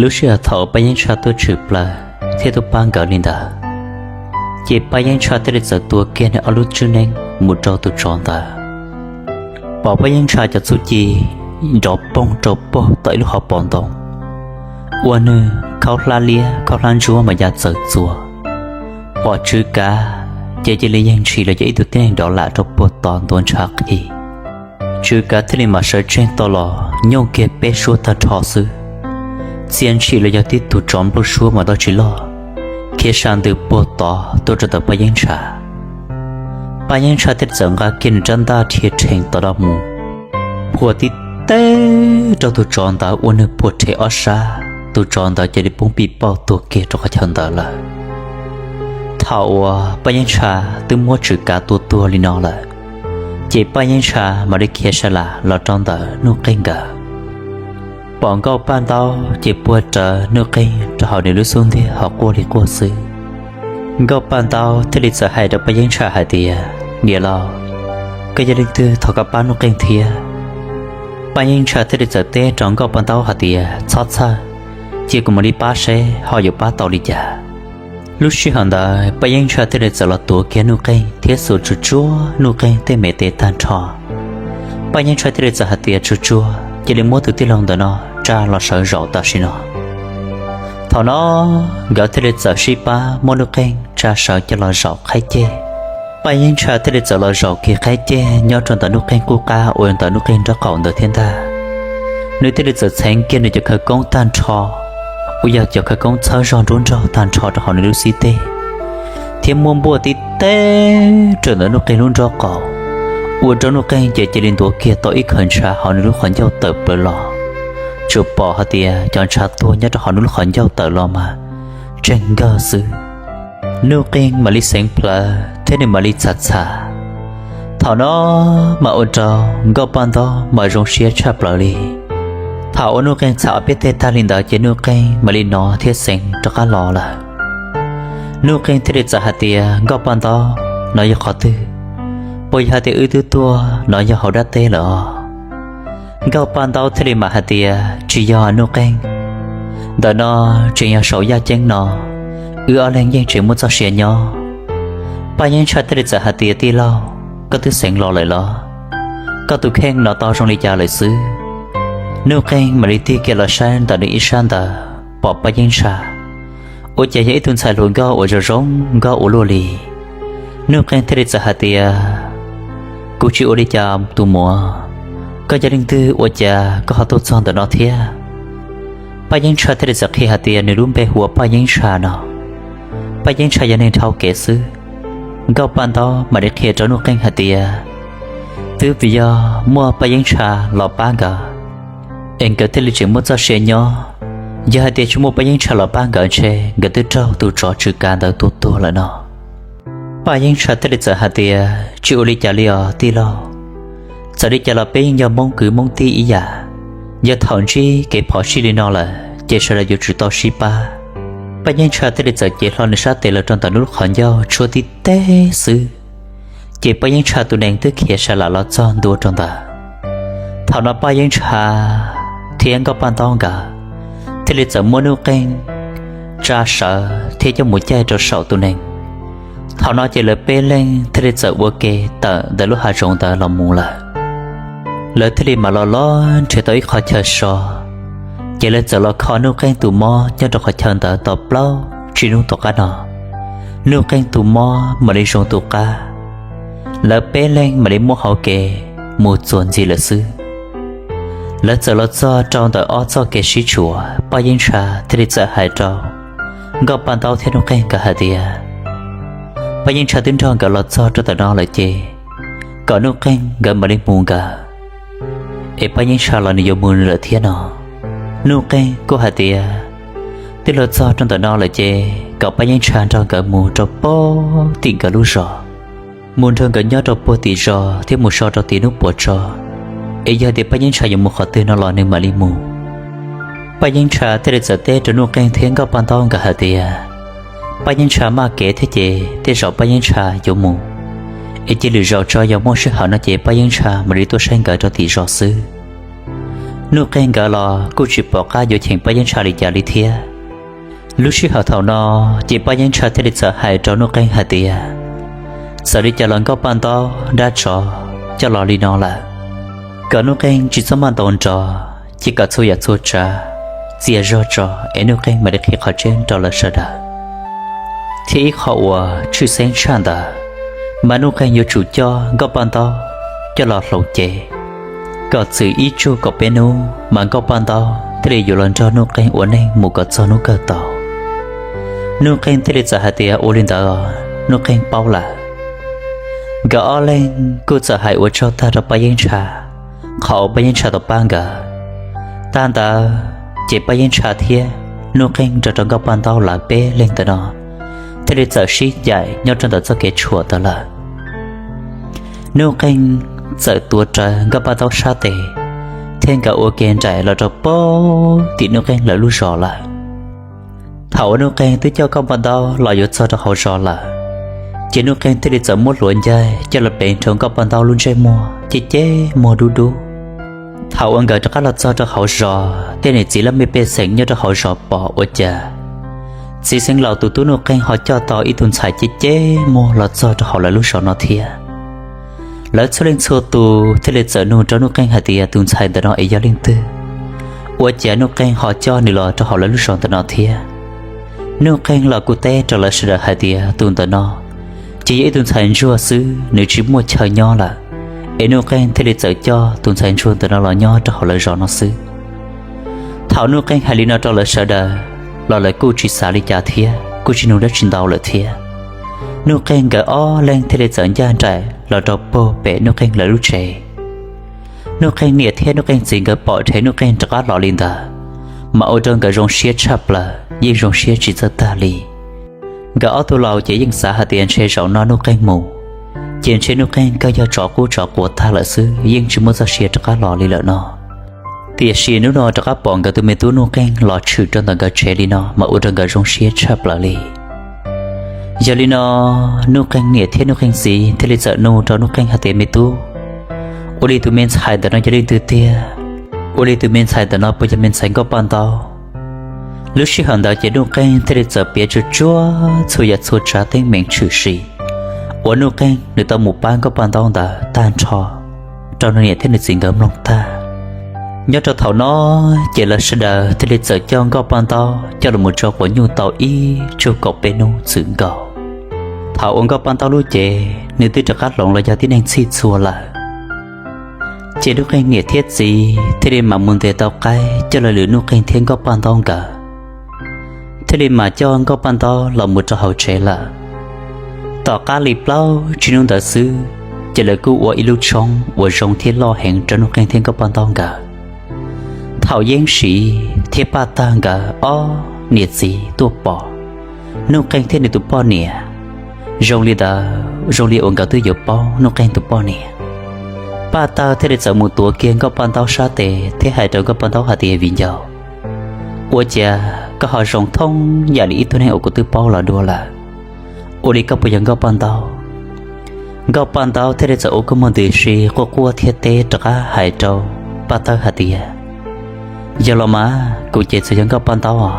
Lub sij hawm thaum Paj Yeeb Tshaj tuaj tshwm plaws thiab tuaj pab nkawd li ntawd, ces Paj Yeeb Tshaj thiaj li txawm tua kiag nws ob lub tswb neeb mus rau tus tsov ntawd. Pom Paj Yeeb Tshaj cov txuj ci nrov poog rau puag tom ib lub hauv paus ntoo, ua nws khaub hlab liab khaub hlab ntsuab mas ya txawm txuas. Pom Tswv Kav ces cia li yeej ntshis los yog ib tug tib neeg nrov lam rau puag tod ntuav ntshav qhi. Tswv Kav thiaj li mam sawv tsees tau los nyooj kiag peb suab tag nrho xwb, txia ntshis los yog tib tug tsov nplooj suab mas tau tsis loj, khiav sa ntws puag tod tuaj rau ntawm Paj Yeeb Tshaj. Paj Yeeb Tshaj thiaj li txawm nqa kiag nws rab ntaj rhia rhees tom no mus, phua tib teg rau tus tsov ntawd ua nws phua rhe ob sab, tus tsov ntawd cia li poob pij pauj tuag kiag rau qhov chaw ntawd lawm. Thaum uas Paj Yeeb Tshaj twb muab Tswv Kav tua tuag li no lawm, ces Paj Yeeb Tshaj mam li khiav sa lam los rau ntawm Nuj Qeej nkawd. Pom Nkauj Paj Ntaub ces puag rawv Nuj Qeej rau hauv nws lub xub ntiag ho quaj li quaj xwb. Nkauj Paj Ntaub thiaj li txawm hais rau Paj Yeeb Tshaj hais tias, Niam laus, koj yog leej twg thov koj pab Nuj Qeej thiab. Paj Yeeb Tshaj thiaj li txawm teb rau Nkauj Paj Ntaub hais tias, Txhob txhawj, cia kuv mam li pab seb ho yuav pab tau li cas. Lub sij hawm ntawd Paj Yeeb Tshaj thiaj li txawm los tuav kiag Nuj Qeej thiab xuas tsuag tsuag Nuj Qeej tej me tes tag nrho. Paj Yeeb Tshaj thiaj li txawm hais tias, Tsuag tsuag, cia li muab tus tij laug ntawm no tsa los sawv zaum tam sim no. Thaum no nkawd thiaj li txawm sib pab muab Nuj Qeej tsa sawv coj los zaum qhaib ceg. Paj Yeeb Tshaj thiaj li txawm los zaum kiag qhaib ceg nyob rau ntawm Nuj Qeej qub qab uas ntawm Nuj Qeej nraub qaum ntawd thiab ntag. Nws thiaj li txawm txheev kiag nws cov khawv koob tag nrho uas yog cov khawv koob txhawb zog nruab nrog tag nrho rau hauv nws lub xib teg, thiab muab npuaj tib teg rau ntawm Nuj Qeej lub nraub qaum, ua rau Nuj Qeej ces cia li ntuav kiag tau ib khawv ntshav hauv nws lub qhov ncauj tawm plaws los. Tsuas pom hais tias cov ntshav tuag nyob rau hauv nws lub qhov ncauj tawm los mas tseeg nkawg xwb. Nuj Qeej mam li xeev plawv thiab nws mam li txham txham. Thaum no mas ua rau Nkauj Paj Ntaub mas zoo siab tshaj plaws li. Thaum uas Nuj Qeej txham ob peb teg tag li ntawd ces Nuj Qeej mam li hnov thiab xeev rov qab los lawm. Nuj Qeej thiaj li txawm hais tias, Nkauj Paj Ntaub, no yog qhov twg? Puas yog hais tias wb twb tuaj no yog hauv dab teb lawm os? Nkauj Paj Ntaub thiaj li mam hais tias, Tsis yog Nuj Qeej, ntawm no tseem yog saum yaj ceeb no, wb ob leeg yeej tseem muaj txoj sia nyob. Paj Yeeb Tshaj thiaj li txawm hais tias, Tij laug, koj twb xeev los lawm los? Koj tus kheej no tau zoo li cas lawm xwb? Nuj Qeej mam li tig kiag los saib ntawm nws ib sab ntawd pom Paj Yeeb Tshaj, ua cas yog ib tug ntxhais hluas nkauj uas zoo zoo nkauj ua luaj li. Nuj Qeej thiaj li txawm hais tias, Kuv tsis ua li cas tus muam, koj yog leej twg ua cas koj ho tuaj txog ntawm no thiab? Paj Yeeb Tshaj thiaj li txawm qhia hais tias nws lub npe hu ua Paj Yeeb Tshaj no. Paj Yeeb Tshaj yog neeg dhau kev xwb. Nkauj Paj Ntaub mam li qhia rau Nuj Qeej hais tias, twb vim yog muaj Paj Yeeb Tshaj los pab nkawd es nkawd thiaj li tseem muaj txoj sia nyob. Yog hais tias tsis muaj Paj Yeeb Tshaj los pab nkawd ntshe nkawd twb raug tus tsov Tswv Kav ntawd tua tuag lawm no. Paj Yeeb Tshaj thiaj li txawm hais tias, Tsis ua li cas li os tij laug, txawm li cas los peb yeej yog Hmoob kwv Hmoob tij ib yam. Yog thaum ntsib kev phom sij li no lawm ces sawv daws yuav tsum tau sib pab. Paj Yeeb Tshaj thiaj li txawm cev hlo nws sab tes los rau ntawm nws lub qhov ncauj tshuab tib teg xwb, ces Paj Yeeb Tshaj tus nees twb khiav sa lam los txog ntua rau ntawd. Thaum no Paj Yeeb Tshaj thiab Nkauj Paj Ntaub nkawd thiaj li txawm muab Nuj Qeej tsa sawv thiab coj mus caij rau saum tus nees. Thaum no ces lawv peb leeg thiaj li txawm ua ke tawm ntawm lub hav zoov ntawd los mus lawm. Lawv thiaj li mam los los nrhiav tau ib qhov chaw so, ces lawv txawm los kho Nuj Qeej tus mob nyob rau qhov chaw ntawd tau plaub tsib hnub tom qab no. Nuj Qeej tus mob mam li zoo tus qab, lawv peb leeg mam li muaj hauv kev mus txuas ntxiv lawm xwb. Lawv txawm los txog rau ntawm ob txoj kev sib tshuam, Paj Yeeb Tshaj thiaj li txawm hais rau Nkauj Paj Ntaub thiab Nuj Qeej nkawd hais tias, Paj Yeeb Tshaj twb nrog nkawd los txog rau ntawm no lawm ces kom Nuj Qeej nkawd mam li mus nkawd, es Paj Yeeb Tshaj los nws yuav mus nws lawm thiab no. Nuj Qeej kuj hais tias, twb los txog rau ntawm no lawm ces kom Paj Yeeb Tshaj nrog nkawd mus rau puag tim nkawd lub zos, mus nrog nkawd nyob rau puag tim zos thiab mus so rau tim hnub puas tso, es yog tias Paj Yeeb Tshaj yuav mus qhov twg no los nws mam li mus. Paj Yeeb Tshaj thiaj li txawm teb rau Nuj Qeej thiab Nkauj Paj Ntaub nkawd hais tias, Paj Yeeb Tshaj maj kev thiab ces tej zaum Paj Yeeb Tshaj yuav mus, es cia lwm zaus tso yog muaj sij hawm no ces Paj Yeeb Tshaj mam li tuaj saib nkawd rau tim zos xwb. Nuj Qeeg nkawd los kuj tsis pom qab yuav cheem Paj Yeeb Ntsha li cas li thiab. Lub sij hawm thaum no, ces Paj Yeeb Ntsha thiaj li txawm hais rau Nuj Qeeg hais tias, txawm li cas los Nkauj Paj Ntaub dab tsov coj los li no lawm, kom Nuj Qeeg tsis txhob maj ntaus nrov, cia kom txhua yam txhua tsav txias zog tso es Nuj Qeeg mam li qhia qhov tseeb rau lawv sawv daws. Thiab ib qho uas tshwj xeeb tshaj ntawd, mas Nuj Qeeg yuav tsum coj Nkauj Paj Ntaub coj los hloov cev, kom txwm ib tsug kaum peb hnub mas Nkauj Paj Ntaub thiaj li yuav los nrog Nuj Qeeg ua neej mus kom txog hnub kawg tau. Nuj Qeeg thiaj li txawm hais tias ua li ntawd Nuj Qeeg paub lawm. Nkawd ob leeg kuj txawm hais ua tsaug tag rau Paj Yeeb Ntsha, qhov uas Paj Yeeb Ntsha tau pab nkawd. Tag ntawd ces Paj Yeeb Ntsha thiab Nuj Qeeg nrog rau Nkauj Paj Ntaub lawv peb leeg ntawm no thiaj li txawm sib ncaim nyob rau ntawm txoj kev tshuam ntawd lawm. Nuj Qeeg txawm tuav rawv Nkauj Paj Ntaub sab tes, thiab nkawd ua ke nraim los rau pem tim Nuj Qeeg lawv lub zos lawm. Thaum uas Nuj Qeeg twb coj Nkauj Paj Ntaub los yuav txog rau hauv zos lawm, ces Nuj Qeeg thiaj li txawm muab hluav ncaig coj los pleev rau Nkauj Paj Ntaub lub ntsej muag ceb ceb muag dub dub. Thaum uas nkawd rov qab los txog rau hauv zos, tej niam txiv laj mej pej xeem nyob rau hauv zos pom ua cas txiv xeev laus tus tub Nuj Qeeg ho coj tau ib tug ntxhais ceb ceb muag los txog rau hauv lawv lub zos no thiab. Lawv txhua leej txhua tus thiaj li txawm nug rau Nuj Qeeg hais tias tus ntxhais ntawm no es yog leej twg, ua cas Nuj Qeeg ho coj nws los rau hauv lawv lub zos ntawm no thiab. Nuj Qeeg los kuj teb rau lawv sawv daws hais tias tus ntawm no ces yog ib tug ntxhais ntsuag xwb, nws tsis muaj chaw nyob lawm, es Nuj Qeeg thiaj li txawm coj tus ntxhais ntsuag ntawm no los nyob rau hauv lawv zos no xwb. Thaum Nuj Qeeg hais li no rau lawv sawv daws los lawv kuj tsis xav li cas thiab kuj tsis nug dab tsi ntau lawm thiab. Nuj Qeeg nkawd ob leeg thiaj li txawm ncaj nraim los rau puag pem Nuj Qeeg lawv lub tsev. Nuj Qeeg niam thiab Nuj Qeeg txiv nkawd pom dheev Nuj Qeeg rov qab los li ntawd, mas ua rau nkawd zoo siab tshaj plaws yeej zoo siab tsis txawj tag li. Nkawd ob tug laus ces yeej xav hais tias ntshe zaum no Nuj Qeeg mus, ces ntshe Nuj Qeeg kawg yog tsov qub tsov quav tag lawm xwb, yeej tsis muaj txoj sia rov qab los li lawm no. Tiam sis hnub no rov qab pom nkawd tus me tub Nuj Qeeg los tshwm rau ntawm nkawd tsev li no mas ua rau nkawd zoo siab tshaj plaws li. Yog li no, Nuj Qeeg niam thiab Nuj Qeeg txiv thiaj li txawm nug rau Nuj Qeeg hais tias, me tub, ua li tus me ntxhais ntawm no yog leej twg tiag? Ua li tus me ntxhais ntawm no puas yog me ntxhais Nkauj Paj Ntaub? Lub sij hawm ntawd ces Nuj Qeeg thiaj li txawm piav tsuag tsuag txhua yam txhua tsav teeb meem tshwm sim uas Nuj Qeeg nws tau mus pab Nkauj Paj Ntaub ntawd tag nrho rau nws niam thiab nws txiv nkawd mloog tag. Nyob rau thaum no, ces lawv sawv daws thiaj li txawm coj Nkauj Paj Ntaub coj los mus tso quav nyuj tau ib tsug kaum peb hnub txwm nkaus. Thaum uas Nkauj Paj Ntaub lub cev nws twb rov qab hloov los yog tib neeg txhij txhua lawm, ces Nuj Qeeg niam thiab txiv thiaj li mam mus ntes tau qaib coj los lwm Nuj Qeeg thiab Nkauj Paj Ntaub nkawd, thiaj li mam coj Nkauj Paj Ntaub los mus rau hauv tsev lawm. Tom qab li plaub tsib hnub ntawd xwb, ces lawv kuj ua ib lub tshoob uas zoo thiab loj heev rau Nuj Qeeg thiab Nkauj Paj Ntaub nkawd. Thaum Yeeb Siv thiab Paj Tawg nkawd ob niam txiv tuaj pom Nuj Qeeg thiab nws tus poj niam, zoo li ntawd zoo li uas nkawd twb yuav paub Nuj Qeeg tus poj niam. Paj Tawg thiaj li txawm mus tuav kiag Nkauj Paj Ntaub sab tes thiab hais rau Nkauj Paj Ntaub hais tias, viv ncaus, ua cas koj ho zoo thoob yam li ib tug neeg uas kuv twb paub los dua lawm? Ua li koj puas yog Nkauj Paj Ntaub? Nkauj Paj Ntaub thiaj li txawm ua kua muag ntws si quaj quaj thiab teb rov qab hais rau Paj Tawg hais tias, yog los mas, kuv ces txawm yog Nkauj Paj Ntaub os.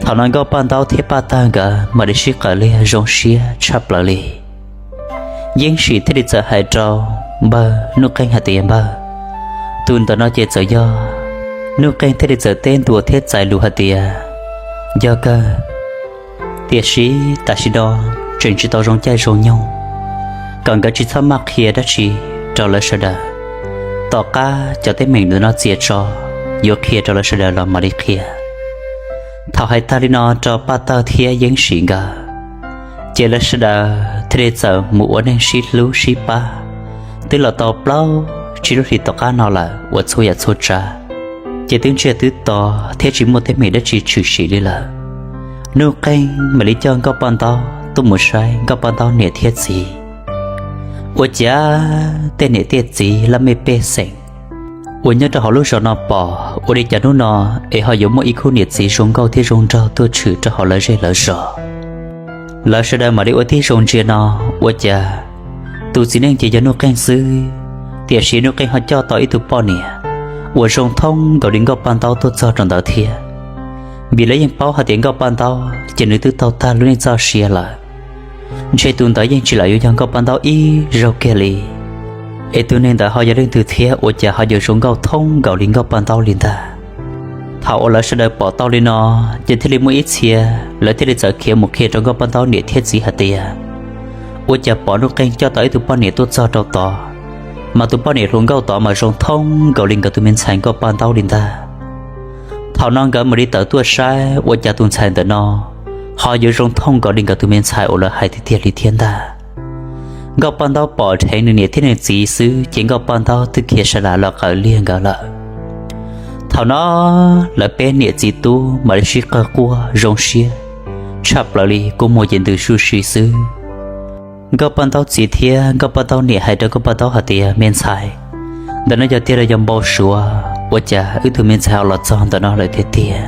Thaum no Nkauj Paj Ntaub thiab Paj Tawg nkawd mam li sib qawm liag zoo siab tshaj plaws li. Yeeb Siv thiaj li txawm hais rau npawg Nuj Qeeg hais tias, npawg, tus ntawm no ces txawm yog. Nuj Qeeg thiaj li txawm teb ntua thiab txais lus hais tias, yog kawg, tiam sis tam sim no tseem tsis tau zoo caij zoo nyoog, kom nkawd tsis txhob maj qhia dab tsi rau lawv sawv daws. Tom qab cov teeb meem ntawm no txias tso, yuav qhia rau lawv sawv daws los mam li qhia. Thaum hais tag li no rau Paj Tawg thiab Yeeb Siv nkawd, ces lawv sawv daws thiaj li txawm mus ua neej sib hlub sib pab. Twb los tau plaub tsib lub hlis tom qab no lawm uas txhua yam txhua tsav ces twb ntsiag twb to thiab tsis muaj teeb meem dab tsi tshwm sim li lawm. Nuj Qeeg mam li coj Nkauj Paj Ntaub tuaj mus saib Nkauj Paj Ntaub niam thiab txiv, ua cas tej niam tej txiv laj mej pej xeem uas nyob rau hauv lub zos no pom ua li cas hnub no es ho yuav muaj ib khub niam txiv zoo nkauj thiab zoo nraug tuaj tshwm rau hauv lawv zej lawv zos. Lawv sawv daws mam li ua tib zoo ntsia no, ua cas tus txiv neej ces yog Nuj Qeeg xwb, tiam sis Nuj Qeeg ho coj tau ib tug poj niam uas zoo thoob nkaus li Nkauj Paj Ntaub tuaj txog rau ntawd thiab. Vim lawv yeej paub hais tias Nkauj Paj Ntaub ces nws twb tau tag lub neej txoj sia lawm, ntshe tus ntawd yeej tsis lam yuav yog Nkauj Paj Ntaub ib zaug kiag li. Es tus neeg ntawd ho yog leej twg thiab ua cas ho yuav zoo nkauj thoob nkaus li Nkauj Paj Ntaub li ntag? Thaum uas lawv sawv daws pom tau li no, ces thiaj li muaj ib txhia lawv thiaj li txawm khiav mus qhia rau Nkauj Paj Ntaub niam thiab txiv hais tias, ua cas pom Nuj Qeej coj tau ib tug poj niam tuaj txog rau tod, mas tus poj niam hluas nkauj tod mas zoo thoob nkaus li nkawd tus me ntxhais Nkauj Paj Ntaub li ntag. Thaum no nkawd mam li tawm tuaj saib ua cas tus ntxhais ntawm no ho yuav zoo thoob nkaus li nkawd tus me ntxhais uas lawv hais tiag tiag li thiab ntag. Nkauj Paj Ntaub pom dheev nws niam thiab nws txiv xwb ces Nkauj Paj Ntaub twb khiav sawv los qaws liag nkawd lawm. Thaum no lawv peb niam txiv tub mam li sib qawg quaj zoo siab tshaj plaws li, kua muag ces ntws zuj zus xwb. Nkauj Paj Ntaub txiv thiab Nkauj Paj Ntaub niam hais rau Nkauj Paj Ntaub hais tias, me ntxhais, ntawm no yog tiag los yog npau suav, ua cas wb tug me ntxhais ho los txog ntawm no lawm tiag tiag?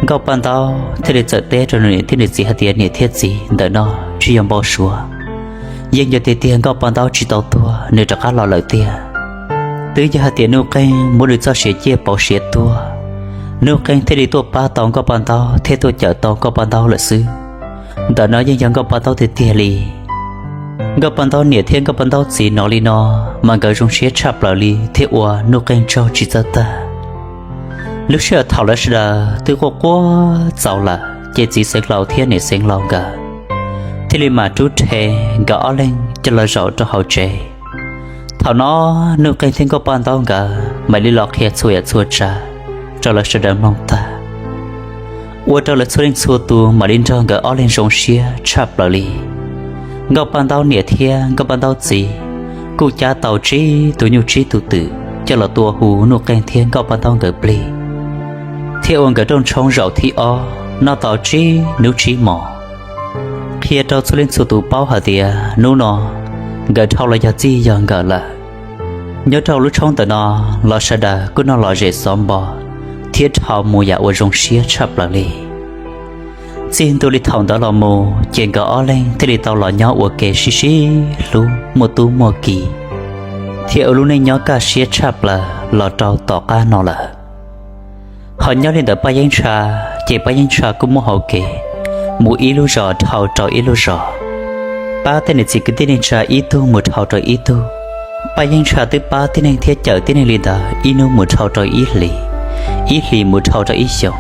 Nkauj Paj Ntaub thiaj li txawm teb rau nws niam thiab nws txiv hais tias, niam thiab txiv, ntawm no tsis yog npau suav, yeej yog tiag tiag Nkauj Paj Ntaub tsis tau tuag, nws rov qab los lawm tiag. Twb yog hais tias Nuj Qeej muab nws txoj sia ciaj pauv siav tuag, Nuj Qeej thiaj li tuaj pab tau Nkauj Paj Ntaub thiab tuaj cawm tau Nkauj Paj Ntaub lawm xwb. Ntawm no yeej yog Nkauj Paj Ntaub tiag tiag li. Nkauj Paj Ntaub niam thiab Nkauj Paj Ntaub txiv hnov li no, mas nkawd zoo siab tshaj plaws li thiab ua Nuj Qeej tsaug tsis txawj tag. Lub sij hawm thaum lawv sawv daws twb quaj quaj txaus lawm ces txiv xeev laus thiab niam xeev laus nkawd thiaj li mam rub rhe nkawd ob leeg coj los zaum rau hauv tsev. Thaum no Nuj Qeej thiab Nkauj Paj Ntaub nkawd mam li los qhia txhua yam txhua tsav rau lawv sawv daws mloog tag, ua rau lawv txhua leej txhua tus mam li nrog nkawd ob leeg zoo siab tshaj plaws li. Nkauj Paj Ntaub niam thiab Nkauj Paj Ntaub txiv kuj cab tau tsib tus nyuj tsib tus twm coj los tua hu Nuj Qeej thiab Nkauj Paj Ntaub nkawd plig, thiab ua nkawd rooj tshoob zaum thib ob noj tau tsib hnub tsib hmos. Qhia rau txhua leej txhua tus paub hais tias hnub no nkawd dhau los yog txij yog nkawm lawm. Nyob rau lub tshoob ntawm no los sawv daws kuj noj lom zem xov npo thiab dhau mus yam uas zoo siab tshaj plaws li. Txij ntua li thaum ntawd los mus ces nkawd ob leeg thiaj li tau los nyob ua ke sib sib hlub muaj tub muaj ki, thiab ua lub neej nyob kaj siab tshaj plaws los rau tom qab no lawm. Ho nyob li ntawm Paj Yeeb Tsha, ces Paj Yeeb Tsha kuj muaj hauv kev mus ib lub zos dhau rau ib lub zos, pab tej niam txiv kwv tij neej tsa ib tug mus dhau rau ib tug. Paj Yeeb Tsha twb pab tib neeg thiab cawm tib neeg li ntawd ib hnub mus dhau rau ib hlis, ib hlis mus dhau rau ib xyoos.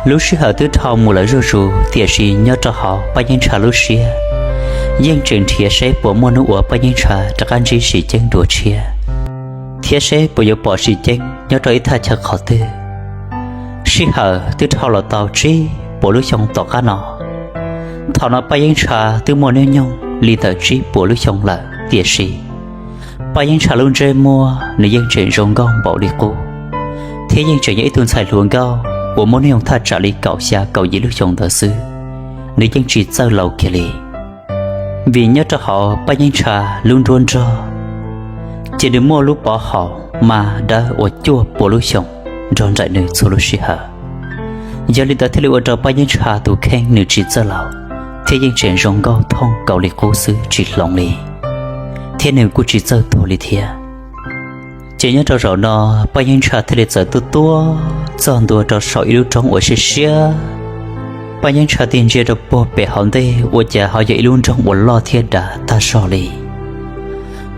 Lub sij hawm twb dhau mus lawm zuj zus, tiam sis nyob rau hauv Paj Yeeb Tsha lub siab yeej tseem nrhiav seb puas muaj hnub uas Paj Yeeb Tsha rov qab ntsib Sim Ceeb dua tshiab, thiab seb puas yuav pom Sim Ceeb nyob rau ib thaj chaw qhov twg. Sij hawm twb dhau los tau tsib puas lub xyoo tom qab no. Thaum no Paj Yeeb Tsha twb muaj hnub nyoog li ntawm tsib puas lub xyoo lawm, tiam sis Paj Yeeb Tsha lub ntsej muag nws yeej tseem zoo nkauj npaum li qub, thiab yeej tseem yog ib tug ntxhais hluas nkauj uas muaj hnub nyoog thaj tsam li kaum xya kaum yim lub xyoo ntawd xwb, nws yeej tsis txawj laus kiag li. Vim nyob rau hauv Paj Yeeb Tsha lub nruab nrog, ces nws muaj lub pov haum mas dawb uas cuaj puas lub xyoo nrog nraim nws txhua lub sij hawm. Yog li ntawd thiaj li ua rau Paj Yeeb Tsha tus kheej nws tsis txawj laus, thiab yeej tseem zoo nkauj thooj nkaus li qub xwb tsis hloov li, thiab nws kuj tsis txawj tuag li thiab. Ces nyob rau zaum no, Paj Yeeb Tsha thiaj li txawm tuaj tuaj txog ntua rau saum ib lub roob uas siab siab. Paj Yeeb Tsha tig ntsia rau puag pem hauv ntej ua cas ho yog ib lub nroog uas loj thiab dav tag zog li.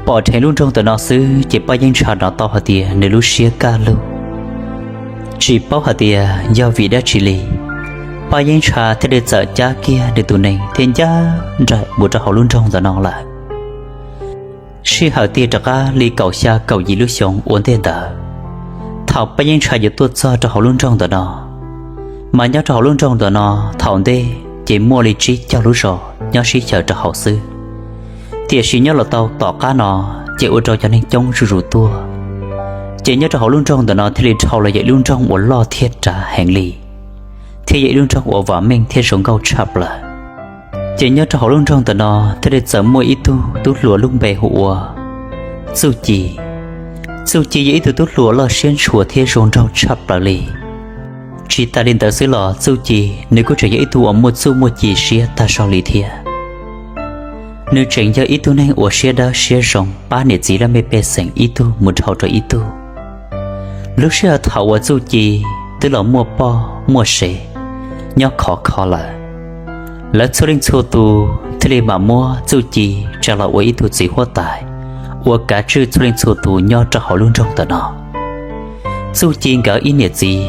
Pom dheev lub nroog ntawm no xwb ces Paj Yeeb Tsha hnov tau hais tias nws lub siab kaj lug, tsis paub hais tias yog vim dab tsi li. Paj Yeeb Tsha thiaj li txawm cab kiag nws tus nees thiab ncaj nraim mus rau hauv lub nroog ntawm no lawm. Sij hawm tig rov qab li kaum xya kaum yim lub xyoo ua ntej ntawd, thaum Paj Yeeb Tsha yuav tuaj txog rau hauv lub nroog ntawm no, mas nyob rau hauv lub nroog ntawm no thaum ntej ces muaj li tsib caug lub zos nyob sib xyaw rau hauv xwb. Tiam sis nyob los tau tom qab no, ces ua rau cov neeg coob zuj zus tuaj. Ces nyob rau hauv lub nroog ntawm no thiaj li dhau los yog ib lub nroog uas loj thiab dav heev li, thiab yog ib lub nroog uas vam meej thiab zoo nkauj tshaj plaws. Ces nyob rau hauv lub nroog ntawm no thiaj li txawm muaj ib tug tub hluas lub npe hu ua Txuj Ci. Txuj Ci yog ib tug tub hluas loj siab ntshua thiab zoo nraug tshaj plaws li. Tsis tas li ntawd xwb los Txuj Ci nws kuj tseem yog ib tug uas muaj txuj muaj ci siab tag zog li thiab. Nws tseem yog ib tug neeg uas siab dawb siab zoo pab niam txiv laj mej pej xeem ib tug mus dhau rau ib tug. Lub sij hawm thaum uas Txuj Ci twb los muaj poj muaj sev nyob khov kho lawm, lawv txhua leej txhua tus thiaj li mam muab Txuj Ci tsa los ua ib tug txiv huab tais uas kav tswj txhua leej txhua tus nyob rau hauv lub nroog ntawm no. Txuj Ci nkawd ib niam txiv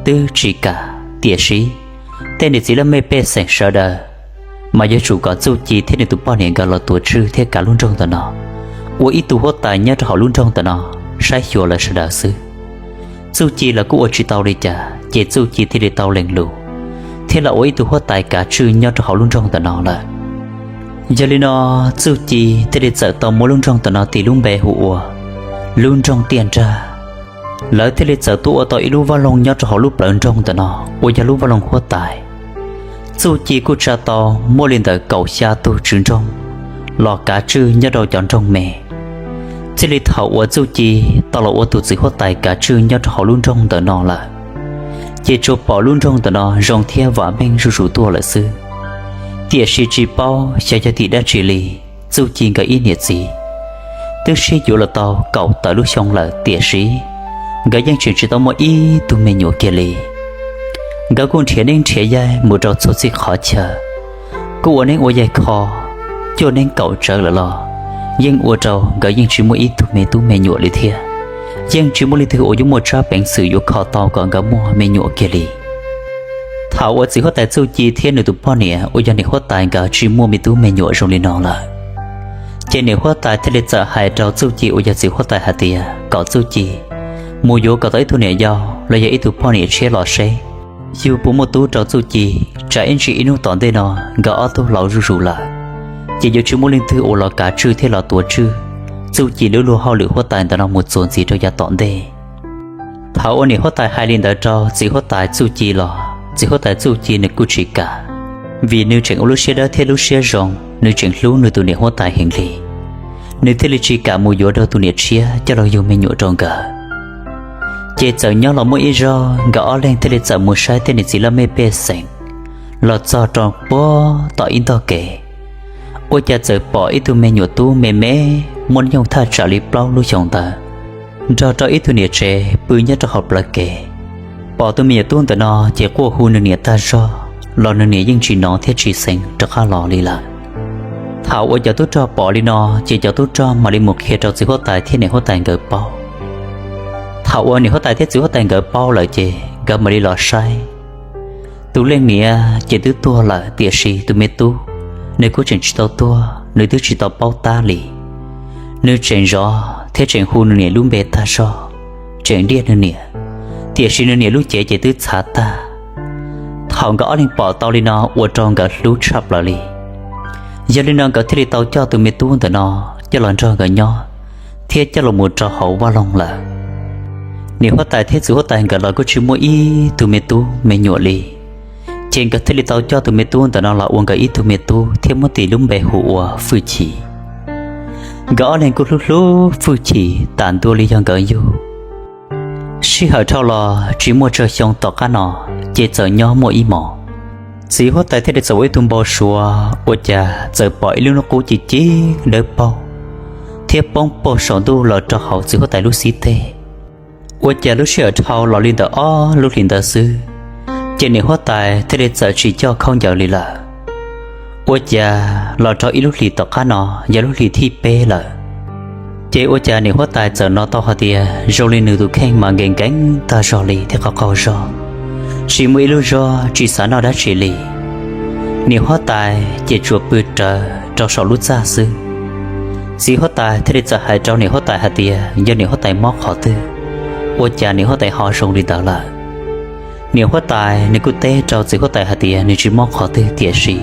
twb tsis kam, tiam sis tej niam txiv laj mej pej xeem sawv daws mas yuav tsum kom Txuj Ci thiab nws tus poj niam nkawd los tuav tswj thiab kav lub nroog ntawm no, ua ib tug huab tais nyob rau hauv lub nroog ntawm no saib xyuas lawv sawv daws xwb. Txuj Ci los kuj ua tsis tau li cas ces Txuj Ci thiaj li tau lees lus thiab los ua ib tug huab tais kav tswj nyob rau hauv lub nroog ntawm no lawm. Yog li no, Txuj Ci thiaj li txawm tau muab lub nroog ntawm no tis lub npe hu ua lub nroog Tiaj Nrag. Lawv thiaj li txawm tuaj ua tau ib lub vaj loog nyob rau hauv lub plawv nroog ntawm no uas yog lub vaj loog huab tais. Txuj Ci kuj tsa tau muaj li ntawm kaum xya tug tswv nroog los kav tswj nyob rau cov nroog me. Txij li thaum uas Txuj Ci tau los ua tus txiv huab tais kav tswj nyob rau hauv lub nroog ntawm no lawm, ces tsuas pom lub nroog ntawm no zoo thiab vam meej zuj zus tuaj lawm xwb. Tiam sis tsis paub xyov yog tim dab tsi li, Txuj Ci nkawd ib niam txiv twb sib yuav los tau kaum tawm lub xyoo lawm tiam sis nkawd yeej tseem tsis tau muaj ib tug me nyuam kiag li. Nkawd kuj nrhiav neeb nrhiav yaig mus rau txhua txhia qhov chaw, kuj ua neeb ua yaig kho cuaj neeb kaum tsawv lawm los yeej ua rau nkawd yeej tsis muaj ib tug me tub me nyuam li thiab. Yeej tsis muaj leej twg uas yuav muaj tsab peev xwm yuav kho tau kom nkawd muaj me nyuam kiag li. Thaum uas txiv huab tais Txuj Ci thiab nws tus poj niam uas yog niam huab tais nkawd tsis muaj me tub me nyuam zoo li no lawm, ces niam huab tais thiaj li txawm hais rau Txuj Ci uas yog txiv huab tais hais tias kom Txuj Ci mus yuav kom tau ib tug niam yau los yog ib tug poj niam tshiab los seb yus puas muaj tub rau Txuj Ci, tsam ib ntsis ib hnub tom ntej no nkawd ob tug laus zuj zus lawm, ces yuav tsis muaj leej twg uas los kav tswj thiab los tuav tswj Txuj Ci lub luag hauj lwm huab tais ntawm no mus txuas ntxiv rau yav tom ntej. Thaum uas niam huab tais hais li ntawd rau txiv huab tais Txuj Ci los txiv huab tais Txuj Ci nws kuj tsis kam, vim nws tseem ua lub siab dawb thiab lub siab zoo, nws tseem hlub nws tus niam huab tais heev li. Nws thiaj li tsis kam mus yuav rau tus niam tshiab coj los yug me nyuam rau nkawd. Ces txawm nyob los muaj ib zaug nkawd ob leeg thiaj li txawm mus saib tej niam txiv laj mej pej xeem los txog rau puag tom ib ntog kev, ua cas txawm pom ib tug me nyuam tub me me muaj hnub nyoog thaj tsam li plaub lub xyoos ntawd nrog rau ib tug niam tsev pw nyob rau hauv plawv kev. Pom tus me nyuam tub ntawm no ces quaj hu nws niam tag zog los nws niam yeej tsis hnov thiab tsis xeev rov qab los li lawm. Thaum uas cov tub rog pom li no ces cov tub rog mam li mus qhia rau txiv huab tais thiab niam huab tais nkawd paub. Thaum uas niam huab tais thiab txiv huab tais nkawd paub lawm ces nkawd mam li los saib. Tus leej niam ces twb tuag lawm tiam sis tus me tub nws kuj tseem tsis tau tuag, nws twb tsis tau paub tab li. Nws tseem zov thiab tseem hu nws niam lub npe tag zog, tseem diaj nws niam, tiam sis nws niam lub cev ces twb txhav tag. Thaum nkawd ob leeg pom tau li no ua rau nkawd hlub tshaj plaws li. Yog li no nkawd thiaj li tau coj tus me tub ntawm no coj los nrog nkawd nyob thiab coj los mus rau hauv vaj loog lawm. Niam huab tais thiab txiv huab tais nkawd los kuj tsis muaj ib tug me tub me nyuam li, ces nkawd thiaj li tau coj tus me tub ntawm no los ua nkawd ib tug me tub thiab muab tis lub npe hu ua Fwj Chim. Nkawd ob leeg kuj hlub hlub Fwj Chim tas ntua li yog nkawd yug. Sij hawm dhau los tsis muaj tsawg xyoo tom qab no, ces txawm nyob muaj ib hmos, txiv huab tais thiaj li txawm ua ib tug npau suav ua cas txawm pom ib lub hnub qub ci ci dawb paug thiab poob puag saum ntuj los rau hauv txiv huab tais lub xib teg. Ua cas lub sij hawm dhau los li ntawm ob lub hlis ntawd xwb, ces niam huab tais thiaj li txawm tsis coj khaub ncaws li lawm. Ua cas los rau ib lub hlis tom qab no yog lub hlis thib peb lawm, ces ua cas niam huab tais txawm hnov tau hais tias zoo li nws tus kheej mas nkees nkees tag zog li thiab qaug qaug zog, tsis muaj ib lub zog tsis xav noj dab tsi li. Niam huab tais ces tsuas pw rawv rau saum lub txaj xwb. Txiv huab tais thiaj li txawm hais rau niam huab tais hais tias yog niam huab tais mob qhov twg, ua cas niam huab tais ho zoo li ntawd lawm. Niam huab tais nws kuj teb rau txiv huab tais hais tias nws tsis mob qhov twg tiam sis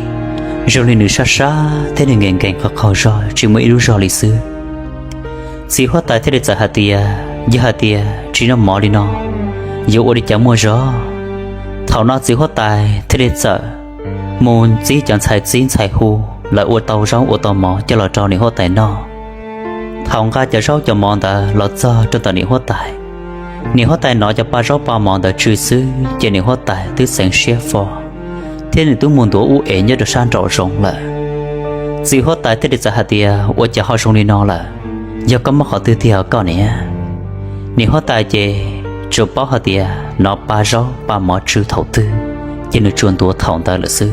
zoo li nws sab sab thiab nws nkees nkees qaug qaug zog tsis muaj ib lub zog li xwb. Txiv huab tais thiaj li txawm hais tias yog hais tias tsis noj mov li no, yuav ua li cas muaj zog? Thaum no txiv huab tais thiaj li txawm mus txib cov ntxhais txib ntxhais hu, lawv ua tau zaub ua tau mov coj los rau niam huab tais noj. Thaum nqa cov zaub cov mov ntawd los txog rau ntawm niam huab tais, niam huab tais hnov cov pa zaub pa mov ntawd tsw xwb ces niam huab tais twb xeev siab fo, thiab nws twb mus ntuav ub ev nyob rau sab nraum zoov lawm. Txiv huab tais thiaj li txawm hais tias ua cas ho zoo li no lawm, yog koj mob qhov twg tiag koj niam? Niam huab tais ces tsuas paub hais tias nov pa zaub pa mov tswv thaum twg, ces nws tsuas ntuav thaum ntawd lawm xwb.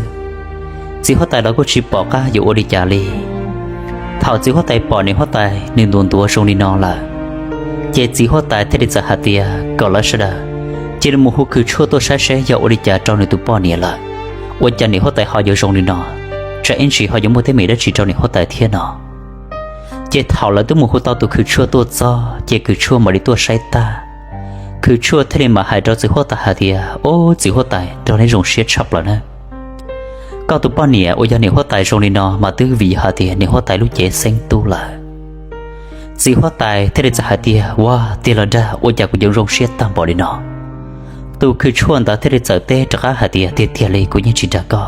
Txiv huab tais los kuj tsis pom qab yuav ua li cas li. Thaum txiv huab tais pom niam huab tais nws ntuav ntuav zoo li no lawm, ces txiv huab tais thiaj li txawm hais tias kom lawv sawv daws cia li mus hu Khwv Tshuaj tuaj saib seb yog ua li cas rau nws tus poj niam lawm. Ua cas niam huab tais ho yuav zoo li no, tsam ib ntsis ho yuav muaj teeb meem dab tsi rau niam huab tais thiab no. Ces thaum lawv twb mus hu tau tus Khwv Tshuaj tuaj txog, ces Khwv Tshuaj mam li tuaj saib tag. Khwv Tshuaj thiaj li mam hais rau txiv huab tais hais tias, Ob, txiv huab tais, nrog neb zoo siab tshaj plaws na. Koj tus poj niam uas yog niam huab tais zoo li no mas twb vim yog hais tias niam huab tais lub cev xeeb tub lawm. Txiv huab tais thiaj li txawm hais tias, Ua tiag los dag, ua cas kuv yuav zoo siab tag npaum li no? Tus Khwv Tshuaj ntawd thiaj li txawm teb rov qab hais tias, Tiag tiag li, kuv yeej tsis dag koj,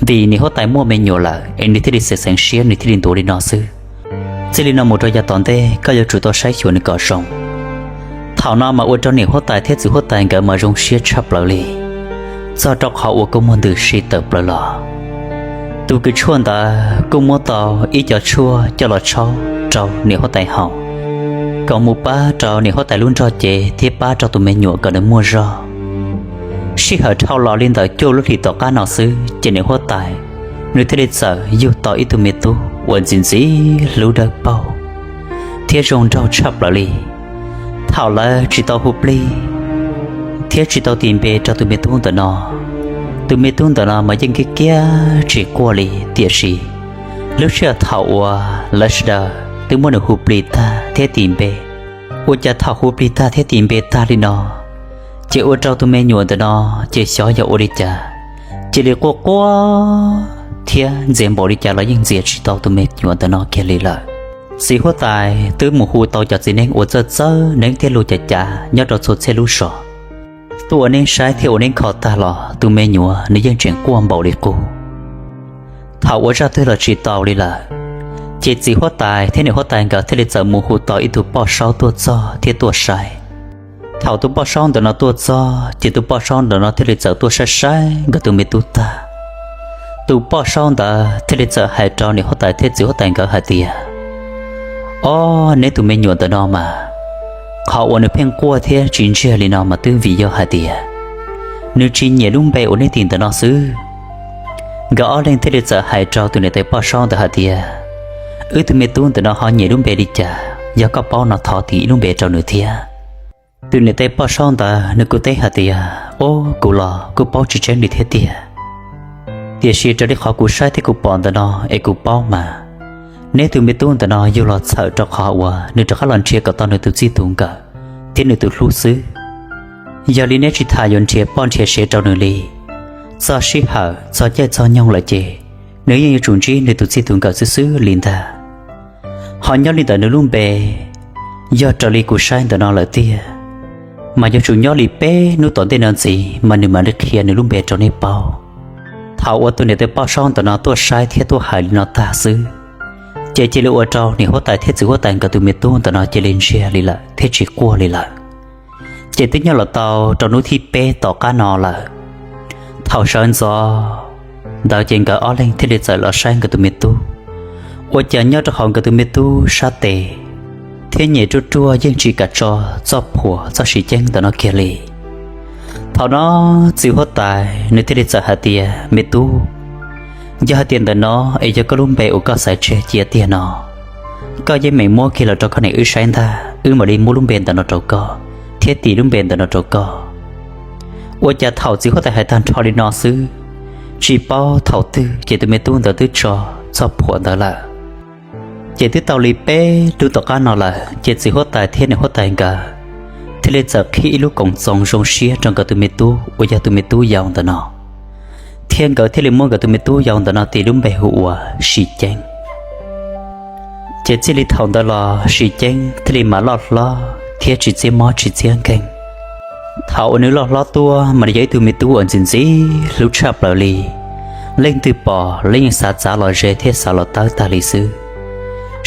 vim niam huab tais muaj me nyuam lawm es nws thiaj li xeev xeev siab nws thiaj li ntuav li no xwb. Txij li no mus rau yav tom ntej koj yuav tsum tau saib xyuas nws kom zoo. Thaum no mas ua rau niam huab tais thiab txiv huab tais nkawd mas zoo siab tshaj plaws li, txog rau qhov uas kua muag ntws si tawm plaws los. Tus Khwv Tshuaj ntawd kuj muab tau ib co tshuaj coj los tshaub rau niam huab tais haus, kom mus pab rau niam huab tais lub nrog cev thiab pab rau tus me nyuam kom nws muaj zog. Sij hawm dhau los li ntawm cuaj lub hlis tom qab no xwb, ces niam huab tais nws thiaj li txawm yug tau ib tug me tub uas ntxim ntxim hlub dawb paug thiab zoo nraug tshaj plaws li. Thaum lawv tsis tau hu plig thiab tsis tau tis npe rau tus me tub ntawm no, tus me tub ntawm no mas yeej kiab kiab tsis quaj li, tiam sis lub sij hawm thaum uas lawv sawv daws twb muab nws hu plig tag thiab tis npe, ua cas thaum hu plig tag thiab tis npe tag li no, ces ua rau tus me nyuam ntawm no ces xyov yog ua li cas, cia li quaj quaj thiab ntxias npaum li cas los yeej ntxias tsis tau tus me nyuam ntawm no kiag li lawm. Txiv huab tais twb mus hu tau cov txiv neeb uas txawj txawj neeb thiab luag cav cav nyob rau txhua txhia lub zos tuaj ua neeb saib thiab ua neeb kho tag los tus me nyuam nws yeej tseem quaj npaum li qub. Thaum ua zaj twg los tsis tau li lawm, ces txiv huab tais thiab niam huab tais nkawd thiaj li txawm mus hu tau ib tug poj saub tuaj txog thiab tuaj saib. Thaum tus poj saub ntawm no tuaj txog, ces tus poj saub ntawm no thiaj li txawm tuaj saib saib nkawd tus me tub tag. Tus poj saub ntawd thiaj li txawm hais rau niam huab tais thiab txiv huab tais nkawd hais tias, Ob, neb tus me nyuam ntawm no mas, qhov uas nws pheej quaj thiab tsis ntsiag li no mas twb vim yog hais tias nws tsis nyiam lub npe uas neb tis ntawm no xwb. Nkawd ob leeg thiaj li txawm hais rau tus niam tais poj saub ntawd hais tias, Wb tus me tub ntawm no ho nyiam lub npe li cas, yog koj paub no thov tis ib lub npe rau nws thiab. Tus niam tais poj saub ntawd nws kuj teb hais tias, Ob, kuv los kuj paub tsis tseeb li thiab tiag, tiam sis raws li qhov kuv saib thiab kuv pom ntawm no es kuv paub mas, neb tus me tub ntawm no yug los txhawm rau qhov uas nws rov qab los nrhiav kom tau nws tus txij tus nkawm thiab nws tus hlub xwb. Yog li neb tsis tas yuav nrhiav poj nrhiav sev rau nws li, txog sij hawm txog caij txog nyoog lawm ces nws yeej yuav tsum ntsib nws tus txij tus nkawm xwb xwb li ntag. Ho nyob li ntawm nws lub npe, yog raws li kuv saib ntawm no lawm tiag, mas yuav tsum nyob li peb hnub tom ntej no ntxiv mas nws mam li qhia nws lub npe rau neb paub. Thaum uas tus niam tais poj saub ntawm no tuaj saib thiab tuaj hais li no tag xwb, ces cia li ua rau niam huab tais thiab txiv huab tais nkawd tus me tub ntawm no cia li ntsiag li lawm thiab tsis quaj li lawm. Ces twb nyob los tau rau hnub thib peb tom qab no lawm. Thaum sawv ntxov ntawd ces nkawd ob leeg thiaj li txawm los saib nkawd tus me tub. Ua cas nyob rau hauv nkawd tus me tub sab tes thiab nyem ruaj ruaj yeej tsis kam tso txoj phuam txoj sim ceeb ntawm no kiag li. Thaum no txiv huab tais nws thiaj li txawm hais tias, Me tub, yog hais tias ntawm no es yog koj lub npe uas koj xaiv tseg cia tiag no, koj yeej meem muab kiag los rau koj niam wb saib ntag, wb mam li muab lub npe ntawm no rau koj thiab tis lub npe ntawm no rau koj. Ua cas thaum txiv huab tais hais tag nrho li no xwb, tsis paub thaum twg ces tus me tub ntawd twb tso txoj phuam ntawd lawm. Ces twb tau li peb hnub tom qab no lawm ces txiv huab tais thiab niam huab tais nkawd thiaj li txawm qhib ib lub koom txoos zoo siab rau nkawd tus me tub uas yog tus me tub yau ntawm no, thiab nkawd thiaj li muab nkawd tus me tub yau ntawm no tis lub npe hu ua Sim Ceeb. Ces txij li thaum ntawd los Sim Ceeb thiaj li mam loj hlob thiab tsis txiab mob tsis txiab nkeeg. Thaum uas nws loj hlob tuaj mas nws yog ib tug me tub uas ntxim ntxim hlub tshaj plaws li. Leej twg pom leej yeej xav txav los ze thiab xav los tawb tag li xwb.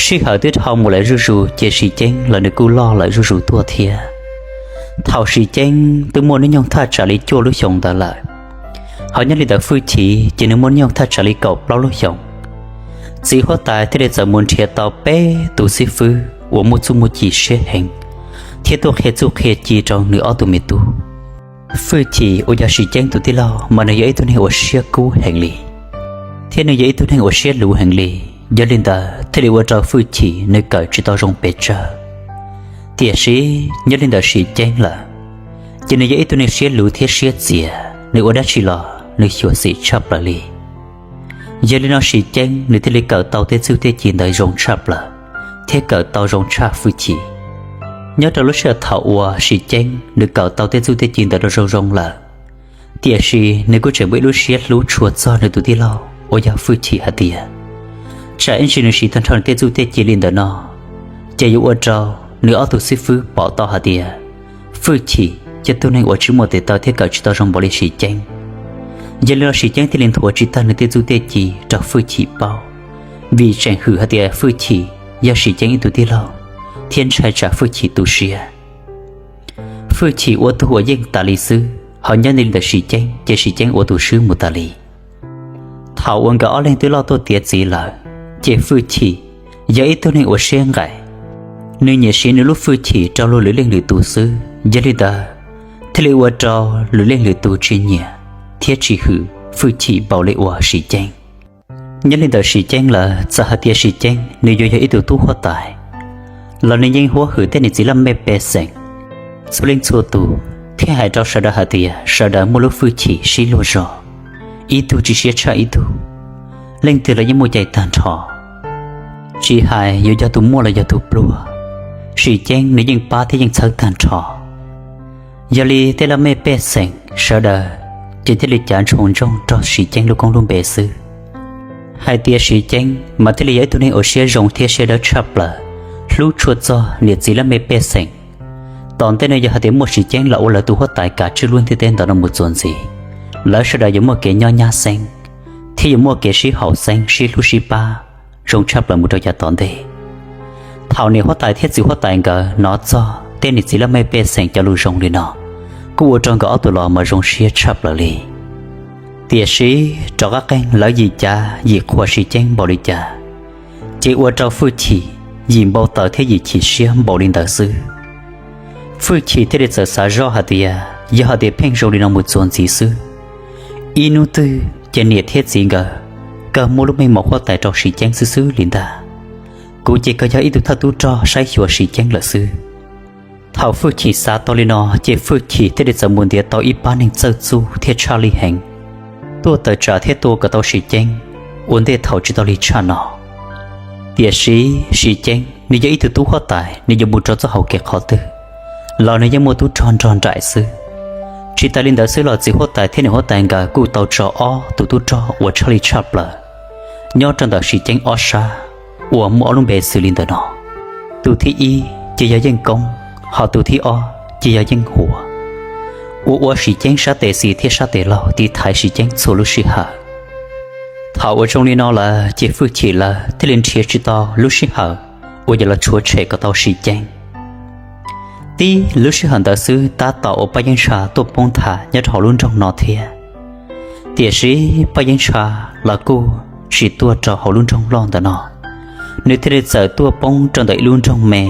Sij hawm twb dhau mus lawm zuj zus ces Sim Ceeb los nws kuj loj lawm zuj zus tuaj thiab. Thaum Sim Ceeb twb muaj hnub nyoog thaj tsam li cuaj lub xyoos ntawd lawm, ho nyob li ntawm Fwj Chiv ces nws muaj hnub nyoog thaj tsam li kaum plaub lub xyoos. Txiv huab tais thiaj li txawm mus nrhiav tau peb tus xib fwb uas muaj txuj muaj ci siab heev, thiab tuaj qhia txuj qhia ci rau nws ob tug me tub. Fwj Chim uas yog Sim Ceeb tus tij laug mas nws yog ib tug neeg uas siab kub heev li, thiab nws yog ib tug neeg uas siab luv heev li. Yog li ntawd thiaj li ua rau Fwj Chim nws kawm tsis tau zoo pes tsawg. Tiam sis nyob li ntawm Sim Ceeb lawm, ces nws yog ib tug neeg siab luv thiab siab txias, nws ua dab tsi los nws xyuam xim tshaj plaws li. Yog li no Sim Ceeb nws thiaj li kawm tau tej txuj tej ci ntawd zoo tshaj plaws, thiab kawm tau zoo tshaj Fwj Chim. Nyob rau lub sij hawm thaum uas Sim Ceeb nws kawm tau tej txuj tej ci ntawd rau zoo zoo lawm, tiam sis nws kuj tseem muaj ib lub siab hlub tshua txog nws tus tij laug uas yog Fwj Chim hais tias, tsam ib ntsis nws siv tag nrho nws tej txuj tej ci li ntawm no, ces yuav ua rau nws ob tug xib fwb pom tau hais tias Fwj Chim yog tug neeg uas tsis muaj tes taw thiab kawm tsis tau zoo npaum li Sim Ceeb. Yog li no Sim Ceeb thiaj li nthuav tsis tag nws tej txuj tej ci rau Fwj Chim paub, vim tseem hwm hais tias Fwj Chim yog Sim Ceeb ib tug tij laug, thiab ntshai tsam Fwj Chim tu siab. Fwj Chim ua tug uas yeej tas li xwb, ho nyob li ntawm Sim Ceeb ces Sim Ceeb ua tus swb mus tas li. Thaum uas nkawd ob leeg twb loj tuaj tiav txiv lawm, ces Fwj Chim yog ib tug neeg uas siab nqaim, nws nyiam siv nws lub fwj chim rau luag lwm leej lwm tus xwb. Yog li ntawd thiaj li ua rau lwm leej lwm tus tsis nyiam thiab tsis hwm Fwj Chim npaum li uas Sim Ceeb. Nyob li ntawm Sim Ceeb lawm, txawm hais tias Sim Ceeb nws yuav yog ib tug tub huab tais los nws yeej huab hwm tej niam txiv laj mej pej xeem txhua leej txhua tus, thiab hais rau sawv daws hais tias sawv daws muaj lub fwj chim sib luag zog, ib tug tsis siab tshaj ib tug, leej twg los yeej muaj cai tag nrho. Tsis hais yuav yog tus muaj los yog tus pluag, Sim Ceeb nws yeej pab thiab yeej txhawb tag nrho. Yog li tej laj mej pej xeem sawv daws ces thiaj li cav ntsoov ntsoog rau Sim Ceeb lub koob lub npe xwb, hais tias Sim Ceeb mas thiaj li yog ib tug neeg uas siab zoo thiab siab dawb tshaj plaws, hlub tshua txog niam txiv laj mej pej xeem. Tom ntej no yog hais tias muaj Sim Ceeb los ua lawv tus huab tais kav tswj lub ntiaj teb ntawm no mus txuas ntxiv, lawv sawv daws yuav muaj kev nyob nyab xeeb, thiab yuav muaj kev sib haum xeeb sib hlub sib pab zoo tshaj plaws mus rau yav tom ntej. Thaum niam huab tais thiab txiv huab tais nkawd hnov txog tej niam txiv laj mej pej xeem cov lus zoo li no, kuj ua rau nkawd ob tug los mas zoo siab tshaj plaws li. Tiam sis rov qab qeej lawv yim cav yim qhuas Sim Ceeb npaum li cas, ces ua rau fwj chim yim npau taws thiab yim chim siab npaum li ntawd xwb. Fwj chim thiaj li txawm xav zoj hais tias yog hais tias pheej zoo li no mus txuas ntxiv xwb, ib hnub twg ces niam thiab txiv nkawd kawg muab lub meej mom huab tais rau Sim Ceeb xwb xwb li ntag. Kuv ces kawg yog ib tug thawj tub rog saib xyuas Sim Ceeb lawm xwb. Thaum fwj chim xav tau li no, ces fwj chim thiaj li txawm mus ntiav tau ib pab neeg txawj txuj thiab tshaj lij heev, tuaj tawm tsam thiab tua kom tau Sim Ceeb ua ntej thaum tsis tau lig tshaj no. Tiam sis Sim Ceeb nws yog ib tug tub huab tais, nws yuav mus rau txoj hauv kev qhov twg los nws yeej muaj tub rog nrog nraim xwb. Tsis tas li ntawd xwb los txiv huab tais thiab niam huab tais nkawd kuj tau tso ob tus tub rog uas tshaj lij tshaj plaws nyob rau ntawm Sim Ceeb ob sab, uas muaj ob lub npe xws li ntawm no. Tus thib ib ces yog Yeej Koob, ho tus thib ob ces yog Yeej Huas, uas ua Sim Ceeb sab tes xis thiab sab tes laug tiv thaiv Sim Ceeb txhua lub sij hawm. Thaum uas zoo li no lawm ces fwj chim lawv thiaj li nrhiav tsis tau lub sij hawm uas yuav los tshuav tshem kom tau Sim Ceeb. Tib lub sij hawm ntawd xwb tab tom uas Paj Yeeb Ntsha tuaj poob nthav nyob rau hauv lub nroog no thiab. Tiam sis Paj Yeeb Ntsha los kuj tsis tuaj rau hauv lub nroog loj ntawm no, nws thiaj li txawm tuaj poob rau ntawm ib lub nroog me,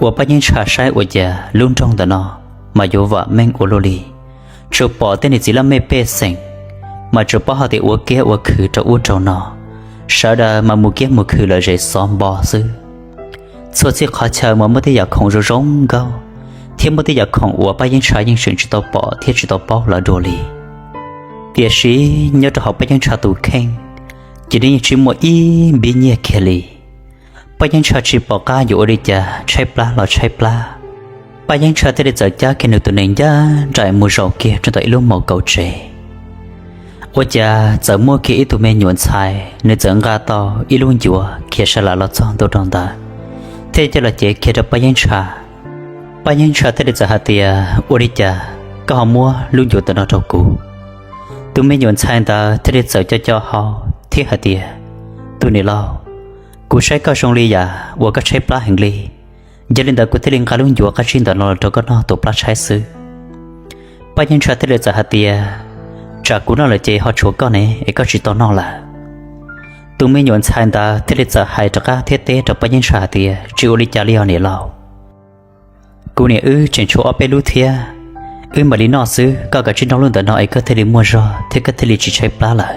uas Paj Yeeb Ntsha saib ua cas lub nroog ntawm no mas yuav vam meej ua luaj li. Tsuas pom tej niam txiv laj mej pej xeem mas tsuas paub hais tias ua kiab ua khw rau ub rau no, sawv daws mas mus kiab mus khw lom zem xov npo xwb. Txhua txhia qhov chaw mas muaj tej yam khoom zoo zoo nkauj, thiab muaj tej yam khoom uas Paj Yeeb Ntsha yeej tseem tsis tau pom thiab tsis tau paub lawm dua li. Tiam sis nyob rau hauv Paj Yeeb Ntsha tus kheej, ces nws yeej tsis muaj ib npib nyiaj kiag li. Paj Yeeb Ntsha tsis pom qab yuav ua li cas, tshaib plab los tshaib plab. Paj Yeeb Ntsha thiaj li txawm cab kiag nws tus nees ncaj nraim mus zaum kiag rau ntawm ib lub maus kaum tsev. Ua cas txawm muaj kiag ib tug me nyuam ntxhais, nws txawm nqa tau ib lub ncuav khiav sa las los txog ntua rau ntawd, thiaj coj los cev kiag rau Paj Yeeb Ntsha. Paj Yeeb Ntsha thiaj li txawm hais tias, ua li cas koj ho muab lub ncuav ntawm no rau kuv? Tus me nyuam ntxhais ntawd thiaj li txawm co co hau thiab hais tias, tus niam laus, kuv saib koj zoo li yam uas koj tshaib plab heev li, yog li ntawd kuv thiaj li nqa lub ncuav qab zib ntawm no los rau koj noj tua plab tshaib xwb. Paj Yeeb Ntsha thiaj li txawm hais tias, tsam kuv noj lawm ces ho tshuav koj ne es koj tsis tau noj lawm. Tus me nyuam ntxhais ntawd thiaj li txawm hais rov qab thiab teb rau Paj Yeeb Ntsha hais tias, tsis ua li cas li os niam laus. Kuv niam wb tseem tshuav ob peb lub thiab, wb mam li noj xwb, koj kav tsij noj lub ntawm no es koj thiaj li muaj zog thiab koj thiaj li tsis tshaib plab lawm.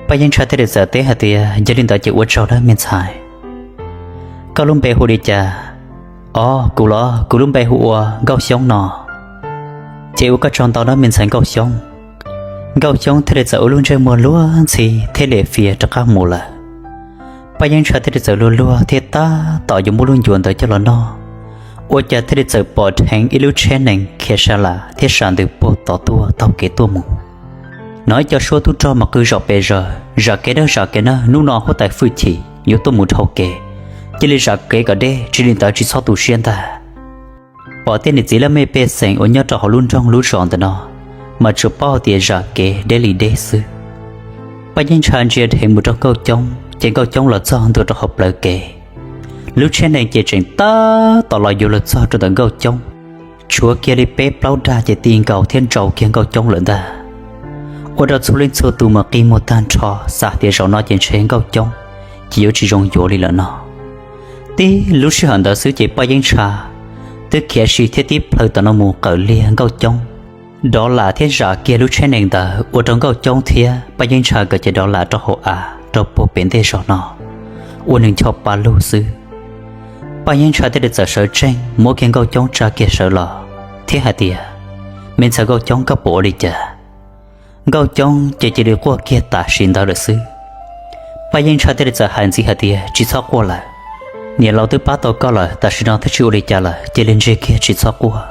Paj Yeeb Tshaj thiaj li txawm teb hais tias, yog li ntawd ces ua tsaug nawb me ntxhais. Koj lub npe hu li cas? Os, kuv los kuv lub npe hu ua Nkauj Xyoob no. Ces ua koj tsaug ntau nawb me ntxhais Nkauj Xyoob. Nkauj Xyoob thiaj li txawm ua lub ntsej muag luag ntxhi thiab liam fias rov qab mus lawm. Paj Yeeb Tshaj thiaj li txawm luag luag thiab tab tom yuav muab lub ncuav ntawd coj los noj, ua cas thiaj li txawm pom dheev ib lub tsheb nees khiav sa lam thiab sa ntws puag tod tuaj taug kev tuaj mus. Hnov ib co suab tub rog mas qw zom pes zaws, zam kev nawb, zam kev nawb, hnub no huab tais fwj chim yuav tuaj mus dhau kev, cia li zam kev kom deb, tsis li ntawd tsis txhob tu siab ntag. Pom tej niam txiv laj mej pej xeem uas nyob rau hauv lub nroog lub zos ntawm no mas tsuas paub hais tias zam kev deb li deb xwb. Paj Yeeb Tshaj ntsia dheev mus rau Nkauj Coob ces Nkauj Coob los txog ntua rau hauv plawv kev. Lub tsheb nees ces tseem tab tom los yuav los txog rau ntawm Nkauj Coob, tshuav kiag li peb plaub dag ces ti nkaus thiab ntsau kiag Nkauj Coob lawm ntag. Ua rau txhua leej txhua tus mas qi muag tag nrho, xav tias zaum no ces ntshe Nkauj Coob ces yuav tsis zoo yuav li lawm no. Tib lub sij hawm ntawd xwb ces Paj Yeeb Tshaj twb khiav si thiab tib plhaw tom no mus qawm liag Nkauj Coob, dov lam thiab zam kiag lub tsheb nees ntawd ua rau Nkauj Coob thiab Paj Yeeb Tshaj nkawd ces dov lam rau hauv av rau puag pem ntej zog no, ua nws ncho pa lug xwb. Paj Yeeb Tshaj thiaj li txawm sawv tsees muab kiag Nkauj Coob tsa kiag sawv los thiab hais tias, me ntxhais Nkauj Coob, koj puas ua li cas? Nkauj Coob ces cia li quaj kiag tam sim ntawd lawm xwb. Paj Yeeb Tshaj thiaj li txawm hais ntxiv hais tias, tsis txhob quaj lawm, niam laus twb pab tau koj lawm, tam sim no twb tsis ua li cas lawm, cia li ntseg kiag tsis txhob quaj.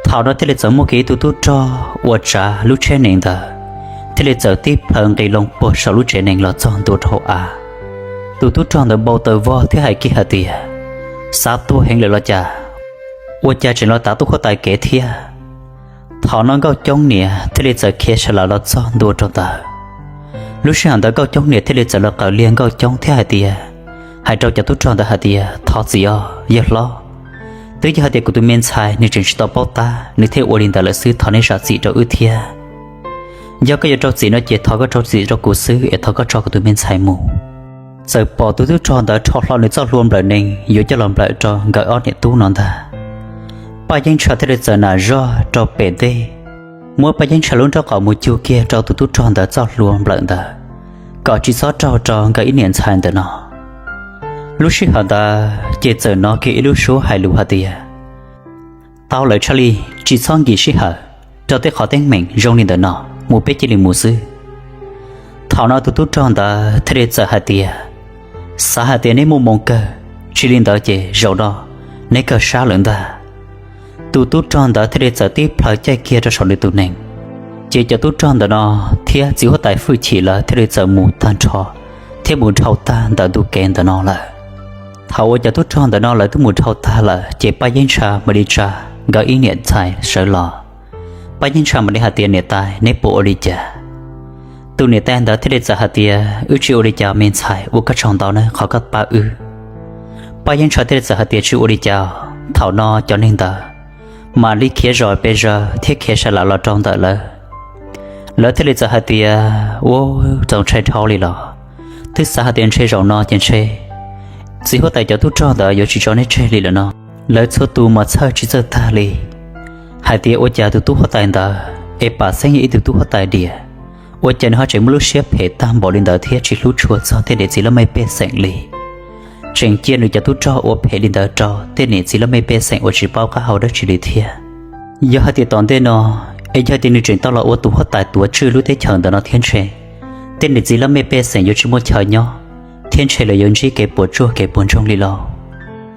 Thaum no thiaj li txawm muaj kiag ib tug tub rog uas tsav lub tsheb nees ntawd thiaj li txawm tib plhaw nqis loo puag saum lub tsev nees los txog ntua rau hauv av. Tus tub rog ntawd npau taws vog thiab hais kiag hais tias, xav tuag heev lawm los cas? Ua cas tseem los tav tub huab tais kev thiab? Thaum no Nkauj Coob niam thiaj li txawm khiav sa lam los txog ntua rau ntawd. Lub sij hawm ntawd Nkauj Coob niam thiaj li txawm los qawm liag Nkauj Coob thiab hais tias, hais rau cov tub rog ntawd hais tias, thov txim os yawg hlob, twb yog hais tias kuv tus me ntxhais nws tseem tsis tau paub tab nws thiaj ua li ntawd lawm xwb, thov neb zam txim rau wb thiab. Yog koj yuav rau txim no ces thov koj rau txim rau kuv xwb es thov koj tso kuv tus me ntxhais mus. Txawm pom tus tub rog ntawd rho hlo nws txoj hlua nplawm nees yuav coj los nplawm rau nkawd ob niam tub no ntag. Paj Yeeb Tshaj thiaj li txawm nam zoj rau pem ntej, muab Paj Yeeb Tshaj lub nraub qaum mus cug kiag rau tus tub rog ntawd txoj hlua nplawm ntawd, kom tsis txhob raug rau nkawd ib niam ntxhais ntawm no. Lub sij hawm ntawd ces txawm hnov kiag ib lub suab hais lus hais tias, tau lawm Tshaj Li, tsis txhob nkim sij hawm rau tej qhov teeb meem zoo li ntawm no, mus peb cia li mus xwb. Thaum no tus tub rog ntawd thiaj li txawm hais tias, xav hais tias neb muaj moo kawg, tsis li ntawd ces zaum no neb kawg sab lawm ntag. Tus tub rog ntawd thiaj li txawm tib plhaw caij kiag rau saum nws tus nees, ces cov tub rog ntawm no thiab txiv huab tais Fwj Chim lawv thiaj li txawm mus tag nrho thiab mus dhau tag ntawm ntu kev ntawm no lawm. Thaum uas cov tub rog ntawm no lawv twb mus dhau tag lawm ces Paj Yeeb Tshaj mam li tsa nkawd ib niam ntxhais sawv los. Paj Yeeb Tshaj mam li hais tias, niam tais, neb puas ua li cas? Tus niam tais ntawd thiaj li txawm hais tias, wb tsis ua li cas me ntxhais, ua koj tsaug ntau nawb qhov koj pab wb. Paj Yeeb Tshaj thiaj li txawm hais tias, tsis ua li cas, thaum no cov neeg ntawd mam li khiav zom pes zaws thiab khiav sa lam los rau ntawm lawv. Lawv thiaj li txawm hais tias, ua, txaus ntshai dhau li los, twb xav hais tias ntshe zaum no ces ntshe txiv huab tais cov tub rog ntawd yuav tsis tso neb tseg li lawm no. Lawv txhua tus mas txhawj tsis txawj tag li, hais tias ua cas tus tub huab tais ntawd es pam xeeb yog ib tug tub huab tais diam, ua cas nws ho tseem muaj lub siab phem tag npaum li ntawd thiab tsis hlub tshua txog tej niam txiv laj mej pej xeem li, tseem cia nws cov tub rog ua phem li ntawd rau tej niam txiv laj mej pej xeem uas tsis paub qab hau dab tsi li thiab. Yog hais tias tom ntej no es yog tias nws tseem tau los ua tus huab tais tuav tswj lub teb chaws ntawm no thiab ntshe tej niam txiv laj mej pej xeem yuav tsis muaj chaw nyob thiab ntshe lawv yuav ntsib kev puas tsuaj kev puas ntsoog li lauj.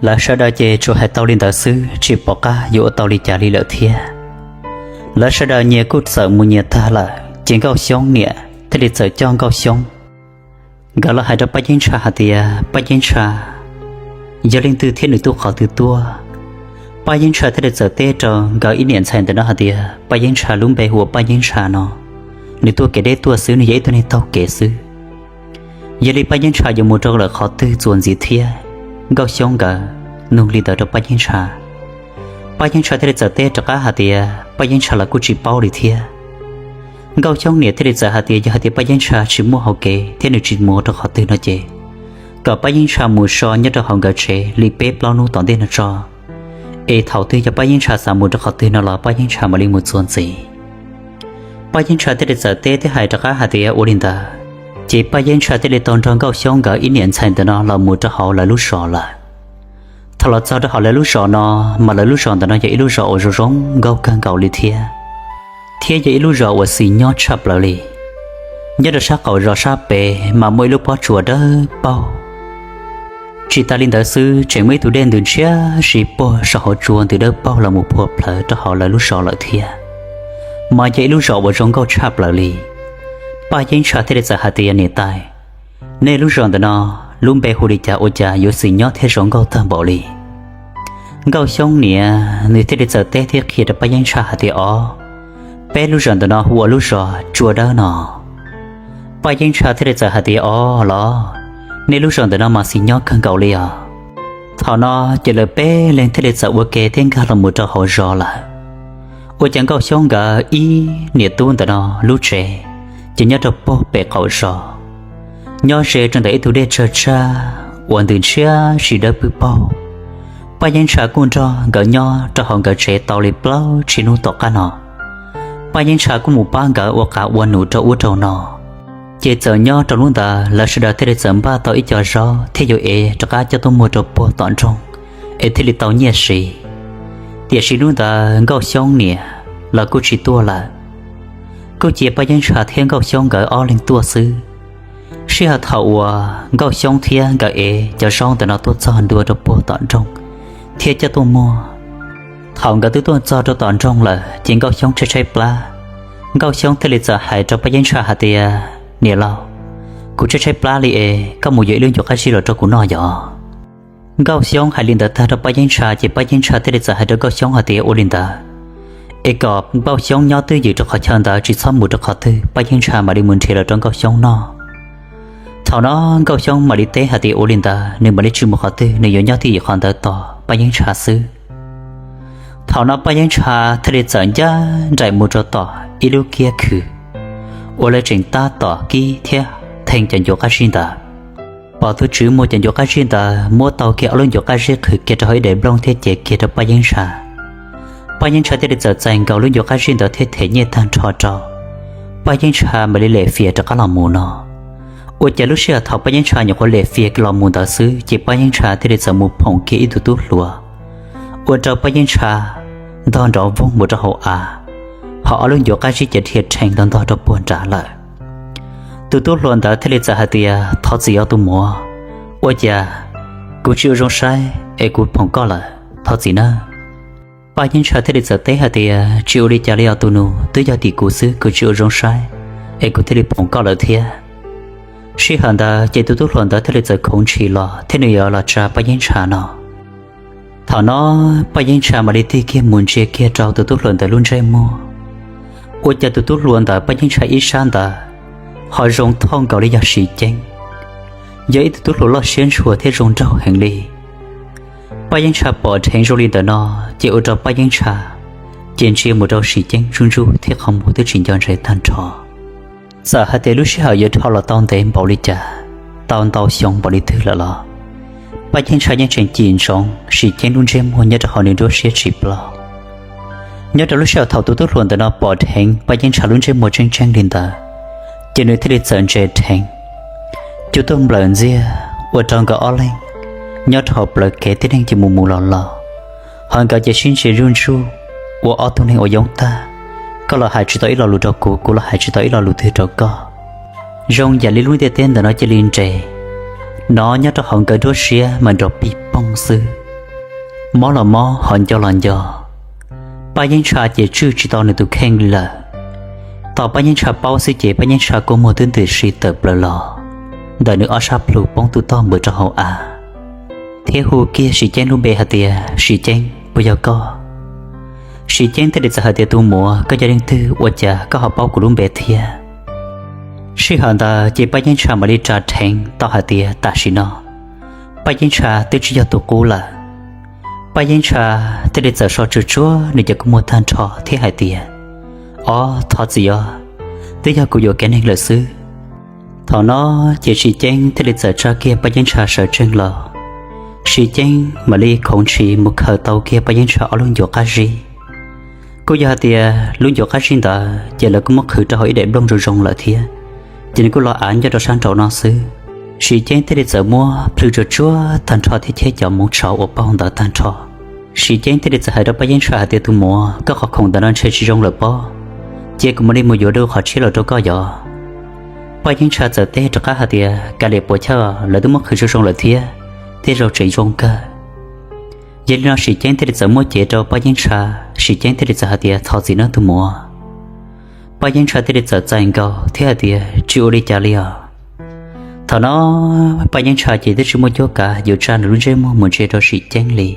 Lawv sawv daws ces tsuas hais tau li ntawd xwb, tsis pom qab yuav ua tau li cas li lawm thiab. Lawv sawv daws nyias kuj txawm mus nyias tag lawm ces Nkauj Xyoob niam thiaj li txawm coj Nkauj Xyoob, nkawd los hais rau Paj Yeeb Tshaj hais tias, Paj Yeeb Tshaj, yog leej twg thiab nws tuaj qhov twg tuaj? Paj Yeeb Tshaj thiaj li txawm teb rau nkawd ib niam ntxhais ntawm no hais tias, Paj Yeeb Tshaj lub npe hu ua Paj Yeeb Tshaj no, nws tuaj kev deb tuaj xwb, nws yog ib tug neeg taug kev xwb. Yog li Paj Yeeb Tshaj yuav mus rau lawm qhov twg txuas ntxiv thiab? Nkauj Xyoob nkawd nug li ntawd rau Paj Yeeb Tshaj. Paj Yeeb Tshaj thiaj li txawm teb rov qab hais tias, Paj Yeeb Tshaj los kuj tsis paub li thiab. Nkauj Xyoob niam thiaj li txawm hais tias, yog hais tias Paj Yeeb Tshaj tsis muaj hauv kev thiab nws tsis mus rau qhov twg no ces, kom Paj Yeeb Tshaj mus so nyob rau hauv nkawd tsev li peb plaub hnub tom ntej no tso, es thaum twg yog Paj Yeeb Ntsha xav mus rau qhov twg no los Paj Yeeb Ntsha mam li mus txuas ntxiv. Paj Yeeb Ntsha thiaj li txawm teb thiab hais rov qab hais tias ua li ntawd. Ces Paj Yeeb Ntsha thiaj li tau nrog Nkauj Xyoob nkawd ib niam ntxhais ntawm no los mus rau hauv lawv lub zos lawm. Thaum los txog rau hauv lawv lub zos no, mas lawv lub zos ntawm no yog ib lub zos uas zoo zoo nkauj kawg nkaus li thiab, thiab yog ib lub zos uas xis nyob tshaj plaws li. Nyob rau sab qaum zos sab pem mas muaj ib lub pob tsuas dawb paug. Tsis tas li ntawd xwb, tseem muaj ib tug dej ntws ntshiab si puag saum hauv tsua ntws dawb paug los mus puag plawv rau hauv lawv lub zos lawm thiab. Mas yog ib lub zos uas zoo nkauj tshaj plaws li. Paj Yeeb Ntsha thiaj li txawm hais tias, niam tais, nej lub zos ntawm no lub npe hu li cas ua cas yuav xis nyob thiab zoo nkauj tag npaum li? Nkauj Xyoob niam nws thiaj li txawm teb thiab qhia rau Paj Yeeb Ntsha hais tias, o, peb lub zos ntawm no hu ua lub zos Tsua Dawb no. Paj Yeeb Ntsha thiaj li txawm hais tias, o los, nej lub zos ntawm no mas xis nyob kawg nkaus li os. Thaum no ces lawv peb leeg thiaj li txawm ua ke thiab nkag los mus rau hauv zos lawm. Ua cas Nkauj Xyoob nkawd ib niam tub ntawm no lub tsev ces nyob rau puag pem qaum zos, nyob ze rau ntawm ib tug dej tsawg tsag uas ntws ntshiab si dawb pwb paug. Paj Yeeb Ntsha kuj nrog nkawd nyob rau hauv nkawd tsev tau li plaub tsib hnub tom qab no. Paj Yeeb Ntsha kuj mus pab nkawd ua qav ua num rau ub rau no. Ces txawm nyob rau hnub ntawd lawv sawv daws thiaj li txawm npaj tau ib co zaub thiab yuav ev rov qab coj tuaj muag rau puag tom nroog es thiaj li tau nyiaj siv. Tiam sis hnub ntawd Nkauj Xyoob niam los kuj tsis tuaj lawm, kuj cia Paj Yeeb Ntsha thiab Nkauj Xyoob nkawd ob leeg tuaj xwb. Sij hawm thaum uas Nkauj Xyoob thiab nkawd ev cov zaub ntawm no tuaj txog ntua rau puag tom nroog thiab coj tuaj muag, thaum nkawd twb tuaj txog rau tom nroog lawm ces Nkauj Xyoob tshaib tshaib plab. Nkauj Xyoob thiaj li txawm hais rau Paj Yeeb Ntsha hais tias, niam laus, kuv tshaib tshaib plab li es koj mus yuav ib lub ncuav qab zib los rau kuv noj yom. Nkauj Xyoob hais li ntawd tag rau Paj Yeeb Ntsha ces Paj Yeeb Ntsha thiaj li txawm hais rau Nkauj Xyoob hais tias ua li ntawd, es kom Nkauj Xyoob nyob twj ywm rau qhov chaw ntawd tsis txhob mus rau qhov twg, Paj Yeeb Ntsha mam li mus nrhiav los rau Nkauj Xyoob noj. Thaum no Nkauj Xyoob mam li teb hais tias ua li ntawd nws mam li tsis mus qhov twg, nws yuav nyob twj ywm qhov ntawd tos Paj Yeeb Ntsha xwb. Thaum no Paj Yeeb Ntsha thiaj li txawm ncaj nraim mus rau tom ib lub kiab khw uas lawv tseem tab tom kib thiab theej cov ncuav qab zib ntawd. Pom tus tswv muag cov ncuav qab zib ntawd muab tau kiag ob lub ncuav qab zib qhwv kiag rau hauv ib daim nplooj thiab cev kiag rau Paj Yeeb Ntsha. Paj Yeeb Ntsha thiaj li txawm txais nkaus lub ncuav qab zib ntawd thiab them nyiaj tag nrho rau. Paj Yeeb Ntsha mam li lem fias rov qab los mus no. Ua cas lub sij hawm thaum Paj Yeeb Ntsha nyuam qhuav lem fias los mus ntawd xwb ces Paj Yeeb Ntsha thiaj li txawm mus phoom kiag ib tug tub hluas, ua rau Paj Yeeb Ntsha ntog nrov voog mus rau hauv av, ho ob lub ncuav qab zib ces dhia rhees ntog ntog rau puag nrad lawm. Tus tub hluas ntawd thiaj li txawm hais tias thov txim os tus muam, ua cas kuv tsis ua zoo saib es kuv phoom koj lawm, thov txim nawb. Paj Yeeb Ntsha thiaj li txawm teb hais tias tsis ua li cas li os tus nus, twb yog tim kuv xwb, kuv tsis ua zoo saib es kuv thiaj li phoom koj lawm thiab. Sij hawm ntawd ces tus tub hluas ntawd thiaj li txawm khoov ntshis los thiab nws yuav los tsa Paj Yeeb Ntsha no. Thaum no Paj Yeeb Ntsha mam li tig kiag mus ntsia kiag rau tus tub hluas ntawd lub ntsej muag, ua cas tus tub hluas ntawd Paj Yeeb Ntsha ib sab ntawd ho zoo thooj nkaus li yog Sim Ceeb, yog ib tug tub hluas loj siab ntshua thiab zoo nraug heev li. Paj Yeeb Ntsha pom dheev zoo li ntawm no ces ua rau Paj Yeeb Ntsha ces ntsia mus rau Sim Ceeb ntsuj ntsuj thiab qhov muag twb tsis nco ntses tag nrho. Txawm hais tias lub sij hawm yuav dhau los tau ntev npaum li cas, tau ntau xyoo npaum li twg lawm los Paj Yeeb Ntsha yeej tseem cim ntsoov Sim Ceeb lub ntsej muag nyob rau hauv nws nruab siab tsis ploj. Nyob rau lub sij hawm thaum tus tub hluas ntawm no pom dheev Paj Yeeb Ntsha lub ntsej muag tseeb tseeb li ntawd, ces nws thiaj li txawm ntse dheev, cua tuaj nplawm ntxiag, ua rau nkawd ob leeg nyob rau hauv plawv kev tib neeg ces mus mus los los, ho nkawd ces sib ntsia ntsuj ntsuj ua ob tug neeg uas yoob tag, koj los hais tsis tau ib lo lus rau kuv, kuv los hais tsis tau ib lo lus twg rau koj. Zoo yam li lub ntiaj teb ntawm no cia li nres, nov nyob rau hauv nkawd nruab siab mas nrov pij poog xwb. Mob los mob, ho nco los nco, Paj Yeeb Ntsha ces tswj tsis tau nws tus kheej li lawm. Thaum Paj Yeeb Ntsha paub xwb ces Paj Yeeb Ntsha kua muag twb ntws si tawm plaws los ntawm nws ob sab plhu poob tus toj npws rau hauv av, thiab hu kiag Sim Ceeb lub npe hais tias, Sim Ceeb, puas yog koj? Sim Ceeb thiaj li txawm hais tias, tus muam, koj yog leej twg ua cas koj ho paub kuv lub npe thiab? Sij hawm ntawd ces Paj Yeeb Ntsha mam li ras dheev tau hais tias tam sim no Paj Yeeb Ntsha twb tsis yog tus qub lawm. Paj Yeeb Ntsha thiaj li txawm so tsuag tsuag nws cov kua muag tag nrho thiab hais tias, ob, thov txim os, twb yog kuv yuam kev neeg lawm xwb. Thaum no ces Sim Ceeb thiaj li txawm tsa kiag Paj Yeeb Ntsha sawv tsees los, Siv Ceeb mam li khoov ntshis mus khaws tau kiag Paj Yeeb Tshaj ob lub ncuav qab zib. Kuj yog hais tias lub ncuav qab zib ntawd ces lawv kuj muab qhwv rau hauv ib daim nplooj zoo zoo lawm thiab, ces nws kuj los av ncaj rau sab nraum no xwb. Siv Ceeb thiaj li txawm muab plhws tsuag tsuag tag nrho thiab cheb cov moov tshauv uas paug ntawd tag nrho. Siv Ceeb thiaj li txawm hais rau Paj Yeeb Tshaj hais tias, Tus muam, koj qhov khoom ntawm no ntshe tsis zoo lawm pob, cia kuv mam li mus yuav dua qhov tshiab los rau koj yos. Paj Yeeb Tshaj txawm teb rov qab hais tias, Kav liam puas chawj, lawv twb muab qhwv zoo zoo lawm thiab, tej zaum tseem zoo kawg. Yog li no Siv Ceeb thiaj li txawm muab cev rau Paj Yeeb Tshaj, Siv Ceeb thiaj li txawm hais tias, Thov txim nawb tus muam. Paj Yeeb Tshaj thiaj li txawm txais nkaus thiab hais tias, Tsis ua li cas li os. Thaum no Paj Yeeb Tshaj ces twb tsis muaj cuab kav yuav tsa nws lub ntsej muag mus ntsia rau Siv Ceeb li.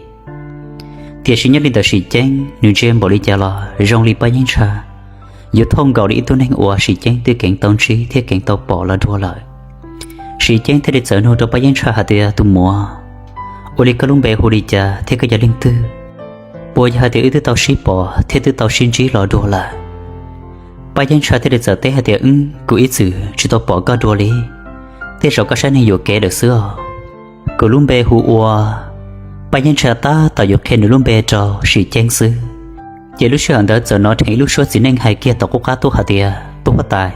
Tiam sis nyob li ntawm Siv Ceeb, nws ntsia npaum li cas los zoo li Paj Yeeb Tshaj yuav thooj nkaus li ib tug neeg uas Siv Ceeb twb keev tau ntsib thiab keev tau pom los dua lawm. Siv Ceeb thiaj li txawm nug rau Paj Yeeb Tshaj hais tias, Tus muam, ua li koj lub npe hu li cas thiab koj yog leej twg? Puas yog hais tias wb twb tau sib pom thiab twb tau sib ntsib los dua lawm? Paj Yeeb Tshaj thiaj li txawm teb hais tias, Wb, kuv ib txwm tsis tau pom koj dua li, tej zaum koj saib neeg yuam kev lawm xwb os. Kuv lub npe hu ua... Paj Yeeb Tshaj tab tom yuav qhia nws lub npe rau Siv Ceeb xwb, ces lub sij hawm ntawd txawm hnov dheev ib lub suab txiv neej hais kiag tom qub qab tuaj hais tias, Tub huab tais,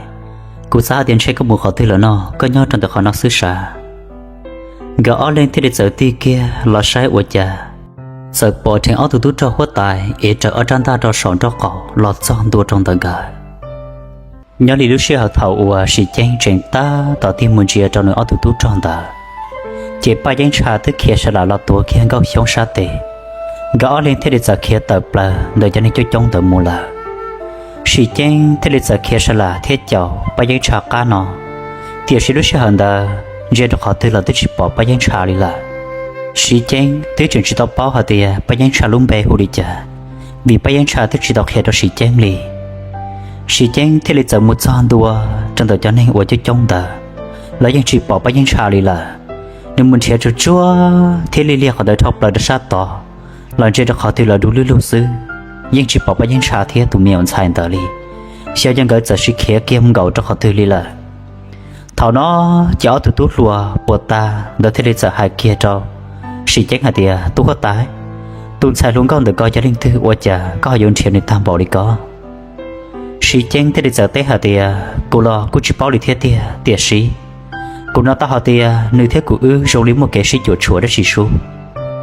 kuv xav hais tias ntshe koj mus qhov twg lawm no, koj nyob rau ntawm qhov no xwb sav. Nkawd ob leeg thiaj li txawm tig kiag los saib ua cas txawm pom dheev ob tug tub rog huab tais ev rawv ob rab ntaj rau saum nraub qaum los txog ntua rau ntawm nkawd. Nyob li lub sij hawm thaum uas Siv Ceeb tseem tab tom tig mus ntsia rau nws ob tug tub rog ntawd, ces Paj Yeeb Tshaj twb khiav sa lam los tuav kiag Nkauj Xyoob sab tes. Nkawd ob leeg thiaj li txawm khiav tawm plaws ntawm cov neeg coob coob ntawd mus lawm. Siv Ceeb thiaj li txawm khiav sa lam thiab caum Paj Yeeb Tshaj qab no, tiam sis lub sij hawm ntawd ntsia rau qhov twg los twb tsis pom Paj Yeeb Tshaj li lawm. Siv Ceeb twb tseem tsis tau paub hais tias Paj Yeeb Tshaj lub npe hu li cas, vim Paj Yeeb Tshaj twb tsis tau qhia rau Siv Ceeb li. Siv Ceeb thiaj li txawm mus txog ntua rau ntawm cov neeg uas coob coob ntawd, los yeej tsis pom Paj Yeeb Tshaj li lawm. Nws mus nrhiav tsuag tsuag thiab liaj liaj qhov ntawd dhau plaws rau sab tod, los ntsia rau qhov twg los du lug lug xwb, yeej tsis pom Paj Yeeb Tshaj thiab tus me nyuam ntxhais ntawd li. Xyov yog nkawd txawm sib khiav kiag mus nkaum rau qhov twg li lawm. Thaum no ces ob tug tub hluas puas tas ntawd thiaj li txawm hais kiag rau Siv Ceeb hais tias, Tub huab tais, tus ntxhais hluas nkauj ntawm ko yog leej twg ua cas koj ho yuav nrhiav nws tag npaum li ko? Siv Ceeb thiaj li txawm teb hais tias, Kuv los kuj tsis paub li thiab tiag, tiam sis kuv hnov tau hais tias nws thiab kuv wb zoo li muaj kev sib cuam tshuam dab tsi sub.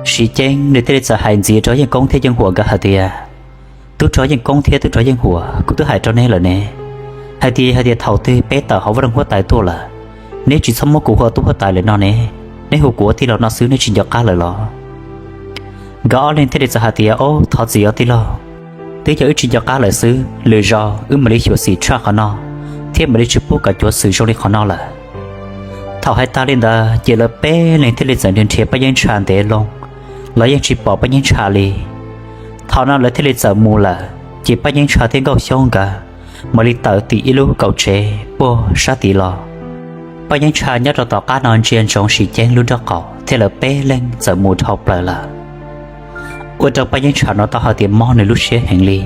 Siv Ceeb nws thiaj li txawm hais ntxiv rau Yeej Koob thiab Yeej Huam nkawd hais tias, Tub rog Yeej Koob thiab tub rog Yeej Huam, kuv twb hais rau neb lawm ne, hais tias, hais tias thaum twg peb tawm hauv vaj loog huab tais tuaj lawm, neb tsis txhob muab kuv hu ua tub huab tais lawm no ne, neb hu kuv ua tij laug no xwb, neb tsis nco qab lawm los? Nkawd ob leeg thiaj li txawm hais tias, Ob, thov txim os tij laug, twb yog wb tsis nco qab lawm xwb, lwm zaus wb mam li xyuam xim tshaj qhov no, thiab mam li tsis pub kom cuav xwm zoo li qhov no lawm. Thaum hais tas li ntawd ces lawv peb leeg thiaj li txawm nrhiav nrhiav Paj Yeeb Tshaj ntev loo los yeej tsis pom Paj Yeeb Tshaj li. Thaum no lawv thiaj li txawm mus lawm, ces Paj Yeeb Tshaj thiab Nkauj Xyoob nkawd mam li tawm tim ib lub kaum tsev puag sab tid los. Paj Yeeb Tshaj nyob rau tom qab no ntsia ntsoov Siv Ceeb lub nraub qaum thiab lawv peb leeg txawm mus dhau plaws lawm. Ua rau Paj Yeeb Tshaj hnov tau hais tias mob nws lub siab heev li,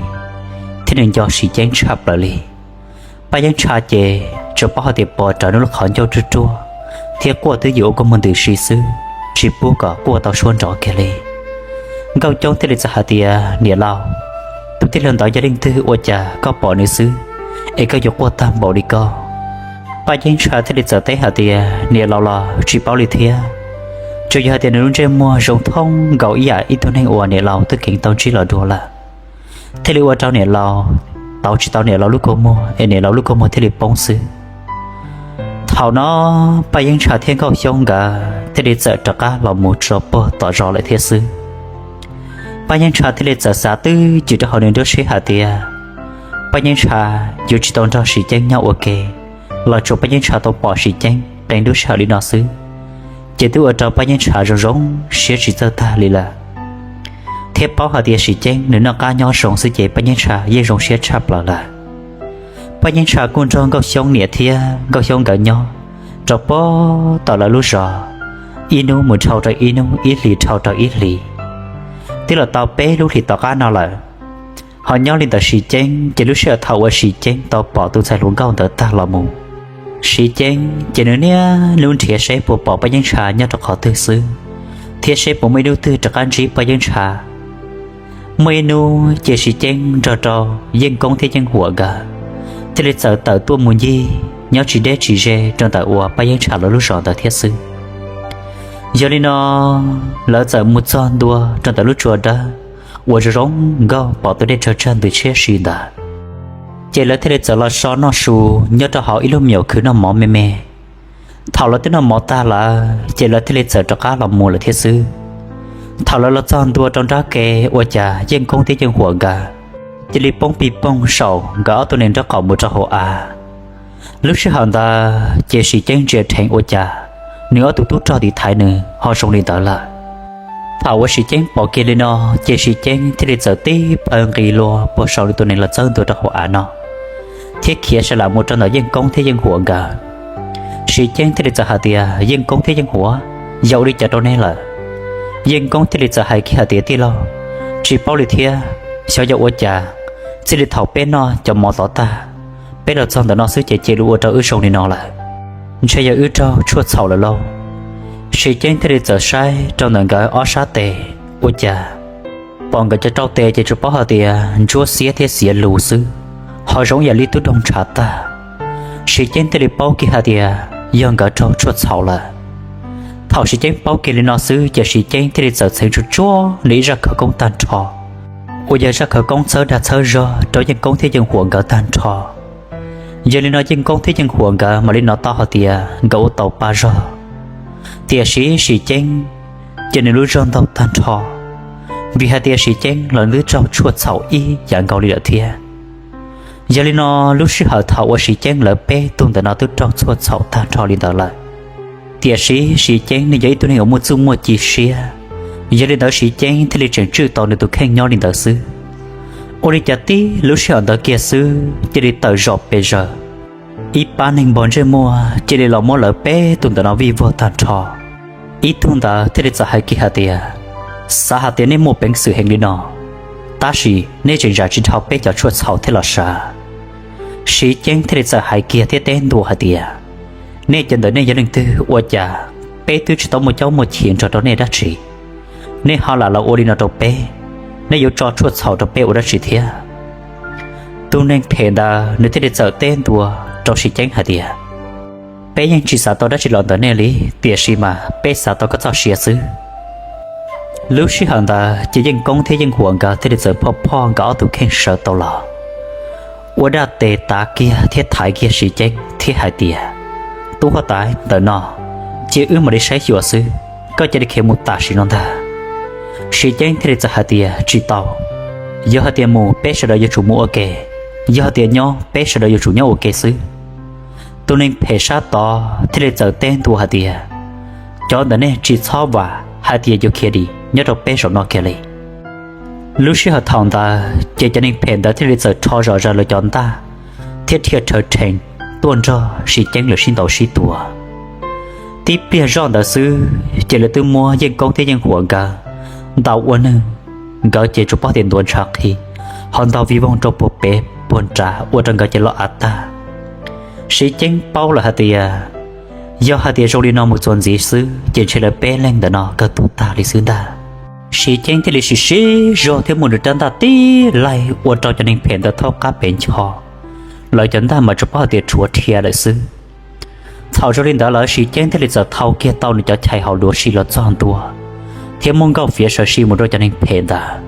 thiab nws nco Siv Ceeb tshaj plaws li. Paj Yeeb Tshaj ces tsuas paub hais tias pom raws nws lub qhov ncauj ruaj ruaj, thiab quaj twb ywm ua kua muag ntws si xwb, tsis pub kom quaj tau suab nrov kiag li. Nkauj Xyoob thiaj li txawm hais tias, Niam laus, tus tij laug ntawd yog leej twg ua cas koj pom nws xwb es koj yuav quaj tag npaum li ko? Paj Yeeb Tshaj thiaj li txawm teb hais tias, Niam laus los tsis paub li thiab, tsuas yog hais tias nws lub ntsej muag zoo thooj nkaus ib yam ib tug neeg uas niam laus twb keev tau ntsib los dua lawm, thiaj li ua rau niam laus tau tsis tau niam laus lub kua muag es niam laus lub kua muag thiaj li poob xwb. Thaum no Paj Yeeb Tshaj thiab Nkauj Xyoob nkawd thiaj li txawm rov qab los mus rau puag tom zos lawm thiab xwb. Paj Yeeb Tshaj thiaj li txawm xav twb ywm rau hauv nws nruab siab hais tias Paj Yeeb Tshaj yuav tsis tau nrog Siv Ceeb nyob ua ke, los tsuas Paj Yeeb Tshaj tau pom Siv Ceeb qee lub sij hawm li no xwb, ces twb ua rau Paj Yeeb Tshaj zoo zoo siab tsis txawj tag li lawm, thiab paub hais tias Siv Ceeb nws noj qab nyob zoo xwb ces Paj Yeeb Tshaj yeej zoo siab tshaj plaws lawm. Paj Yeeb Tshaj kuj nrog Nkauj Xyoob niam thiab Nkauj Xyoob nkawd nyob rau puag tom lawv lub zos, ib hnub mus dhau rau ib hnub, ib hlis dhau rau ib hlis, twb los tau peb lub hlis tom qab no lawm. Ho nyob li ntawm Siv Ceeb ces lub sij hawm thaum uas Siv Ceeb tau pom tus ntxhais hluas nkauj ntawd tag los mus, Siv Ceeb ces nws niaj hnub nrhiav seb puas pom Paj Yeeb Tshaj nyob rau qhov twg xwb, thiab seb puas muaj ib hnub twg rov qab ntsib Paj Yeeb Ntshav. Muaj ib hnub ces Siv Ceeb nrog rau Yeej Koob thiab Yeej Huam nkawd thiaj li txawm tawm tuaj mus ncig nyob tsis deb tsis ze rau ntawm uas Paj Yeeb Ntshav lawv lub zos ntawd thiab xwb. Yog li no, lawv txawm mus txog ntua rau ntawm lub tsua dawb uas zoo zoo nkauj pom tus dej tsawg tsawg ntws tshiab si ntawd, ces lawv thiaj li txawm los so noj su nyob rau hauv ib lub me nyuam khw noj mov me me. Thaum lawv twb noj mov tag lawm ces lawv thiaj li txawm rov qab los mus lawm thiab xwb. Thaum lawv los txog ntua rau nrab ke, ua cas Yeej Koob thiab Yeej Huam nkawd cia li poob pij poog saum nkawd ob tug nees nraub qaum mus rau hauv av. Lub sij hawm ntawd ces Siv Ceeb ntsia dheev ua cas nws ob tug tub rog tim thaiv nws ho zoo li ntawd lawm. Thaum uas Siv Ceeb pom kiag li no, ces Siv Ceeb thiaj li txawm tib plhaw nqis luag puag saum nws tus nees los txawb ntua rau hauv av no, thiab khiav sawv lam mus rau ntawm Yeej Koob thiab Yeej Huam nkawd. Siv Ceeb thiaj li txawm hais tias, Yeej Koob thiab Yeej Huam, yog ua li cas rau nej lawm? Yeej Koob thiaj li txawm hais kiag hais tias, Tij laug, tsis paub li thiab, xyov yog ua cas, txij li thaum peb noj cov mov tod tag, peb los txog ntawm no xwb ces cia li ua rau wb zoo li no lawm. Ntshe yog wb raug tshuaj txhaum lawm lauj. Siv Ceeb thiaj li txawm saib rau ntawm nkawd ob sab tes, ua cas pom nkawd cov rau tes ces tsuas paub hais tias ntsuab xiab thiab xiav lus xwb, ho zoo yam li tub doog ntshav tag. Siv Ceeb thiaj li paub kiag hais tias yog nkawd raug tshuaj txhaum lawm. Thaum Siv Ceeb paub kiag li no xwb ces Siv Ceeb thiaj li txawm txheev tsuj tsuag li ib zaj khawv koob tag nrho, uas yog zaj khawv koob txhawb dag txhawb zog rau Yeej Koob thiab Yeej Huam nkawd tag nrho. Yog li no Yeej Koob thiab Yeej Huam nkawd mam li hnov tau hais tias nkawd ua tau pa zog, tiam sis Siv Ceeb ces nws lub zog ntaug tag nrho, vim hais tias Siv Ceeb los twb raug tshuaj txhaum ib yam nkaus li lawm thiab. Yog li no, lub sij hawm thaum uas Siv Ceeb lawv peb tug ntawm no twb raug tshuaj txhaum tag nrho li ntawd lawm, tiam sis Siv Ceeb nws yog ib tug neeg uas muaj txuj muaj ci siab, yog li ntawd Siv Ceeb thiaj li tseem tswj tau nws tus kheej nyob li ntawd xwb. Ua li cas tib lub sij hawm ntawd kiag xwb cia li tawm zom pes zaws, ib pab neeg npog ntsej muag cia li los muab lawv peb tug ntawm no vij vog tag nrho. Ib tug ntawd thiaj li txawm hais kiag hais tias, Xav hais tias nej muaj peev xwm heev li no, tab sis nej tseem zam tsis dhau peb cov tshuaj txhaum thiab los sav. Siv Ceeb thiaj li txawm hais kiag thiab teb ntua hais tias, Nej cov ntawm nej yog leej twg ua cas peb twb tsis tau muaj caub muaj chim nrog rau nej dab tsi, nej ho lam los ua li no rau peb, nej yuav tso tshuaj txhaum rau peb ua dab tsi thiab? Tus neeg phem ntawd nws thiaj li txawm teb ntua rau Siv Ceeb hais tias, Peb yeej tsis xav tau dab tsi los ntawm nej li, tiam sis mas peb xav tau koj txoj sia xwb. Lub sij hawm ntawd ces Yeej Koob thiab Yeej Huam nkawd thiaj li txawm phoj phoj nkawd ob tug kheej sawv tau los, ua dab tes tav kiag thiab thaiv kiag Siv Ceeb thiab hais tias, Tub huab tais, ntawm no cia wb mam li saib xyuas xwb, koj cia li khiav mus tam sim no ntag. Siv Ceeb thiaj li txawm hais tias, Tsis tau, yog hais tias mus peb sawv daws yuav tsum mus ua ke, yog hais tias nyob peb sawv daws yuav tsum nyob ua ke xwb. Tus neeg phem sab tod thiaj li txawm teb ntua hais tias, Cov ntawm nej tsis txhob vam hais tias yuav khiav dim nyob rau peb zaum no kiag li. Lub sij hawm thaum ntawd ces cov neeg phem ntawd thiaj li txawm rho zom zaws lawv cov ntaj thiab dhia rhawv rhees tuaj nrog Siv Ceeb lawv sib ntaus sib tua. Tib pliag zoj ntawd xwb ces lawv twb muab Yeej Koob thiab Yeej Huam nkawd ntaus ua nws, nkawd ces tsuas paub tias ntuav ntshav qhi, ho ntaus vij voog rau puag pem puag nrad ua rau nkawd ces los av tag. Siv Ceeb paub lawm hais tias, yog hais tias zoo li no mus txuas ntxiv xwb ces ntshe lawv peb leeg ntawm no kawg tuag tag li xwb ntag. Siv Ceeb thiaj li sim siv zog thiab muab nws rab ntaj tib laig ua rau cov neeg phem ntawd thaub qab pes ncho, lawv cov ntaj mas tsuas paub hais tias rhuav rhia lawm xwb. Thaum zoo li ntawd lawm Siv Ceeb thiaj li txawm thau kiag tau nws cov chais hauv luav si los txog ntua, thiab muab nkauj fiav sawv si mus rau cov neeg phem ntawd.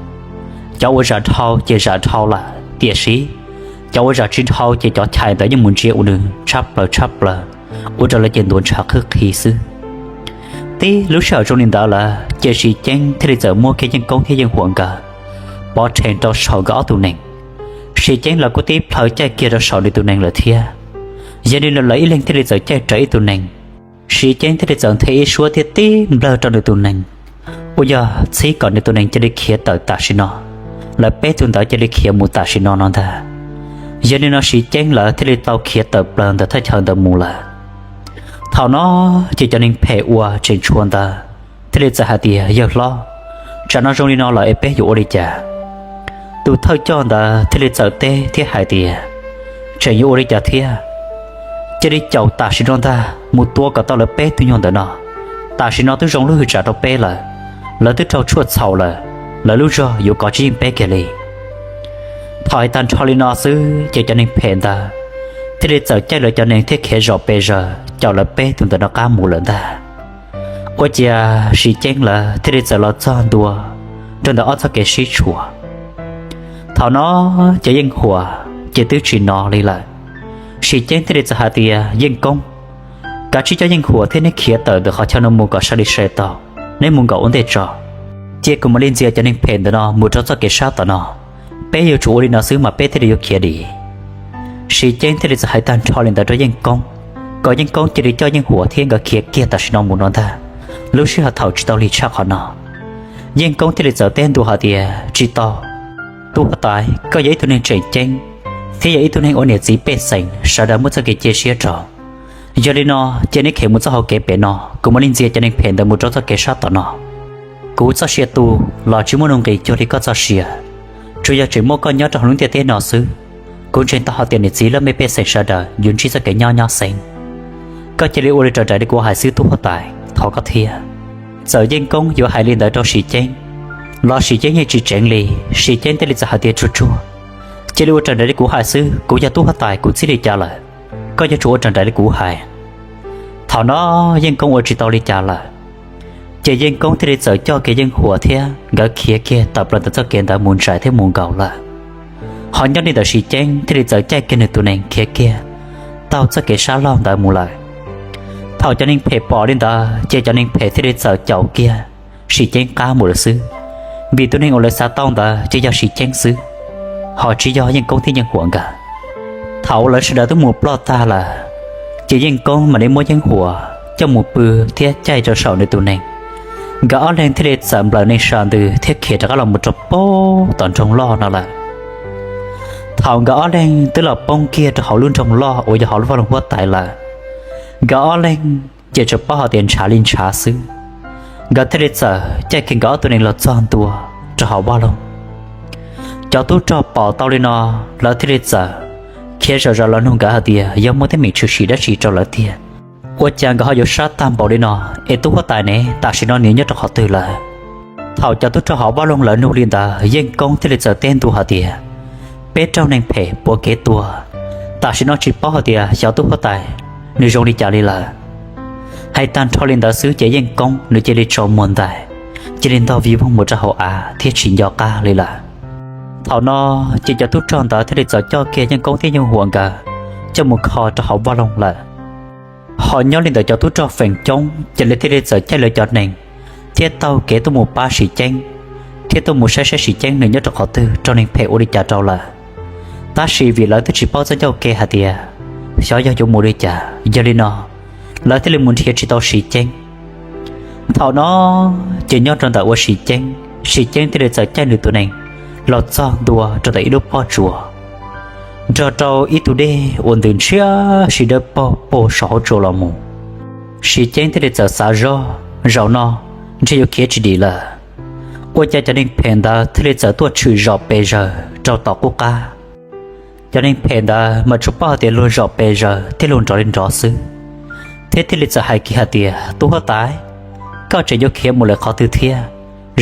Cov uas zam dhau ces zam dhau lawm, tiam sis cov uas zam tsis dhau ces cov chais ntawd yeej mus ntsia ua nws tshab plaws tshab plaws, ua rau lawv ces ntuav ntshav qhwb qhi xwb. Tib lub sij hawm zoo li ntawd lawm ces Siv Ceeb thiaj li txawm muab kiag Yeej Koob thiab Yeej Huam nkawd pov rhees rau saum nkawd ob tug nees. Siv Ceeb los kuj tib plhaw caij kiag rau saum nws tus nees lawm thiab. Yog li no lawv ib leeg thiaj li txawm caij rawv ib tug nees. Siv Ceeb thiaj li txawm nthe ib suab thiab tib nplawg rau nws tus nees, uas yog txhib kom nws tus nees cia li khiav tawm tam sim no, lawv peb tug ntawd cia li khiav mus tam sim no no ntag. Yog li no Siv Ceeb lawv thiaj li tau khiav tawm plaws ntawm thaj chaw ntawd mus lawm. Thaum no ces cov neeg phem uas tseem tshuav ntawd thiaj li txawm hais tias, Yawg hlob, tsam no zoo li no lawm es peb yuav ua li cas? Tus thawj coj ntawd thiaj li txawm teb thiab hais tias, Tseem yuav ua li cas thiab? Cia li caum tam sim no ntag mus tua kom tau lawv peb tug nyuag ntawm no. Tam sim no twb zoo lub hwj tsam rau peb lawm, lawv twb raug tshuaj txhaum lawm, lawv lub zog yuav kov tsis yeej peb kiag li. Thaum hais tag nrho li no xwb ces cov neeg phem ntawd thiaj li txawm caij lawv cov neeg thiab khiav zom pes zaws caum lawv peb tug ntawm no qab mus lawm ntag. Ua ciav Siv Ceeb lawv thiaj li txawm los txog ntua rau ntawm ob txoj kev sib tshuam. Thaum no ces Yeej Huam ces twb tsis hnov li lawm. Siv Ceeb thiaj li txawm hais tias, Yeej Koob, kav tsij coj Yeej Huam thiab neb khiav tawm ntawm qhov chaw no mus kom sawv li sawv tau, neb mus nkaum ua ntej tso. Cia kuv mam li ntxias cov neeg phem ntawm no mus rau txoj kev sab tom no. Peb yuav tsum ua li no xwb mas peb thiaj li yuav khiav dim. Siv Ceeb thiaj li txawm hais tag nrho li ntawd rau Yeej Koob, kom Yeej Koob cia li coj Yeej Huam thiab nkawd khiav kiag tam sim no mus no ntag. Lub sij hawm thaum tsis tau lig tshaj qhov no, Yeej Koob thiaj li txawm teb ntua hais tias, Tsis tau, tub huab tais, koj yog ib tug neeg tseem ceeb thiab yog ib tug neeg uas niam txiv pej xeem sawv daws muaj txoj kev cia siab rau. Yog li no, cia neb khiav mus txoj hauv kev pem no, kuv mam li ntxias cov neeg phem ntawd mus rau txoj kev sab tom no. Kuv txoj sia tu los tsis muaj nuj nqis cuag li koj txoj sia, tsuas yog tseem muaj koj nyob rau hauv lub ntiaj teb no xwb. Kuv ntseeg tau hais tias niam txiv laj mej pej xeem sawv daws yuav ntsib txoj kev nyob nyob xeeb. Koj cia li ua li raws nraim li kuv hais xwb tub huab tais, thov koj thiab. Txawm Yeej Koob yuav hais li ntawd rau Siv Ceeb los Siv Ceeb yeej tsis tseev li. Siv Ceeb thiaj li txawm hais tias, Tsuag tsuag, cia li ua raws nraim li kuv hais xwb. Kuv yog tub huab tais kuv txib li cas lawm, koj yuav tsum ua raws nraim li kuv hais. Thaum no Yeej Koob ua tsis tau li cas lawm, ces Yeej Koob thiaj li txawm coj kiag Yeej Huam thiab nkawd khiav kiag tawm plaws ntawm txoj kev ntawd mus ntsais thiab mus nkaus lawm. Ho nyob li ntawm Siv Ceeb thiaj li txawm caij kiag nws tus nees khiav kiag taug txoj kev sab laug ntawd mus lawm. Thaum cov neeg phem pom li ntawd ces cov neeg phem thiaj li txawm caum kiag Siv Ceeb qab mus lawm xwb, vim tus neeg uas lawv xav tau ntawd ces yog Siv Ceeb xwb, ho tsis yog Yeej Koob thiab Yeej Huam nkawd. Thaum uas lawv sawv daws twb mus ploj tag lawm, ces Yeej Koob mam li muab Yeej Huam coj mus pw thiab caij rau saum nws tus nees. Nkawd ob leeg thiaj li txawm nplawm nees sas ntws thiab khiav rov qab los mus rau pem tom nroog loj no lawm. Thaum nkawd ob leeg twb los poob kiag rau hauv lub nroog loj uas yog hauv lub vaj loog huab tais lawm, nkawd ob leeg ces tsuas paub hais tias ntshav li ntshav xwb. Nkawd thiaj li txawm caij kiag nkawd ob tug nees los txog ntua rau hauv vaj loog. Cov tub rog pom tau li no, lawv thiaj li txawm khiav zom zaws los nug nkawd hais tias yog muaj teeb meem tshwm sim dab tsi rau lawv tiag, ua cas nkawd ho yuav sab tag npaum li no, es tub huab tais ne tam sim no nws nyob rau qhov twg lawm. Thaum cov tub rog hauv vaj loog lawv nug li ntawd, Yeej Koob thiaj li txawm teb ntua hais tias, Peb raug neeg phem puav kev tua, tam sim no tsis paub hais tias xyov tub huab tais nws zoo li cas li lawm. Hais tag nrho li ntawd xwb ces Yeej Koob nws cia li tsaus muag ntais, cia li ntog vij voog mus rau hauv av thiab tsis nco qab li lawm. Thaum no ces cov tub rog ntawd thiaj li txawm coj kiag Yeej Koob thiab Yeej Huam nkawd coj mus kho rau hauv vaj loog lawm. Ho nyob li ntawm cov tub rog feem coob ces lawv thiaj li txawm caij lawv cov nees thiab taug kev tuaj mus pab Siv Ceeb, thiab tuaj mus saib saib Siv Ceeb nws nyob rau qhov twg, raug neeg phem ua li cas rau lawm. Tab sis vim lawv twb tsis paub txoj ncauj ke hais tias xyov yog yuav mus li cas, yog li no lawv thiaj li mus nrhiav tsis tau Siv Ceeb. Thaum no ces nyob rau ntawm uas Siv Ceeb, Siv Ceeb thiaj li txawm caij nws tus nees los txog ntua rau ntawm ib lub pob tsuas, nrog rau ib tug dej uas ntws ntshiab si dawb paug puag saum hauv tsua los mus. Siv Ceeb thiaj li txawm xav zog, zaum no ntshe yuav khiav tsis dim lawm. Ua cas cov neeg phem ntawd thiaj li txawm tuaj tshwm zom pes zaws rau tom qub qab. Cov neeg phem ntawd mas tsuas paub hais tias luag zom pes zaws thiab luag nrov li nrov xwb, thiab thiaj li txawm hais kiag hais tias, Tub huab tais, koj tseem yuav khiav mus lawm qhov twg thiab?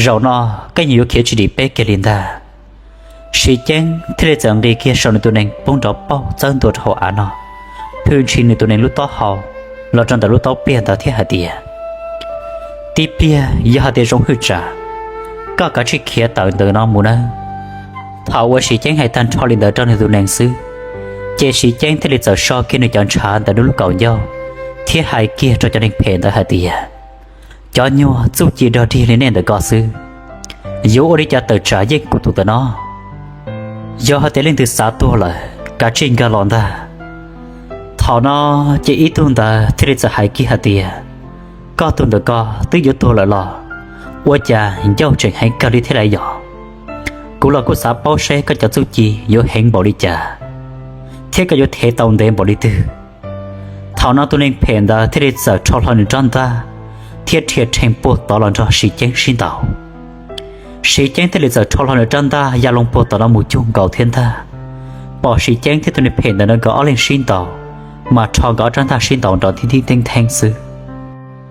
Zaum no koj yeej yuav khiav tsis dim peb kiag li ntag. Siv Ceeb thiaj li txawm nqis kiag saum nws tus nees poob nrov pauj txawb ntua rau hauv av no, phwj ntshis nws tus nees lub taub hau los rau ntawm lub taub pliag ntawd thiab hais tias, Tib pliag yog hais tias zoo hwj tsam, koj kav tsij khiav tawm ntawm no mus nawb. Thaum uas Siv Ceeb hais tag nrho li ntawd rau nws tus nees xwb, ces Siv Ceeb thiaj li txawm so kiag nws cov ntshav ntawm nws lub kaum ncauj thiab hais kiag rau cov neeg phem ntawd hais tias, Cov nyuag txuj ci dog dig li nej ntawm ko xwb, yuav ua li cas tawm tsam yeej kuv tus ntawm no? Yog hais tias leej twg xav tuag lawm kav tsij nkag los ntag. Thaum no ces ib tug ntawd thiaj li txawm hais kiag hais tias, Koj tus ntawm ko twb yuav tuag lawm los ua cas ncauj tseem heev kawg li thiab lawm yog? Kuv los kuj xav paub seb koj cov txuj ci yuav heev npaum li cas thiab koj yuav thev tau ntev npaum li twg. Thaum no tus neeg phem ntawd thiaj li txawm rho hlo nws rab ntaj thiab rhia rhees puag tod los nrog Siv Ceeb sib ntaus. Siv Ceeb thiaj li txawm rho hlo nws rab ntaj ya loo puag tom no mus cuag nkaus thiab ntag. Pom Siv Ceeb thiab tus neeg phem ntawd nkawd ob leeg sib ntaus, mas rho nkawd ob rab ntaj sib ntaus nrov thib thib theeb theeb xwb.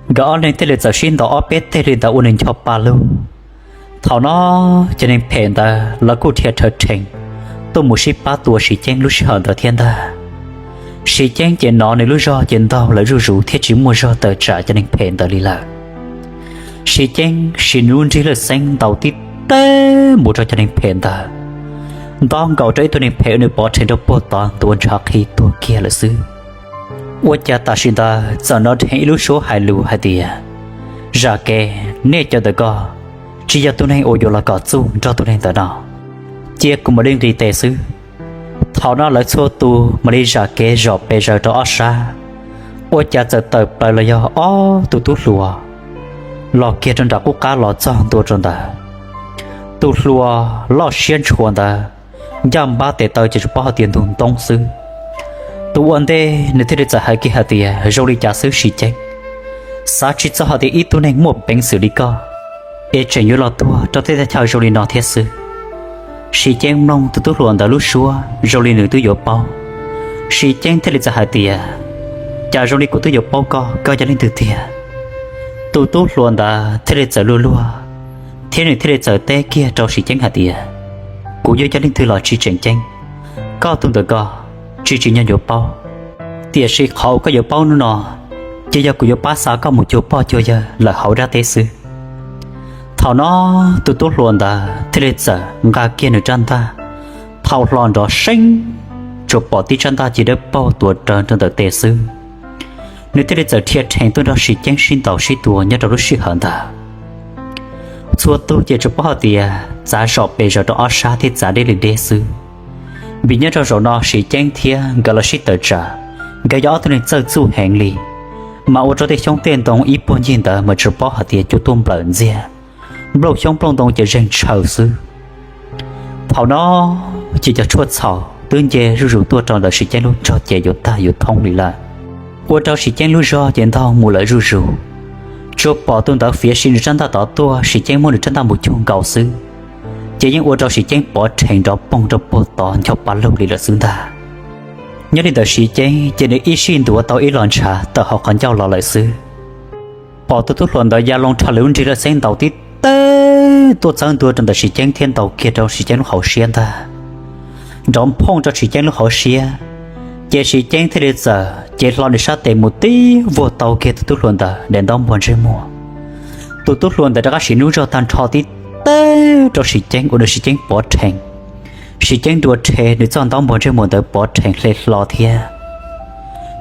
Nkawd ob leeg thiaj li txawm sib ntaus ob peb teg li ntawd ua nws ncho pa lug. Thaum no cov neeg phem ntawd lawv kuj dhia rhawv rhees tuaj mus sib pab tua Siv Ceeb lub sij hawm ntawd thiab ntag. Siv Ceeb ces hnov nws lub zog ces ntaug lawm zuj zus thiab tsis muaj zog tawm tsam cov neeg phem ntawd li lawm. Siv Ceeb siv nws lub nrig lawj xeeb ntaus tib teg mus rau cov neeg phem ntawd, nto nkaus rau ib tug neeg phem uas nws pov rhees rau puag tod ntuav ntshav qhi tuag kiag lawm xwb. Ua cas tam sim ntawd txawm hnov dheev ib lub suab hais lus hais tias, Zam Kev, nej cov ntawm koj tsis yog tus neeg uas yuav los kom txuj nrog tus neeg ntawm no, cia kuv mam li nqis tes xwb. Thaum no lawv txhua tus mam li zam kev zom pes zaws rau ob sab, ua cas txawm tawm plaws los yog ob tug tub hluas los kiag rau nram qub qab los txog ntua rau ntawd. Tus hluas loj siab ntshua ntawd ncaj npab tes taw ces tsuas paub hais tias ntug ntoob xwb. Tus ua ntej nws thiaj li txawm hais kiag hais tias, Zoo li cas xwb Siv Ceeb? Xav tsis txog hais tias ib tug neeg muaj peev xwm li koj es tseem yuav los tuag rau tej teb chaws zoo li no thiab xwb. Siv Ceeb mloog tus tub hluas ntawd lub suab zoo li nws twb yuav paub. Siv Ceeb thiaj li txawm hais tias, Cas zoo li kuv twb yuav paub koj, koj yog leej twg tiag? Tus tub hluas ntawd thiaj li txawm luag luag, thiab nws thiaj li txawm teb kiag rau Siv Ceeb hais tias, Kuv yuav yog leej twg los tsis tseem ceeb, koj tus ntawm koj tsis tsim nyog yuav paub. Tiam sis qhov uas koj yuav paub hnub no ces yog kuv yuav pab xa koj mus cuag pog cuag yawg lawm hauv dab teb xwb. Thaum no tus tub hluas ntawd thiaj li txawm nqa kiag nws rab ntaj, thau hlo nrov seeb, tsuas pom tib tsab ntaj ci dawb paug tuav rawv rau ntawm tes xwb. Nws thiaj li txawm dhia rhees tuaj nrog Siv Ceeb sib ntaus sib tua nyob rau lub sij hawm ntawd. Txhua tus ces tsuas paub hais tias txav zom pes zaws rau ob sab thiab txav deb li deb xwb. Vim nyob rau zaum no Siv Ceeb thiab nkawd los sib tawm tsam, nkawd yog ob tug neeg txawj txuj heev li, mas ua rau tej xyoob tej ntoo ib puag ncig ntawd mas tsuas paub hais tias cua tuaj nplawm ntxiag, nplooj xyoob nplooj ntoo ces zeeg tshaws xwb. Thaum no ces cov tshuaj txhaum twb nce zuj zus tuaj rau ntawm Siv Ceeb lub nrog ces yuav tag yuav thoob li lawm. Ua rau Siv Ceeb lub zog ces ntaug mus lawm zuj zus. Tsuas pom tus ntawd fiav si nws rab ntaj tod tuaj, Siv Ceeb muab nws rab ntaj mus cuag nkaus xwb, ces yeej ua rau Siv Ceeb pov rhees nrov poog rau puag tod ncho pa lug li lawm xwb ntag. Nyob li ntawm Siv Ceeb ces nws ib sij ntuav tau ib los ntshav tawm hauv qhov ncauj los lawm xwb. Pom tus tub hluas ntawd ya loo rhawv lub nrig lawj xeeb ntaus tib teg tuaj txawb ntua rau ntawm Siv Ceeb thiab ntaus kiag rau Siv Ceeb lub hauv siab ntag. Nrov phooj rau Siv Ceeb lub hauv siab, ces Siv Ceeb thiaj li txawm cev hlo nws sab tes mus tib vuag tau kiag tus tub hluas ntawd daim ntaub npog ntsej muag. Tus tub hluas ntawd rov qab siv nws zog tag nrho tib teg rau Siv Ceeb ua rau Siv Ceeb pov rhees. Siv Ceeb dua rhe, nws txoj ntaub npog ntsej muag ntawd pov rhees hle hlo thiab.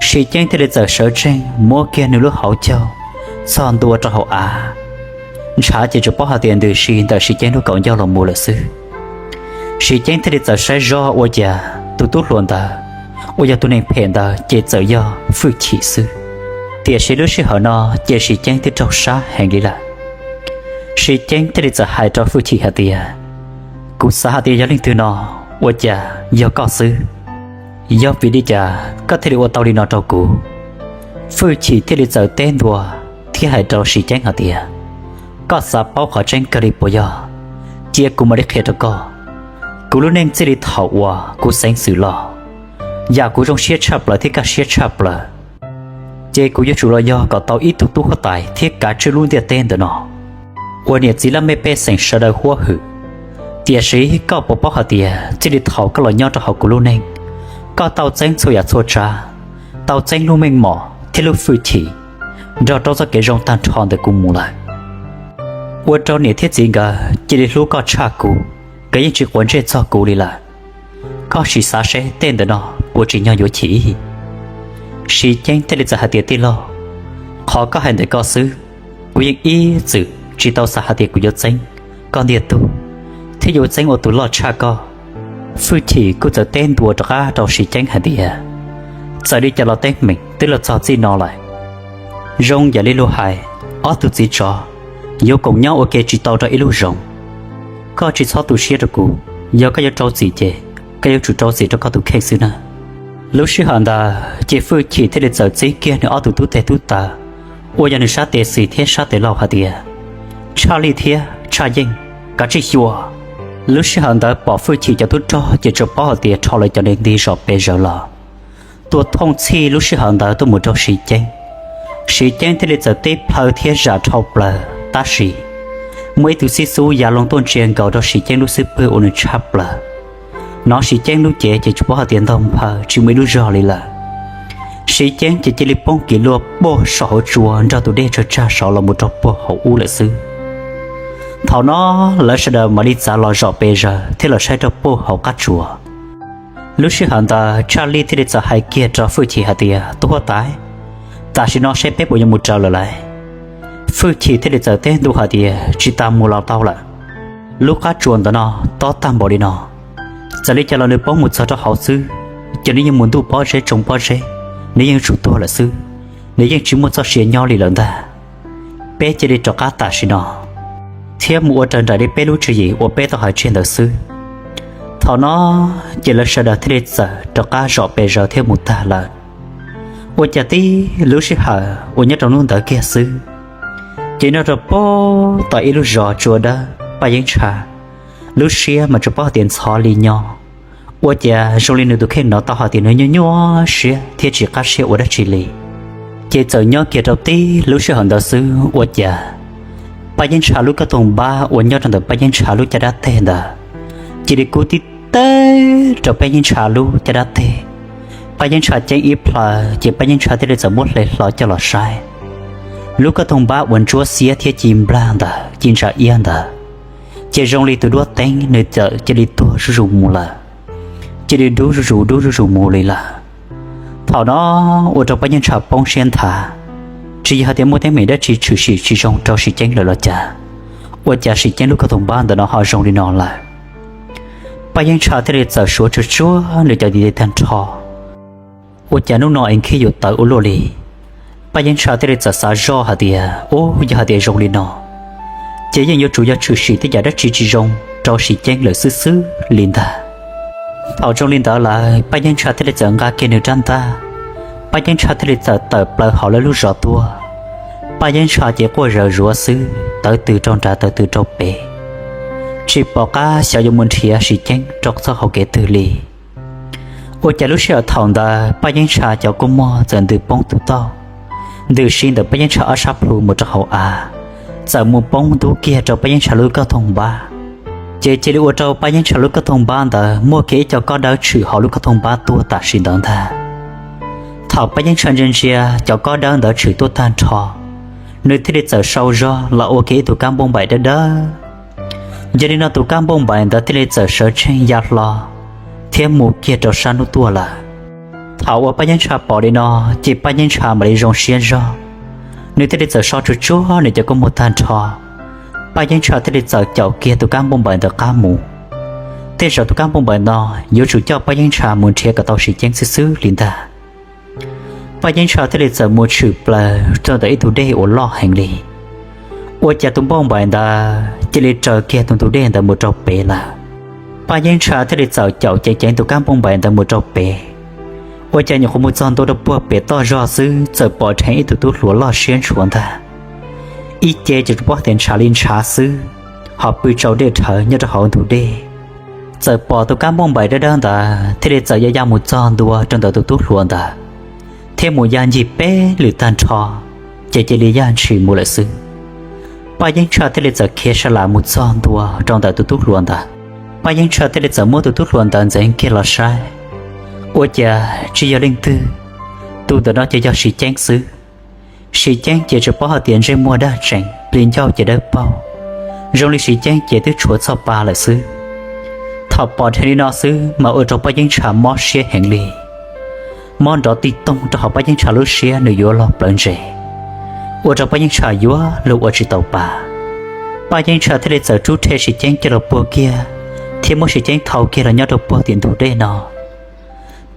Siv Ceeb thiaj li txawm sawv tsees muab kiag nws lub hauv caug txog ntua rau hauv av. Ntshav ces tsuas paub hais tias ntws si ntawm Siv Ceeb lub kaum ncauj los mus lawm xwb. Siv Ceeb thiaj li txawm saib zog ua cas tus tub hluas ntawd uas yog tus neeg phem ntawd ces txawm yog Fwj Chim xwb. Tiam sis lub sij hawm no ces Siv Ceeb twb raug sab heev li lawm. Siv Ceeb thiaj li txawm hais rau Fwj Chim hais tias, Kuv xav hais tias yog leej twg no, ua cas yog koj xwb? Yog vim li cas koj thiaj li ua tau li no rau kuv? Fwj Chim thiaj li txawm teb ntua thiab hais rau Siv Ceeb hais tias, Koj xav paub qhov tseeb kawg li puas yog? Cia kuv mam li qhia rau koj. Kuv lub neej txij li thaum uas kuv xeev xwm los, yam kuv zoo siab tshaj plaws thiab kaj siab tshaj plaws ces kuv yuav tsum los yog kom tau ib tug tub huab tais thiab kav tswj lub ntiaj teb ntawm no, ua niam txiv laj mej pej xeem sawv daws huab hwm. Tiam sis koj puas paub hais tias txij li thaum koj los nyob rau hauv kuv lub neej, koj tau txeeb txhua yam txhua tsav, tau txeeb lub meej mom thiab lub fwj chim, nrog rau txoj kev zoo tag nrho ntawm kuv mus lawm. Ua rau niam thiab txiv nkawd cia li hlub koj tshaj kuv, nkawd yeej tsis quav ntsej txog kuv li lawm. Koj sim xav seb tej ntawm no puas tsim nyog yuav chim? Siv Ceeb thiaj li txawm hais tias, Tij laug, qhov koj hais ntawm koj xwb, kuv yeej ib txwm tsis tau xav hais tias kuv yuav txeeb koj ntiag tug thiab yuav txeeb ua tus loj tshaj koj. Fwj Chim kuj txawm teb ntua rov qab rau Siv Ceeb hais tias, Txawm li cas los teeb meem twb los txog txij no lawm. Zoo yam li luag hais, ob tug txiv tsov yuav koom nyob ua ke tsis tau rau ib lub zoov. Koj tsis txhob tu siab rau kuv, yog koj yuav rau txim ces koj yuav tsum rau txim rau koj tus kheej xwb na. Lub sij hawm ntawd ces Fwj Chim thiaj li txawm txib kiag nws ob tug tub teg tub taw uas yog nws sab tes xis thiab sab tes laug hais tias, Tshaj Lij thiab Tshaj Yeej, kav tsij xyuas! Lub sij hawm ntawd pom Fwj Chim cov tub rog ces tsuas paub hais tias rho lawv cov nti zom pes zaws los, tuaj thooj txhij lub sij hawm ntawd tuaj mus rau Siv Ceeb. Siv Ceeb thiaj li txawm teb plhaw thiab zam dhau plaws, tab sis muaj ib tug xib xub ya loo tuaj ntsia nkaus rau Siv Ceeb lub xub pwg ua nws tshab plaws. Hnov Siv Ceeb lub cev ces tsis paub hais tias ntaug nphaw tsis muaj ib lub zog li lawm. Siv Ceeb ces cia li poob kiag luaj puag saum hauv tsua nrog tus dej tsawg tsag saud los mus rau puag hauv ub lawm xwb. Thaum no lawv sawv daws mam li txav los zom pes zaws thiab los saib rau puag hauv qab tsua. Lub sij hawm ntawd Tshaj Lij thiaj li txawm hais kiag rau Fwj Chim hais tias, Tub huab tais, tam sim no seb peb puas yuav mus raws lawm lauj? Fwj Chim thiaj li txawm teb ntua hais tias, Tsis tas mus los tau lawm. Lub qab tsua ntawm no tob tag npaum li no, txawm li cas los nws poob mus txog rau hauv xwb, ces nws yeej mus ntuj pob zeb tsoo pob zeb, nws yeej yuav tsum tuag lawm xwb, nws yeej tsis muaj txoj sia nyob li lawm ntag. Peb cia li rov qab tam sim no thiab mus ua raws nraim li peb lub tswv yim uas peb tau hais tseg ntawd xwb. Thaum no ces lawv sawv daws thiaj li txawm rov qab zom pes zaws thiab mus tag lawm. Ua cas tib lub sij hawm uas nyob rau hnub ntawd kiag xwb, ces nyob rau puag tom ib lub zos tsua dawb Paj Yeeb Ntsha lub siab mas tsis paub hais tias ntxhov li nyob. Ua cas zoo li nws tus kheej hnov tau hais tias nws nyuaj nyuaj siab thiab tsis qab siab ua dab tsi li. Ces txawm nyob kiag rau tib lub sij hawm ntawd xwb ua cas Paj Yeeb Ntsha lub kauj toog npab uas nyob rau ntawm Paj Yeeb Ntsha lub caj dab teg ntawd cia li kub tib teg rau Paj Yeeb Ntsha lub caj dab teg. Paj Yeeb Ntsha ceeb ib plhaw ces Paj Yeeb Ntsha thiaj li txawm muab hle hlo coj los saib. Lub kauj toog npab uas ntsuab xiab thiab ci nplag ntawd ci ntsa iab ntawd, ces zoo li tus duab teeb nws txawm cia li tuag zuj zus mus lawm, cia li dub zuj zus dub zuj zus mus li lawm. Thaum no ua rau Paj Yeeb Ntsha poob siab nthav, tsis yog hais tias muaj teeb meem dab tsi tshwm sim tsis zoo rau Siv Ceeb lawm los cas, ua cas Siv Ceeb lub kauj toog npab ntawm no ho zoo li no lawm. Paj Yeeb Ntsha thiaj li txawm suav tsuag tsuag nws cov ntiv tes tag nrho, ua cas hnub no es khib yuav tawv ua luaj li. Paj Yeeb Ntsha thiaj li txawm xav zoj hais tias, Ub, yog hais tias zoo li no, ces yeej yuav tsum yog tshwm sim tej yam dab tsi tsis zoo rau Siv Ceeb lawm xwb xwb li ntag. Thaum zoo li ntawd lawm Paj Yeeb Ntsha thiaj li txawm nqa kiag nws rab ntaj, Paj Yeeb Ntsha thiaj li txawm tawm plaws hauv lawv lub zos tuaj. Paj Yeeb Ntsha ces quaj zawv zuav xwb, tawv tws rau nrad tawv tws rau pem, tsis pom qab xyov yuav mus nrhiav Siv Ceeb rau txoj hau kev twg li. Ua cas lub sij hawm thaum ntawd Paj Yeeb Ntsha cov kua muag txawm ntws poob tus tauj, ntws si ntawm Paj Yeeb Ntsha ob sab plhu mus rau hauv av, txawm mus poob ntub kiag rau Paj Yeeb Ntsha lub kauj toog npab. Ces cia li ua rau Paj Yeeb Ntsha lub kauj toog npab ntawd muaj kiag ib co kob dawb tshwm hauv lub kauj toog npab tuaj tam sim ntawd ntag. Thaum Paj Yeeb Ntsha ntsia ntsia cov kob dawb ntawd tshwm tuaj tag nrho, nws thiaj li txawm sau zog los ua kiag ib tug kab npauj npaim dawb dawb. Yog li no tus kab npauj npaim ntawd thiaj li txawm sawv tsees ya hlo thiab mus kiag rau sab hnub tuaj lawm. Thaum uas Paj Yeeb Ntsha pom li no, ces Paj Yeeb Ntsha mam li zoo siab zog, nws thiaj li txawm so tsuag tsuag nws cov kua muag tag nrho. Paj Yeeb Ntsha thiaj li txawm caum kiag tus kab npauj npaim ntawd qab mus. Tej zaum tus kab npauj npaim no yuav tsum coj Paj Yeeb Ntsha mus nrhiav kom tau Siv Ceeb xwb xwb li ntag. Paj Yeeb Ntsha thiaj li txawm mus tshwm plaws rau ntawm ib tug dej uas loj heev li. Ua cas tus npauj npaim ntawd cia li raws kiag tus ntug dej ntawd mus rau pem lawm. Paj Yeeb Ntsha thiaj li txawm caum ceev ceev tus kab npauj npaim ntawd mus rau pem. Ua cas nyuam qhuav mus txog ntua rau puag pem toj zog xwb txawm pom dheev ib tug tub hluas loj siab ntshua ntag. Ib ce ces tsis paub tias ntshav li ntshav xwb, ho pw tsau dej rhawv nyob rau hauv ntug dej. Txawm pom tus kab npauj npaim dawb dawb ntawd thiaj li txawm ya ya mus txog ntua rau ntawm tus tub hluas ntawd, thiab mus ya ncig peb lwm tag nrho, ces cia li yaj ntshis mus lawm xwb. Paj Yeeb Ntsha thiaj li txawm khiav sa lam mus txog ntua rau ntawm tus tub hluas ntawd. Paj Yeeb Ntsha thiaj li txawm muab tus tub hluas ntawd ntxeev kiag los saib, ua cas tsis yog leej twg, tus ntawm no ces yog Siv Ceeb xwb. Siv Ceeb ces tsis paub hais tias ntsej muag daj tseem, plis ncauj ces dawb paug, zoo li Siv Ceeb ces twb tshuav txoj pa lawm xwb. Thaum pom dheev li no xwb mas ua rau Paj Yeeb Ntsha mob siab heev li. Mob nrov tij toog rau hauv Paj Yeeb Ntsha lub siab nws yuav luag plawv ntses, ua rau Paj Yeeb Ntsha yuav luag ua tsis tau pa. Paj Yeeb Ntsha thiaj li txawm rub rhe Siv Ceeb coj los puag kiag, thiab muab Siv Ceeb thau kiag los nyob rau puag tim ntug dej no.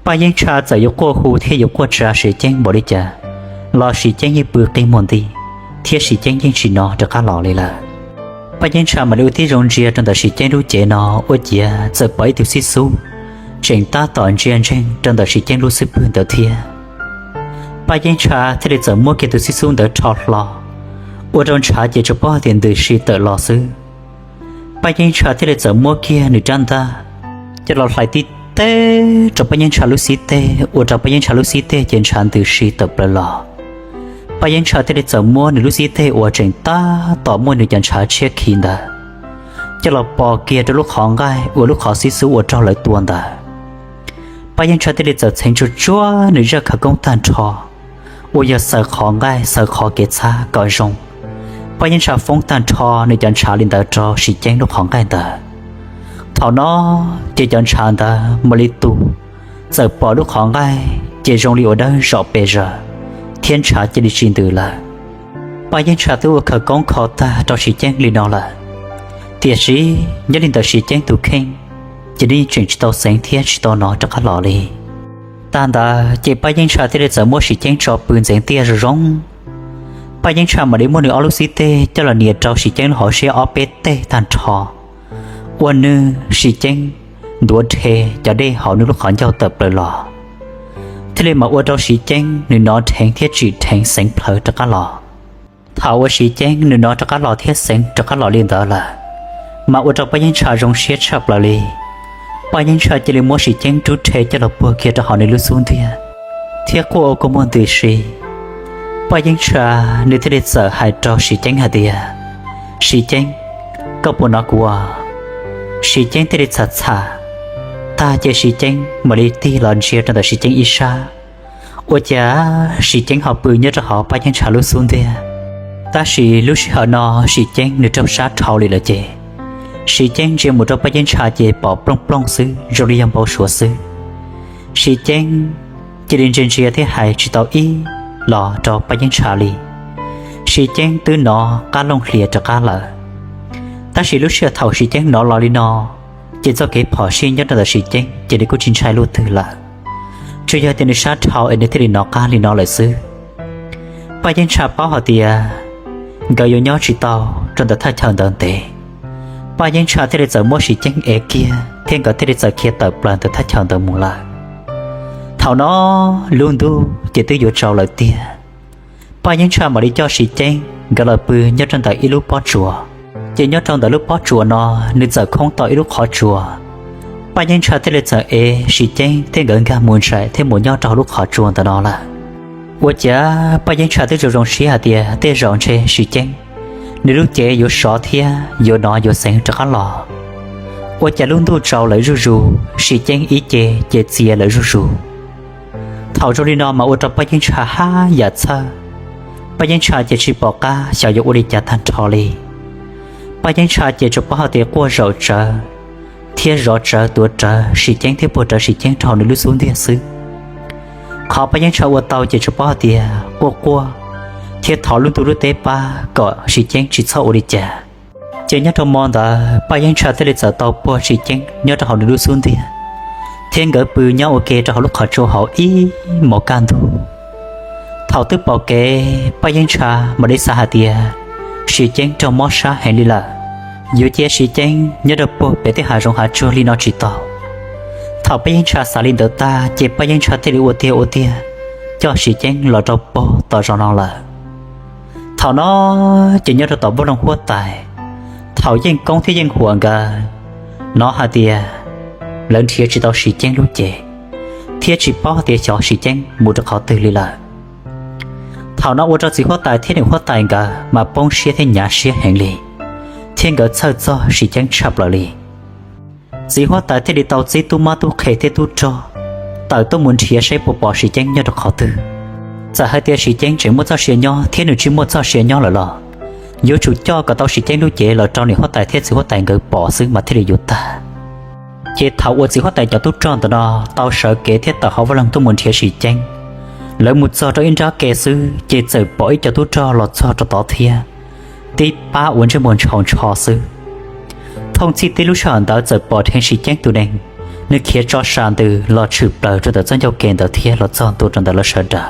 Paj Yeeb Ntsha txawm yuav quaj hu thiab yuav quaj tsa Siv Ceeb npaum li cas los Siv Ceeb yeej pw qi muag nti, thiab Siv Ceeb yeej tsis hnov rov qab los li lawm. Paj Yeeb Ntsha mam li ua tib zoo ntsia rau ntawm Siv Ceeb lub cev no, ua ciav txawm pom ib tug xib xub tseem tab tom ntsia ntseeg rau ntawm Siv Ceeb lub xub pwg ntawd thiab. Paj Yeeb Ntsha thiaj li txawm muab kiag tus xib xub ntawd rho hlo, ua rau ntshav ces tsuas paub hais tias ntws si tawm los xwb. Paj Yeeb Ntsha thiaj li txawm muab kiag nws rab ntaj coj los hlais tib teg rau Paj Yeeb Ntsha lub xib teg, ua rau Paj Yeeb Ntsha lub xib teg ces ntshav ntws si tawm plaws los. Paj Yeeb Tshaj thiaj li txawm muab nws lub xib teg uas tseem tab tom muaj nws cov ntshav tshiab khiv ntawd coj los pos kiag rau lub qhov nqaij uas lub qhov xib xub uas raug lawv tua ntawd. Paj Yeeb Tshaj thiaj li txawm txheev tsuag tsuag nws zaj khawv koob tag nrho uas yog xaws qhov nqaij xaws qhov kev txhab kom zoo. Paj Yeeb Tshaj foob tag nrho nws cov ntshav li ntawd rau Sim Ceeb lub qhov nqaij ntawd. Thaum no ces cov ntshav ntawd mam li tu, txawm pom lub qhov nqaij ces zoo li uas dawb zom pes zaws thiab ntshav cia li tsis ntws lawm. Paj Yeeb Tshaj twb ua khawv koob kho tag rau Sim Ceeb li no lawm, tiam sis nyob li ntawm Sim Ceeb tus kheej ces nws tseem tsis tau xeev thiab tsis tau hnov rov qab los li. Tag ntawd ces Paj Yeeb Tshaj thiaj li txawm muab Sim Ceeb tso pw ntxeev tiaj zoo zoo. Paj Yeeb Tshaj mam li muab nws ob lub xib teg coj los nias rau Sim Ceeb lub hauv siab ob peb teg tag nrho, ua nws Sim Ceeb ntuav rhe cov dej hauv nws lub qhov ncauj tawm plaws los, thiaj li mam ua rau Sim Ceeb nws hnov dheev thiab tsim dheev xeev plhawv rov qab los. Thaum uas Sim Ceeb nws hnov rov qab los thiab xeev rov qab los li ntawd lawm, mas ua rau Paj Yeeb Tshaj zoo siab tshaj plaws li. Paj Yeeb Tshaj cia li muab Sim Ceeb rub rhe coj los puag kiag rau hauv nws lub xub ntiag thiab quaj ua kua muag ntws si. Paj Yeeb Tshaj nws thiaj li txawm hais rau Sim Ceeb hais tias, Sim Ceeb, koj puas hnov kuv? Sim Ceeb thiaj li txham txham. Tag ces Sim Ceeb mam li tig los ntsia rau ntawm Sim Ceeb ib sab, ua cas Sim Ceeb ho pw nyob rau hauv Paj Yeeb Tshaj lub xub ntiag. Tab sis lub sij hawm no Sim Ceeb nws raug sab dhau li lawm ces Sim Ceeb ntsia mus rau Paj Yeeb Tshaj ces pom plooj plooj xwb zoo li yog npau suav xwb. Sim Ceeb cia li ntsia ntsia thiab hais tsis tau ib los rau Paj Yeeb Tshaj li. Sim Ceeb twb hnov qab looj hlias rov qab lawm. Tab sis lub sij hawm thaum Sim Ceeb hnov los li no ces txoj kev phom sij nyob rau ntawm Sim Ceeb ces nws kuj tsis ntshai luaj twg lawm, tsuas yog tias nws sab dhau es nws thiaj li hnov qab li no lawm xwb. Paj Yeeb Tshaj paub hais tias nkawd yuav nyob tsis tau rau ntawm thaj chaw ntawd ntev. Paj Yeeb Tshaj thiaj li txawm muab Sim Ceeb ev kiag thiab nkawd thiaj li txawm khiav tawm plaws ntawm thaj chaw ntawd mus lawm. Thaum no lub ntuj ces twb yuav tsaus lawm tiag. Paj Yeeb Tshaj mam li coj Sim Ceeb nkawd los pw nyob rau ntawm ib lub pob tsuas. Ces nyob rau ntawm lub pob tsuas no nws txawm khoob tau ib lub qhov tsua. Paj Yeeb Tshaj thiaj li txawm ev Sim Ceeb thiab nkawd nkag mus ntsais thiab mus nyob rau hauv lub qhov tsua ntawm no lawm. Ua cas Paj Yeeb Tshaj twb zoo zoo siab hais tias tej zaum ntshe Sim Ceeb nws lub cev yuav sov thiab yuav hnov yuav xeev rov qab los. Ua cas lub ntuj tsaus lawm zuj zus, Sim Ceeb ib ce ces txias lawm zuj zus. Thaum zoo li no mas ua rau Paj Yeeb Tshaj haj yam txhawj. Paj Yeeb Tshaj ces tsis pom qab xyov yuav ua li cas tag nrho li. Paj Yeeb Tshaj ces tsuas paub hais tias quaj zaum tsawv thiab zov tsawv tuav rawv Sim Ceeb thiab puag rawv Sim Ceeb rau hauv nws lub xub ntiag xwb. Qhov Paj Yeeb Tshaj ua tau ces tsuas paub hais tias quaj quaj thiab thov lub ntuj lub teb pab kom Sim Ceeb tsis txhob ua li cas. Ces nyob rau hmo ntawd Paj Yeeb Tshaj thiaj li txawm tau puag Sim Ceeb nyob rau hauv nws lub xub ntiag, thiab nkawd pw nyob ua ke rau hauv lub qhov tsua hauv ib hmos kaj ntug. Thaum twb pom kev Paj Yeeb Tshaj mam li xav hais tias Sim Ceeb raug mob sab heev li lawm, yuav cia Sim Ceeb nyob rau puag pem tej hav zoov hav tsuag li no tsis tau. Thaum Paj Yeeb Tshaj xav li ntawd tag ces Paj Yeeb Tshaj thiaj li ua tiag ua tiag coj Sim Ceeb los rau puag tom zos no lawm. Thaum no ces nyob rau tom Vaj Loog Huab Tais, thaum Yeej Koob thiab Yeej Huam nkawd hnov hais tias lawv nrhiav tsis tau Sim Ceeb lub cev, thiab tsis paub hais tias xyov Sim Ceeb mus rau qhov twg li lawm. Thaum no ua rau txiv huab tais thiab niam huab tais nkawd mas poob siab thiab hnyav siab heev li, thiab nkawd txhawj txog Sim Ceeb tshaj plaws li. Txiv huab tais thiaj li tau txib tub mab tub qhe thiab tub rog tawm tuaj mus nrhiav saib puas pom Sim Ceeb nyob rau qhov twg. Txawm hais tias Sim Ceeb tseem muaj txoj sia nyob thiab nws tsis muaj txoj sia nyob lawm los yuav tsum coj kom tau Sim Ceeb lub cev los rau niam huab tais thiab txiv huab tais nkawd pom xwb mas thiaj li yuav tag. Ces thaum uas txiv huab tais cov tub rog ntawm no tau sawv kev thiab tawm hauv vaj loog tuaj mus nrhiav Sim Ceeb, lawv mus txog rau ib nrab ke xwb ces txawm pom ib co tub rog los txog rau tod thiab, tib pab ua ntsej muag ntshaus ntsho xwb. Thooj txhij tib lub sij hawm ntawd txawm pom dheev Sim Ceeb tus neeg, nws khiav tso sa ntws los tshwm plaws rau ntawm txoj ncauj ke ntawd thiab los txog ntua rau ntawm lawv sawv daws,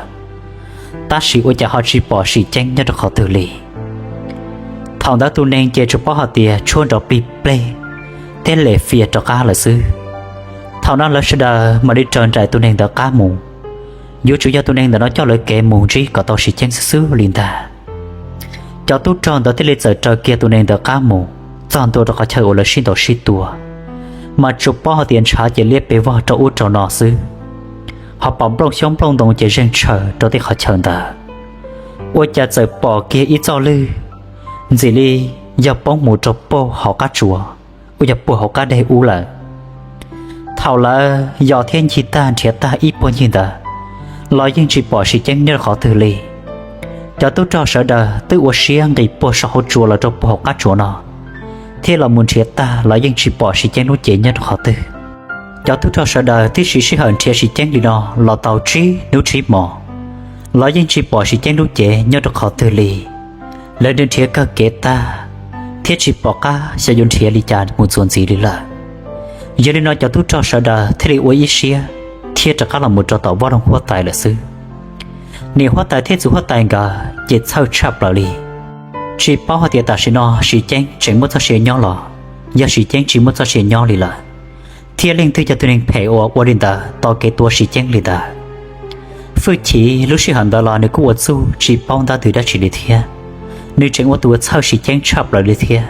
tab sis ua cas ho tsis pom Sim Ceeb nyob rau qhov twg li. Thaum ntawd tus neeg ces tsuas paub hais tias tshuab nrov plig pleg thiab lem fias rov qab lawm xwb. Thaum no lawv sawv daws mam li raws nraim tus neeg ntawd qab mus, yuav tsum yog tus neeg ntawm no coj lawv kev mus ntsib kom tau Sim Ceeb xwb xwb li ntag. Cov tub rog ntawd thiaj li txawm raws kiag tus neeg ntawd qab mus txog ntua rau qhov chaw uas lawv sib ntaus sib tua, mas tsuas paub hais tias ntshav ces liab pes vog rau ub rau no xwb, ho pom nplooj xyoob nplooj ntoo ces zeeg tshaws rau tej qhov chaw ntawd. ua cas txawm pom kiag ib txoj lwg ntxim li yog poob mus rau puag hauv qab tsuas, uas yog puag hauv qab deg ub lawm. Thaum lawv yos thiab ncig tag nrhiav tag ib puag ncig ntawd los yeej tsis pom Siv Ceeb nyob rau qhov twg li. Cov tub rog sawv daws twb ua siab nqis puag saum hauv tsua los rau puag hauv qab tsuas no, thiab los mus nrhiav tag los yeej tsis pom Siv Ceeb lub cev nyob rau qhov twg. Cov tub rog sawv daws twb siv sij hawm nrhiav Siv Ceeb li no los tau tsib hnub tsib hmos los yeej tsis pom Siv Ceeb lub cev nyob rau qhov twg li. Lawv nrhiav kawg kev tag thiab tsis pom qab xyov yuav nrhiav li cas mus txuas ntxiv li lawm. Yog li no cov tub rog sawv daws thiaj li ua ib siab thiab rov qab los mus rau tom vaj loog huab tais lawm xwb. Niam huab tais thiab txiv huab tais nkawd ces txhawj tshaj plaws li, tsis paub hais tias tam sim no Siv Ceeb tseem muaj txoj sia nyob los yog Siv Ceeb tsis muaj txoj sia nyob li lawm, thiab leej twg yog tus neeg phem uas ua li ntawd tau kev tua Siv Ceeb li ntawd. Fwj Chim lub sij hawm ntawd los nws kuj ua txuj tsis paub ntab twg dab tsi li thiab, nws tseem ua tus txhawj Siv Ceeb tshaj plaws li thiab.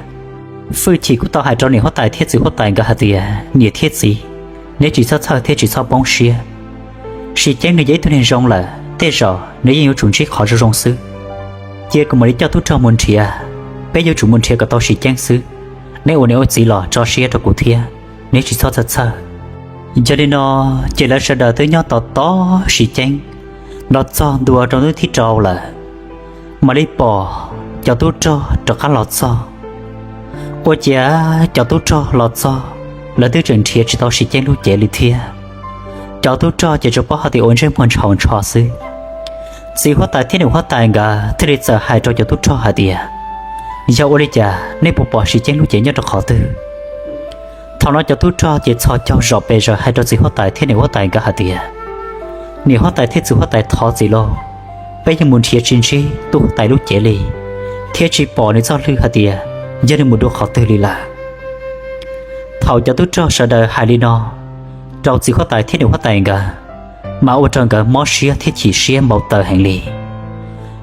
Fwj Chim kuj tau hais rau niam huab tais thiab txiv huab tais nkawd hais tias, niam thiab txiv, neb tsis txhob txhawj thiab tsis txhob poob siab. Siv Ceeb nws yog ib tug neeg zoo lawm, tej zaum nws yeej yuav tsum ntsib qhov zoo zoo xwb. Cia kuv mam li coj tub rog mus nrhiav, peb yuav tsum mus nrhiav kom tau Siv Ceeb xwb. Neb ua niam ua txiv los tso siab rau kuv thiab, neb tsis txhob txhawj txhawj. Yog li no, ces lawv sawv daws twb nyob tos tos Siv Ceeb los txog ntua rau hnub thib rau lawm, mam li pom cov tub rog rov qab los txog. Ua ciav cov tub rog los txog, lawv twb tseem nrhiav tsis tau Siv Ceeb lub cev li thiab. Cov tub rog ces tsuas paub hais tias ua ntsej muag ntshaus ntsho xwb. Txiv huab tais thiab niam huab tais nkawd thiaj li txawm hais rau cov tub rog hais tias, yog ua li cas nej puas pom Siv Ceeb lub cev nyob rau qhov twg? Thaum no cov tub rog ces txhos caug zom pes zaws hais rau txiv huab tais thiab niam huab tais nkawd hais tias, niam huab tais thiab txiv huab tais, thov txim lauj, peb yeej mus nrhiav tsis ntsib tub huab tais lub cev li, thiab tsis pom nws txoj hlwb hais tias yog nws mus dua qhov twg li lawm. Thaum cov tub rog sawv daws hais li no rau txiv huab tais thiab niam huab tais nkawd, mas ua rau nkawd mob siab thiab chim siab npau taws heev li.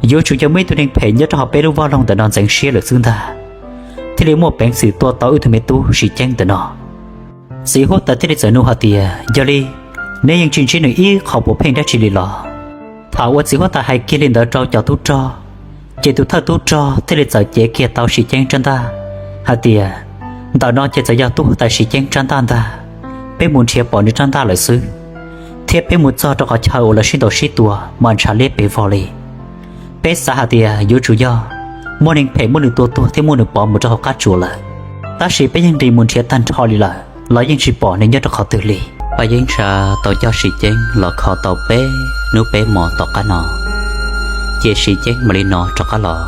Yuav tsum yog muaj ib tug neeg phem nyob rau hauv peb lub vaj loog ntawm no ntxeev siab lawm xwb ntag, thiaj li muaj peev xwm tua tau wb tug me tub Siv Ceeb ntawm no. Txiv huab tais thiaj li txawm nug hais tias, yog li, neb yeej tsis ntsib nws ib qho puas pheej dab tsi li los? Thaum uas txiv huab tais hais kiag li ntawd rau cov tub rog, ces tus thawj tub rog thiaj li txawm cev kiag tau Siv Ceeb rab ntaj hais tias, ntawm no ces txawm yog tub huab tais Siv Ceeb rab ntaj ntag, peb mus nrhiav pom nws rab ntaj lawm xwb, thiab peb mus txog rau qhov chaw uas lawv sib ntaus sib tua mas ntshav liab pes vog li. Peb xav hais tias yuav tsum yog muaj neeg phem muab nws tua tuag thiab muab nws pov mus rau hauv qab tsuas lawm, tab sis peb yeej nqis mus nrhiav tag nrho li lawm los yeej tsis pom nws nyob rau qhov twg li. Paj Yeeb Ntsha tau coj Siv Ceeb los kho tau peb hnub peb hmos tom qab no, ces Siv Ceeb mam li no rov qab los.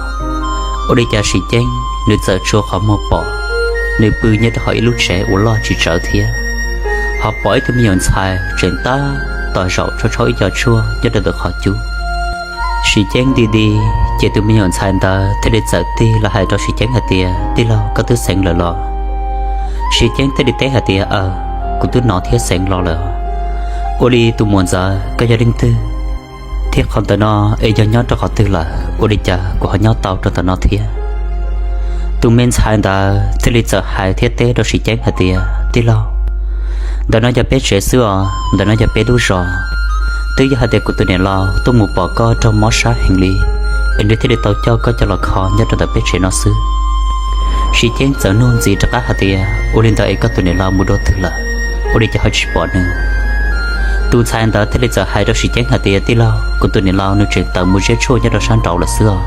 Ua li cas Siv Ceeb nws txawm tshua qhov muag pom, nws pw nyob rau hauv ib lub tsev uas loj tsis tsawv thiab, ho pom ib tug me nyuam ntxhais tseem tab tom zaum tshau tshau ib co tshuaj nyob rau ntawm qhov cub. Siv Ceeb nti nti, ces tus me nyuam ntxhais ntawd thiaj li txawm tig los hais rau Siv Ceeb hais tias, tij laug, koj twb xeev lawm los? Siv Ceeb thiaj li teb hais tias, aw, kuv twb hnov thiab xeev los lawm. Ua li tus muam ntxawm, koj yog leej twg, thiab qhov ntawm no es yog nyob rau qhov twg lawm? Ua li cas kuv ho nyob tau rau ntawm no thiab? Tus me ntxhais ntawd thiaj li txawm hais thiab teb rau Siv Ceeb hais tias, tij laug, ntawm no yog peb tsev xwb os, ntawm no yog peb lub zos. Twb yog hais tias kuv tus niam laus tuaj mus pom koj raug mob sab heev li, es nws thiaj li tau coj koj coj los kho nyob rau ntawm peb tsev no xwb. Siv Ceeb txawm nug ntxiv rov qab hais tias, ua li ntawd es koj tus niam laus mus dua twg lawm, ua li cas ho tsis pom nws? Tus ntxhais ntawd thiaj li txawm hais rau Siv Ceeb hais tias, tij laug, kuv tus niam laus nws tseem tawm mus ziab tshuaj nyob rau sab nraud lawm xwb os,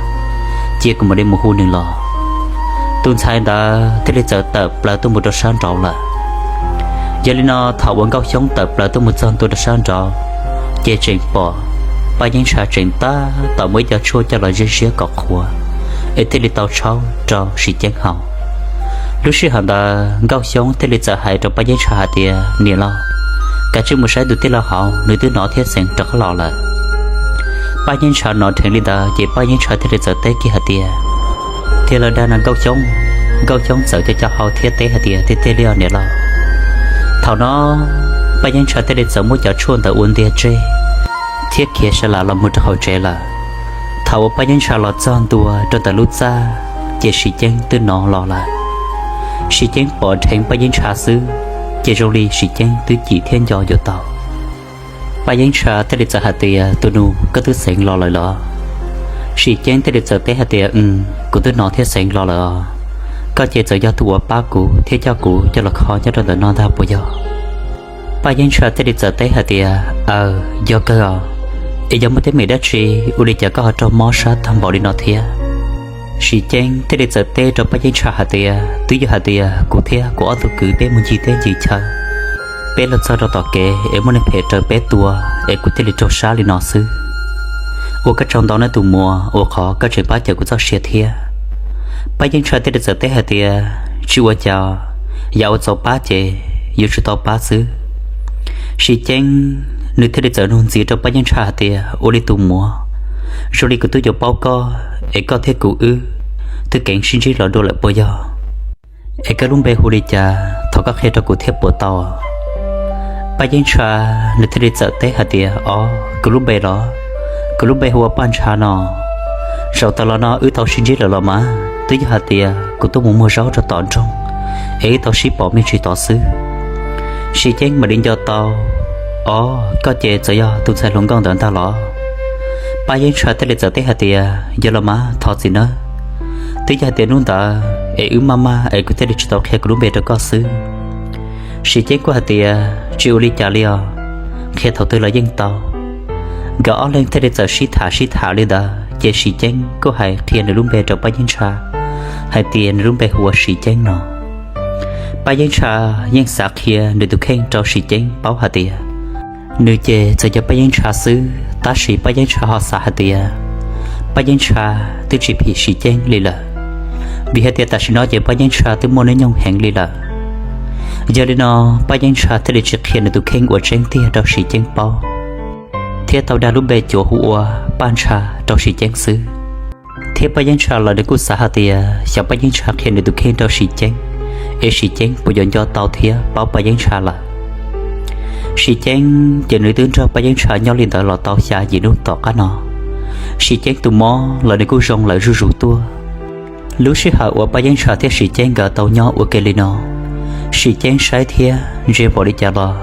cia kuv mam li mus hu nws los. Tus ntxhais ntawd thiaj li txawm tawm plaws tuaj mus rau sab nraud lawm. Yog li no thaum uas Nkauj Xyoob tawm plaws tuaj mus txog ntua rau sab nraud, ces tseem pom Paj Yeeb Ntsha tseem tab tom muab ib co tshuaj coj los ziab ziab kom qhuav, es thiaj li tau tshaub rau Siv Ceeb haus. Lub sij hawm ntawd Nkauj Xyoob thiaj li txawm hais rau Paj Yeeb Ntsha hais tias, niam laus, kav tsij mus saib tus tij laug hauv, nws twb hnov thiab xeev rov qab los lawm. Paj Yeeb Ntsha hnov dheev li ntawd ces Paj Yeeb Ntsha thiaj li txawm teb kiag hais tias, tiag los dag no Nkauj Xyoob? Nkauj Xyoob txawm co co hau thiab teb hais tias, tiag tiag li os niam laus. Thaum no Paj Yeeb Ntsha thiaj li txawm muab cov tshuaj ntawd ua ntiag tseg thiab khiav sa las los mus rau hauv tsev lawm. Thaum uas Paj Yeeb Ntsha los txog ntua rau ntawm lub txaj, ces Siv Ceeb twb hnov los lawm. Siv Ceeb pom dheev Paj Yeeb Ntsha xwb, ces zoo li Siv Ceeb twb cim thiab nco yuav tau. Paj Yeeb Ntsha thiaj li txawm hais tias, tus nus, koj twb xeev los lawm los? Sim Ceeb thiaj li txawm teb hais tias, Kuv twb hnov thiab xeev los lawm os. Koj ces txawm yog tus uas pab kuv thiab coj kuv coj los kho nyob rau ntawm no ntag puas yog? Paj Yeeb Ntsha thiaj li txawm teb hais tias, Aws, yog kawg os. Es yog muaj teeb meem dab tsi ua li cas koj ho raug mob sab tag npaum li no thiab? Sim Ceeb thiaj li txawm teb rau Paj Yeeb Ntsha hais tias, Twb yog hais tias kuv thiab kuv ob tug kwv peb mus ncig teb ncig chaw, peb los txog rau tom kev es muaj neeg phem raws peb tua, es kuv thiaj li raug sab li no xwb. Ua koj tsaug ntau nawb tus muam, ua qhov koj tseem pab cawm kuv txoj sia thiab. Paj Yeeb Ntsha thiaj li txawm teb hais tias, Tsis ua cas, yam uas txaus pab ces yuav tsum tau pab xwb. Sim Ceeb nws thiaj li txawm nug ntxiv rau Paj Yeeb Ntsha hais tias, Ua li tus muam, zoo li kuv twb yuav paub koj, es koj thiab kuv wb twb keev sib ntsib los dua lawm puas yog? Es koj lub npe hu li cas, thov koj qhia rau kuv thiab puas tau? Paj Yeeb Ntsha nws thiaj li txawm teb hais tias, Os, kuv lub npe los? Kuv lub npe hu ua Paj Ntsha no. Zaum tas los no wb tau sib ntsib lawm los mas, twb yog hais tias kuv tuaj mus muag zaub rau tom nroog, es wb tau sib pom me ntsis tod xwb. Sim Ceeb mam li nco tau, Os, koj ces txawm yog tus ntxhais hluas nkauj ntawd ntag los? Paj Yeeb Ntsha thiaj li txawm teb hais tias, Yog los mas, thov txim nawb. Twb yog hais tias hnub ntawd es wb maj maj es kuv thiaj li tsis tau qhia kuv lub npe rau koj xwb. Sim Ceeb kuj hais tias, Tsis ua li cas li os, qhia thaum twg los yeej tau. Nkawd ob leeg thiaj li txawm sib tham sib tham li ntawd ces Sim Ceeb kuj hais qhia nws lub npe rau Paj Yeeb Ntsha hais tias nws lub npe hu ua Sim Ceeb no. Paj Yeeb Ntsha yeej xav qhia nws tus kheej rau Sim Ceeb paub hais tias nws ces txawm yog Paj Yeeb Ntsha xwb, tab sis Paj Yeeb Ntsha ho xav hais tias Paj Yeeb Ntsha twb tsis phim Sim Ceeb li lawm, vim hais tias tam sim no ces Paj Yeeb Ntsha twb muaj hnub nyoog heev li lawm. Yog li no, Paj Yeeb Ntsha thiaj li tsis qhia nws tus kheej uas tseeb tiag rau Sim Ceeb paub, thiab tau dag lub npe cuav hu ua Paj Ntsha rau Sim Ceeb xwb. Thiab Paj Yeeb Ntsha los nws kuj xav hais tias xyov Paj Yeeb Ntsha qhia nws tus kheej rau Sim Ceeb, es Sim Ceeb puas yuav nco tau thiab paub Paj Yeeb Ntsha lawm. Sim Ceeb ces nws twb nrog Paj Yeeb Ntsha nyob li ntawd los tau xya yim hnub tom qab no. Sim Ceeb tus mob los nws kuj zoo lawm zuj zus tuaj. Lub sij hawm uas Paj Yeeb Ntsha thiab Sim Ceeb nkawd tau nyob ua ke li no, Sim Ceeb saib thiab ntsia npaum li cas los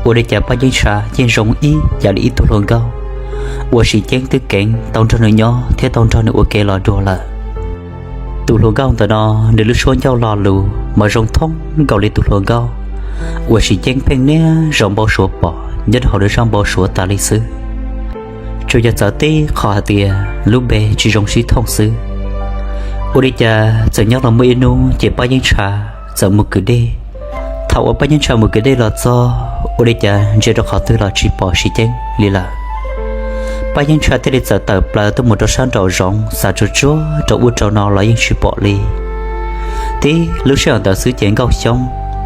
ua li cas Paj Yeeb Ntsha yeej zoo ib yam li ib tug hluas nkauj uas Sim Ceeb twb keev tau nrog nws nyob thiab tau nrog nws ua ke los dua lawm. Tus hluas nkauj ntawm no, nws lub suab ncauj lo lus mas zoo thoob nkaus li tus hluas nkauj uas Sim Ceeb pheej niaj zaus npau suav pom nyob rau hauv nws zaj npau suav tas li xwb. Tsuas yog txawv tib qho hais tias lub npe tsis zoo sib thooj xwb. Ua li cas txawm nyob los muaj ib hnub ces Paj Yeeb Ntsha txawm mus kwv dej. Thaum uas Paj Yeeb Ntsha mus kwv dej los txog, ua li cas ntsia rau qhov twg los tsis pom Sim Ceeb li lawm. Paj Yeeb Ntsha thiaj li txawm tawm plaws tuaj mus rau sab nraum zoov, xav tsuag tsuag rau ub rau no los yeej tsis pom li. Tib lub sij hawm ntawd xwb ces Nkauj Xyoob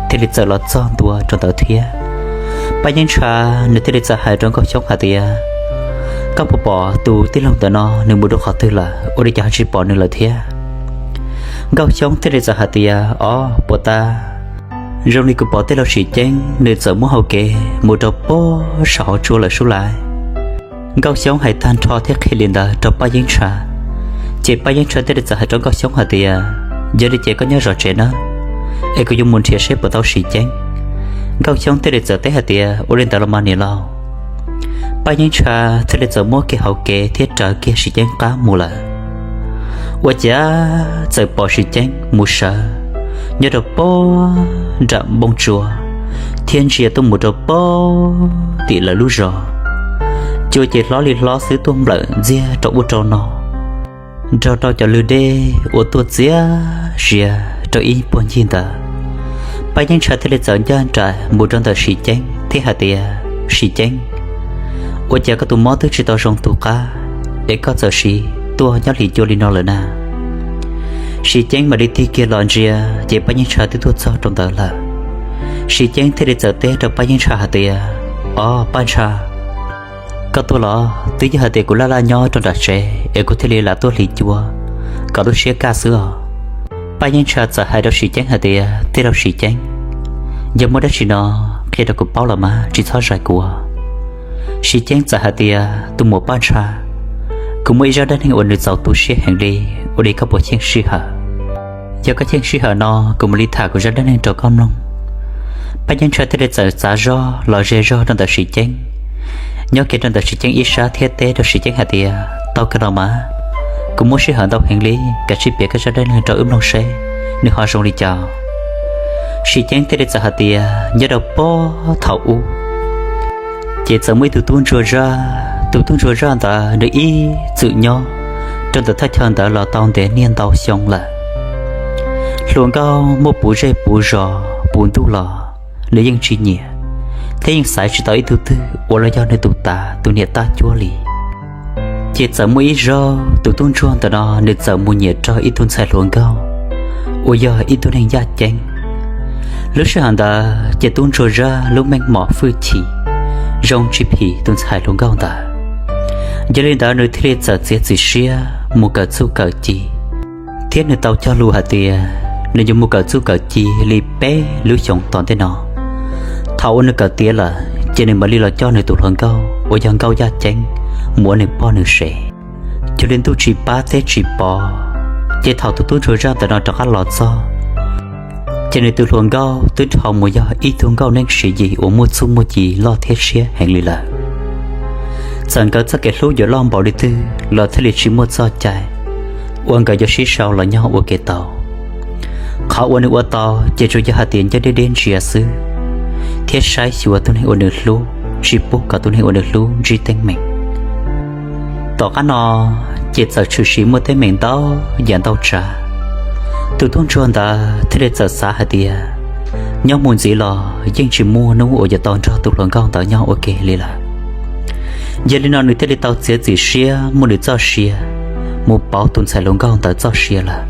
thiaj li txawm los txog ntua rau ntawd thiab. Paj Yeeb Ntsha nws thiaj li txawm hais rau Nkauj Xyoob hais tias, Koj puas pom tus tij laug ntawm no nws mus rau qhov twg lawm, ua li cas ho tsis pom nws lawm thiab? Nkauj Xyoob thiaj li txawm hais tias, Os, puas tas, zoo li kuv pom tij laug Sim Ceeb nws txawm muab hau kev mus rau pem saum hauv tsua lawm sub lais. Nkauj Xyoob hais tag nrho thiab qhia li ntawd rau Paj Yeeb Ntsha, ces Paj Yeeb Ntsha thiaj li txawm hais rau Nkauj Xyoob hais tias, Yog li ces koj nyob zov tsev nawb, es kuv yuav mus nrhiav seb puas tau Sim Ceeb. Nkauj Xyoob thiaj li txawm teb hais tias, Ua li ntawd los mas niam laus. Paj Yeeb Ntsha thiaj li txawm muab kiag hau kev thiab raws kiag Sim Ceeb qab mus lawm. Ua cas txawm pom Sim Ceeb mus sawv nyob rau pem nram npoo tsua, thiab ntsia tuaj mus rau pem tim lawv lub zos. Cua ces hlob li hlob xwb tuaj nplawm ntxiag rau ub rau no, nrog rau cov lw dej uas tuaj txias zias rau ib puag ncig ntawd. Paj Yeeb Ntsha thiaj li txawm ncaj nraim mus rau ntawm Sim Ceeb thiab hais tias, Sim Ceeb, ua cas koj tus mob twb tsis tau zoo tus qab, es koj txawm sim tuaj nyob hli cua li no lawm na? Sim Ceeb mam li tig kiag los ntsia, ces Paj Yeeb Ntsha twb tuaj txog rau ntawd lawm. Sim Ceeb thiaj li txawm teb rau Paj Yeeb Ntsha hais tias, Os, Paj Ntsha, koj tuaj los? Twb yog hais tias kuv laj laj nyob rau nram tsev es kuv thiaj li lam tuaj hli cua kom lub siab kaj xwb os. Paj Yeeb Ntsha txawm hais rau Sim Ceeb hais tias, Tij laug Sim Ceeb, yog muaj dab tsi no qhia rau kuv paub los mas, tsis txhob zais kuv. Sim Ceeb txawm hais tias, Tus muam Paj Ntsha, kuv muaj ib zaj dab neeg uas nws txaus tu siab heev li, ua li koj puas cheej sij hawm? Yog koj cheej sij hawm no, kuv mam li tham kuv zaj dab neeg rau koj mloog. Paj Yeeb Ntsha thiaj li txawm txav zog los ze zog rau ntawm Sim Ceeb, nyob kiag rau ntawm Sim Ceeb ib sab thiab teb rau Sim Ceeb hais tias, Tau kawg los mas, kuv muab sij hawm ntau heev li, kav tsij piav koj zaj dab neeg rau wb mloog seb nws ho zoo li cas. Sis Ceeb thiaj li txawm hais tias nyob rau puag thaum ub, ces txawm muaj ib tug tub ntsuag zaj. Tus tub ntsuag zaj ntawd nws ib txwm nyob rau ntawm thaj chaw ntawd los tau ntev niaj ntau xyoo lawm. Hluas nkauj muaj puv zej puv zos puv ntuj los nws yeej tsis nyiam, thiab yeej xaiv tsis tau ib tug twg uas los yog nws tus tav tus niam tab cuab li. Ces txawm muaj ib zaug tus tub ntsuag ntawm no nws txawm mus nyiam raug ib tug ntxhais hluas nkauj uas yog ib tug neeg yaj ceeb. Lub sij hawm ntawd ces tub ntsuag zaj lub meej mom hwj chim zoo tsis phim tus ntxhais hluas nkauj ntawd. Yog li ntawd nws thiaj li txawm txiav txim siab mus kawm txuj kawm ci, thiab nws tau cog lus hais tias nws yuav mus kawm txuj kawm ci li peb lub xyoos tom ntej no. Thaum uas nws kawm tiav lawm ces nws mam li los coj nws tus hluas nkauj uas yog nkauj yaj ceeb mus ua nws poj nws sev. Yog li ntuj tsis pab teb tsis pov, ces thaum tus tub ntsuag zaj ntawm no rov qab los txog, ces nws tus hluas nkauj twb dhau mus yog ib tug nkauj neeb siv yim uas muaj txuj muaj ci loj thiab siab heev li lawm. Txawm nkawd txoj kev hlub yuav loj npaum li twg los thiaj li tsis muaj txoj cai uas nkawd yuav sib sau los nyob ua ke tau. Qhov uas nws ua tau ces tsuas yog hais tias ncaj deb deb ntsia xwb, thiab saib xyuas tus neeg uas nws hlub, tsis pub kom tus neeg uas nws hlub ntsib teeb meem. Tom qab no ces txawm tshwm sim muaj teeb meem ntau yam ntau tsav. Tus tub ntsuag ntawd thiaj li txawm xav hais tias nyob mus ntxiv los yeej tsis muaj hnub uas yuav tau nrog tus hluas nkauj ntawd nyob ua ke li lawm. Yog li no nws thiaj li tau txiav txim siab muab nws txoj sia mus pauv tus ntxhais hluas nkauj ntawd txoj sia lawm.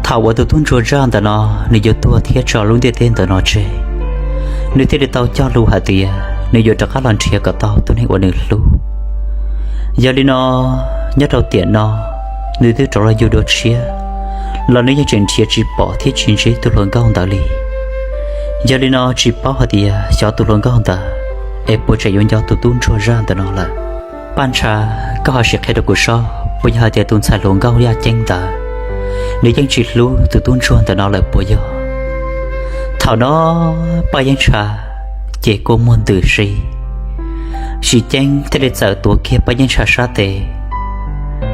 Thaum uas tus tub ntsuag zaj ntawm no nws yuav tuag thiab tso lub ntiaj teb ntawm no tseg, nws thiaj li tau cog lus hais tias nws yuav rov qab los nrhiav kom tau tus neeg uas nws hlub. Yog li no, nyob rau tiam no nws twb rov los yug dua tshiab los nws yeej tseem nrhiav tsis pom thiab tsis ntsib tus hluas nkauj ntawd li. Yog li no tsis paub hais tias xyov tus hluas nkauj ntawd es puas tseem yuav nco tus tub ntsuag zaj ntawm no lawm. Paj Ntsha, koj ho sim qhia rau kuv saib puas yog hais tias tus ntxhais hluas nkauj yaj ceeb ntawd nws yeej tsis hlub tus tub ntsuag ntawm no lawm puas yog? Thaum no Paj Yeeb Ntsha ces kua muag ntws si. Sis Ceeb thiaj li txawm tuav kiag Paj Yeeb Ntsha sab tes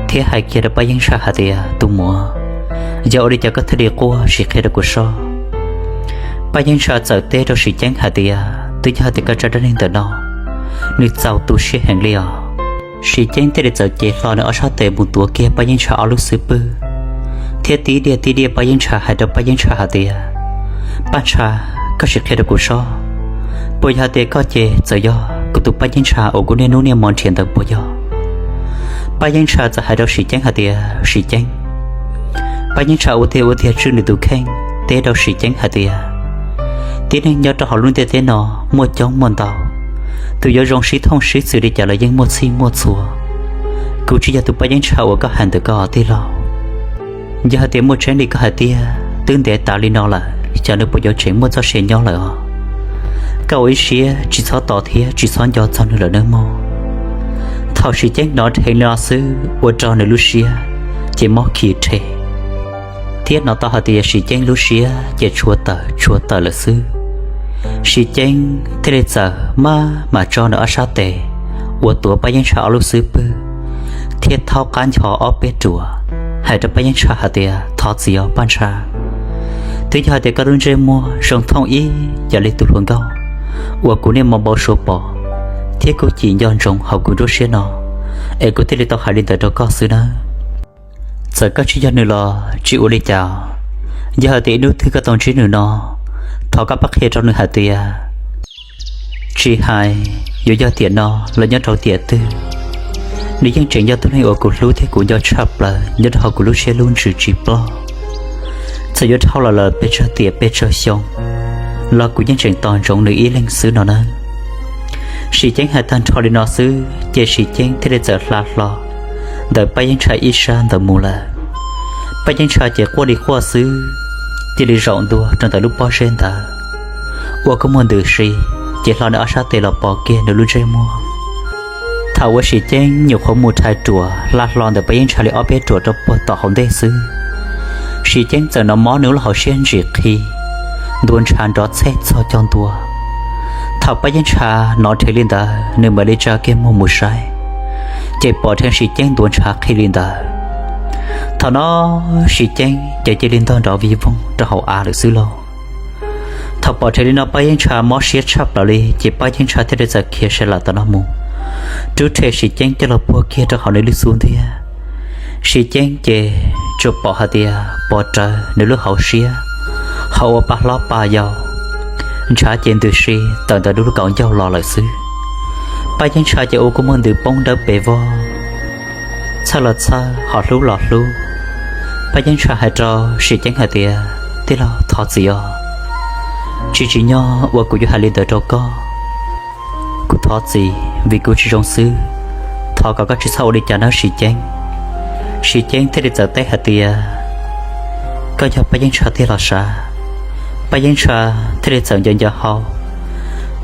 thiab hais kiag rau Paj Yeeb Ntsha hais tias, tus muam, yog ua li cas koj thiaj li quaj, sim qhia rau kuv saib. Paj Yeeb Ntsha txawm teb rau Sis Ceeb hais tias, twb yog hais tias koj zaj dab neeg ntawm no nws txaus tu siab heev li os. Sis Ceeb thiaj li txawm cev hlo nws ob sab tes mus tuav kiag Paj Yeeb Ntsha ob lub xub pwg thiab tib diaj tib diaj Paj Yeeb Ntsha, hais rau Paj Yeeb Ntsha hais tias, Paj Ntsha, koj sim qhia rau kuv saib, puas yog hais tias koj ces txawm yog kuv tus Paj Yeeb Ntsha uas kuv niaj hnub niaj hmo nrhiav ntawd puas yog? Paj Yeeb Ntsha txawm hais rau Sis Ceeb hais tias, Sis Ceeb. Paj Yeeb Ntsha ua tiag ua tiag tswj nws tus kheej teb rau Sis Ceeb hais tias, tib neeg nyob rau hauv lub ntiaj teb no muaj coob muaj ntau, tus yuav zoo sib thooj sib txwm li cas los yeej muaj txhij muaj txhua. Kuv tsis yog tus Paj Yeeb Ntsha uas koj hais ntawm ko tij laug. Yog hais tias muaj tseeb li koj hais tiag, twb ntev tas li no lawm, xyov nws puas yuav tseem muaj txoj sia nyob lawm os. Koj ua ib siab tsis txhob tos thiab tsis txhob nco txog nws lawm nawb mog. Thaum Sis Ceeb hnov dheev li no xwb ua rau nws lub siab ces mob khi rhe, thiab hnov tau hais tias Sis Ceeb lub siab ces tshua tawm tshua tawm lawm xwb. Sis Ceeb thiaj li txawm maj mam tso nws ob sab tes uas tuav Paj Yeeb Ntsha ob lub xub pwg thiab thaub qab ncho ob peb ruam, hais rau Paj Yeeb Ntsha hais tias, thov txim os Paj Ntsha. Twb yog hais tias koj lub ntsej muag zoo thooj ib yam li tus hluas nkauj uas kuv niaj hmo npau suav pom thiab kuj cim nco ntsoov hauv kuv nruab siab no, es kuv thiaj li tau hais li ntawd rau koj xwb nawb. Txawm koj tsis yog nws los tsis ua li cas, yog hais tias ib hnub twg koj tau ntsib nws no, thov koj pab qhia rau nws hais tias, tsis hais yuav yog tiam no los nyob rau tiam twg, nws yeej tseem yog tus neeg uas kuv hlub thiab kuv nco tshaj plaws nyob rau hauv kuv lub siab lub ntsws tsis ploj. Txawm yuav dhau los lawm pes tsawg tiam pes tsawg xyoo los kuv yeej tseem tos ntsoov nws ib leeg xwb no nawb. Sis Ceeb hais tag nrho li no xwb ces Sis Ceeb thiaj li txawm hla hlo ntawm Paj Yeeb Ntsha ib sab ntawd mus lawm. Paj Yeeb Ntsha ces quaj li quaj xwb, cia li zaum ntua rau ntawm lub pob zeb ntawd, ua kua muag ntws si, ces hlo nws ob sab tes los pos kiag nws lub ntsej muag. Thaum uas Sis Ceeb nyuam qhuav mus rhais ruam hla hlo ntawm Paj Yeeb Ntsha li ob peb ruam rau puag tom hauv ntej xwb, Sis Ceeb txawm hnov mob nws lub hauv siab ntsim qhi, ntuav ntshav nrov txhej txog cog ntua. Thaum Paj Yeeb Ntsha hnov dheev li ntawd nws mam li tsa kiag muag mus saib, ces pom dheev Sis Ceeb ntuav ntshav qhi li ntawd. Thaum no Sis Ceeb ces cia li ntog nrov vij voog rau hauv av lawm xwb lauj. Thaum pom dheev li no Paj Yeeb Ntsha mob siab tshaj plaws li ces Paj Yeeb Ntsha thiaj li txawm khiav saw lawm tom no mus, rub rhe Sis Ceeb coj los puag kiag rau hauv nws lub xub ntiag. Sis Ceeb ces tsuas pom hais tias pov rawv nws lub hauv siab, ho ua pa hlob pa yau, ntshav ces ntws si tawm ntawm nws lub kaum ncauj los lawm xwb. Paj Yeeb Ntsha ces ua kua muag ntws poob dawb pes vog, txhawj los txhawj ho hlub los hlub. Paj Yeeb Ntsha hais rau Sis Ceeb hais tias, tij laug, thov txim os, tsis tsim nyog uas kuv yuav hais li ntawd rau koj. Kuv thov txim vim kuv tsis zoo xwb, thov kom koj tsis txhob ua li cas nawb Sis Ceeb. Sis Ceeb thiaj li txawm teb hais tias, koj yog Paj Yeeb Ntsha tiag los sav? Paj Yeeb Ntsha thiaj li txawm nco nco hau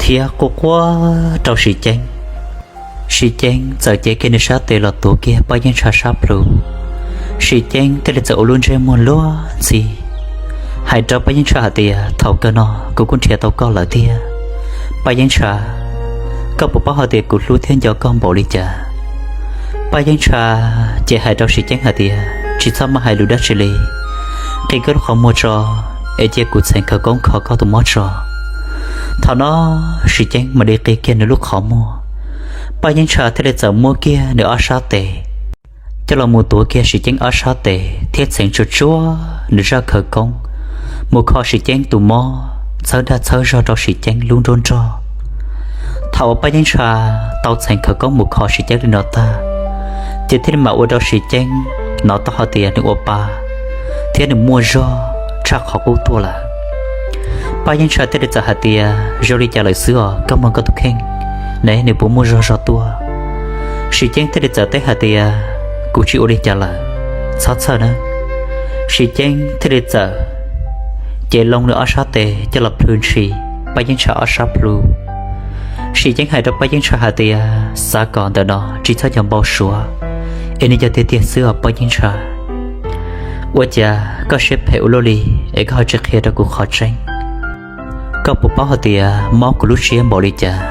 thiab quaj quaj rau Sis Ceeb. Sis Ceeb txawm cev kiag nws sab tes los tuav kiag Paj Yeeb Ntsha sab plhu. Sis Ceeb thiaj li txawm ua lub ntsej muag luag ntxhi hais rau Paj Yeeb Ntsha hais tias, thaum kawg no kuv kuj nrhiav tau koj lawm tiag Paj Yeeb Ntsha. Koj puas paub hais tias kuv hlub thiab nco koj npaum li cas? Paj Yeeb Ntsha ces hais rau Sis Ceeb hais tias, tsis txhob maj hais lus dab tsi li, qhia koj lub qhov muag tso, es cia kuv txheev khawv koob kho koj tus mob tso. Thaum no Sis Ceeb mam li qhia kiag nws lub qhov muag. Paj Yeeb Ntsha thiaj li txawm muab kiag nws ob sab tes coj los mus tuav kiag Sis Ceeb ob sab tes thiab txheev tsuag tsuag nws zaj khawv koob mus kho Sis Ceeb tus mob txhawb dag txhawb zog rau Sis Ceeb lub nruab nrog. Thaum uas Paj Yeeb Ntsha tau txheev khawv koob mus kho Sis Ceeb li no tag, ces thiaj li mam ua rau Sis Ceeb hnov tau hais tias nws ua pa thiab nws muaj zog tshaj qhov qub tuaj lawm. Paj Yeeb Ntsha thiaj li txawm hais tias, zoo li cas lawm xwb os, koj mloog koj tus kheej ne, nws puas muaj zog zog tuaj? Sis Ceeb thiaj li txawm teb hais tias, kuv tsis ua li cas lawm, txhob txhawj nawb. Sis Ceeb thiaj li txawm ces loo nws ob sab tes coj los plhws ntshis Paj Yeeb Ntsha ob sab plhu. Sis Ceeb hais rau Paj Yeeb Ntsha hais tias, xav kom ntawm no tsis txhob yog npau suav, es nws yog tiag tiag xwb os Paj Yeeb Ntsha. Ua cas koj siab phem ua luaj li es koj ho tsis qhia rau kuv qhov tseeb? Koj puas paub hais tias mob kuv lub siab npaum li cas?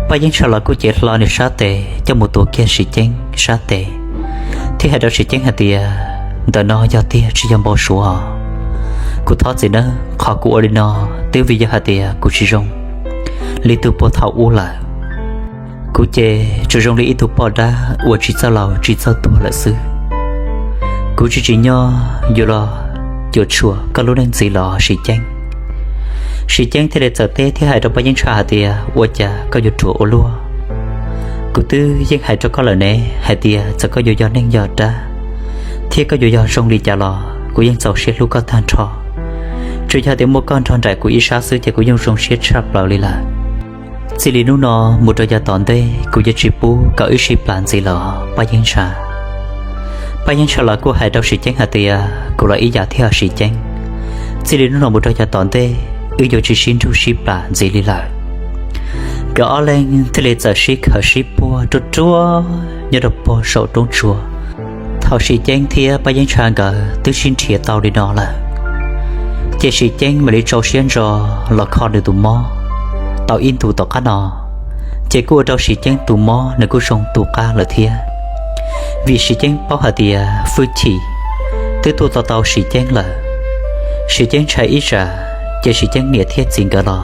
Paj Yeeb Ntsha los kuj cev hlo nws sab tes coj mus tuav kiag Sis Ceeb sab tes, thiab hais rau Sis Ceeb hais tias, ntawm no yog tiag tsis yog npau suav. Kuv thov txim nawb, qhov kuv ua li no twb vim yog hais tias kuv tsis zoo li tus puag thaum ub lawm. Kuv ces tsuas zoo li ib tug poj dab uas tsis txawj laus tsis txawj tuag lawm xwb. Kuv tsis tsim nyog yuav los cuam tshuam koj lub neej ntxiv los Sis Ceeb. Sis Ceeb thiaj li txawm teb thiab hais rau Paj Yeeb Ntsha hais tias, ua cas koj yuav ruam ua luaj? Kuv twb yeej hais rau koj lawm ne hais tias txawm koj yuav yog neeg yog dab thiab koj yuav yog zoo li cas los kuv yeej txaus siab hlub koj tag nrho. Tsuas yog tias muaj koj nrog nraim kuv ib sab xwb ces kuv yeej zoo siab tshaj plaws li lawm. Txij li hnub no mus rau yav tom ntej kuv yuav tsis pub kom wb sib plam ntxiv lawm Paj Yeeb Ntsha. Paj Yeeb Ntsha los kuj hais rau Sis Ceeb hais tias, kuv los ib yam thiab Sis Ceeb, txij li hnub no mus rau yav tom ntej wb yuav tsis sib nrug sib plam ntxiv li lawm. Nkawd ob leeg thiaj li txawm sib khawm sib puag ruaj ruaj nyob rau puag saum roob tsuas. Thaum Sis Ceeb thiab Paj Yeeb Ntsha nkawd twb sib nrhiav tau li no lawm, ces Sis Ceeb mam li tsau siab ntso los kho nws tus mob. Tau ib ntus tom qab no, ces kuj ua rau Sis Ceeb tus mob nws kuj zoo tu qab lawm thiab. Vim Sis Ceeb paub hais tias fwj chim twb tuaj tau tau Sis Ceeb lawm, Sis Ceeb ntshai ib tsam ces Sis Ceeb niam thiab txiv nkawd los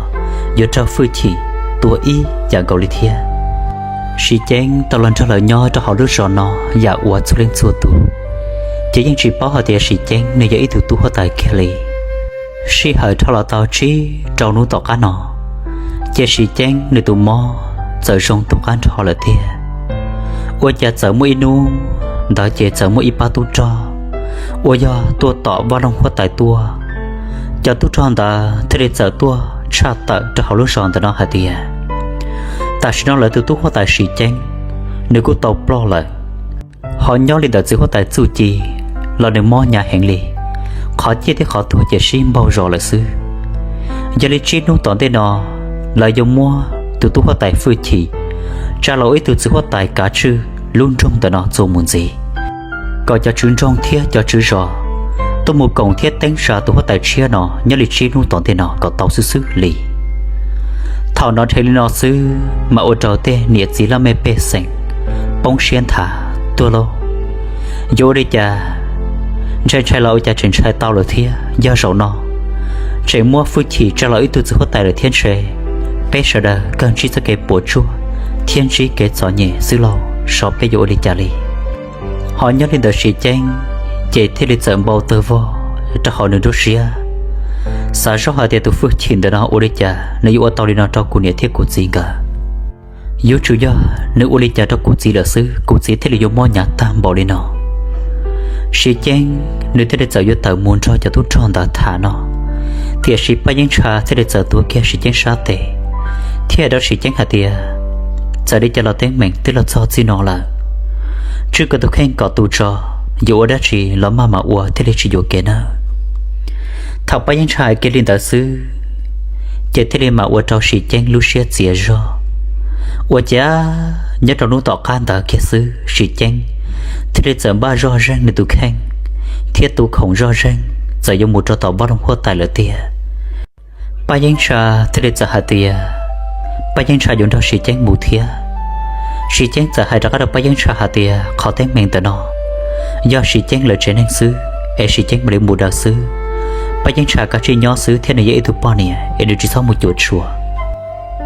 yuav raug fwj chim tua ib yam nkaus li thiab. Sis Ceeb tau los nrog lawv nyob rau hauv lub zos no yam uas txhua leej txhua tus ces yeej tsis paub hais tias Sis Ceeb nws yog ib tug tub huab tais kiag li. Sij hawm dhau los tau tsib rau hnub tom qab no, ces Sis Ceeb nws tus mob txawm zoo tu qab nrho lawm tiag. Ua cas txawm muaj ib hnub ntawd ces txawm muaj ib pab tub rog uas yog tuaj tom vaj loog huab tais tuaj. Cov tub rog ntawd thiaj li txawm tuaj tshaj tawm rau hauv lub zos ntawm no hais tias, tam sim no lawv tus tub huab tais Sis Ceeb nws kuj tau ploj lawm, ho nyob li ntawm txiv huab tais txuj ci los nws mob hnyav heev li, qhov ciaj thiab qhov tuag ces sib npaug zos lawm xwb. Yog li tsib hnub tom ntej no, lawv yuav muab tus tub huab tais fwj chim tsa los ua ib tug txiv huab tais kav tswj lub nroog ntawm no txuas mus ntxiv, kom cov tswv nroog thiab cov tswv zos tuaj mus koom thiab teeb tsa tus huab tais tshiab no nyob li tsib hnub tom ntej no kom tau xwb xwb li. Thaum hnov dheev li no xwb mas ua rau tej niam txiv laj mej pej xeem poob siab nthav tuag lauj. Yuav ua li cas Ntshai ntshai los ua cas tseem ntshai tau lawm thiab, yog zaum no tseem muab fwj chim tsa los ib tug txiv huab tais lawm thiab ntshe peb sawv daws kawg ntsib txoj kev puas tsuaj thiab ntsib kev txom nyem xwb lauj, xyov peb yuav ua li cas li. Ho nyob li ntawd Siv Ceeb ces thiaj li txawm npau tawg vog rau hauv nws lub siab, xav zoj hais tias tus fwj chim ntawm no ua li cas nws yuav ua tau li no rau kuv niam thiab kuv txiv nkawd. Yuav tsum yog nws ua li cas rau kuv txiv lawm xwb kuv txiv thiaj li yuav mob hnyav tag npaum li no. Siv Ceeb nws thiaj li txawm yuav tawm mus nrog cov tub rog ntawd tham no, tiam sis Paj Yeeb Ntsha thiaj li txawm tuav kiag Siv Ceeb sab tes thiab hais rau Siv Ceeb hais tias, txawm li cas los teeb meem twb los txog txij no lawm, tswj koj tus kheej kom tu tso, yuav ua dab tsi los maj mam ua thiaj li tsis yuam kev nawb. Thaum Paj Yeeb Ntsha hais kiag li ntawd xwb, ces thiaj li mam ua rau Siv Ceeb lub siab txias zog. Ua cas nyob rau hnub tom qab ntawd kiag xwb Siv Ceeb thiaj li txawm npaj zoj zeeg nws tus kheej thiab tu khoom zoj zeeg txawm yuav mus rau tom Vaj Loog Huab Tais lawm tiag. Paj Yeeb Ntsha thiaj li txawm hais tias Paj Yeeb Ntsha yuav nrog Siv Ceeb mus thiab. Siv Ceeb txawm hais rov qab rau Paj Yeeb Ntsha hais tias qhov teeb meem ntawm no yog Siv Ceeb lawv tsev neeg xwb es Siv Ceeb mam li mus daws xwb. Paj Yeeb Ntsha kav tsij nyob xwb thiab nws yog ib tug poj niam es nws tsis txhob mus cuam tshuam.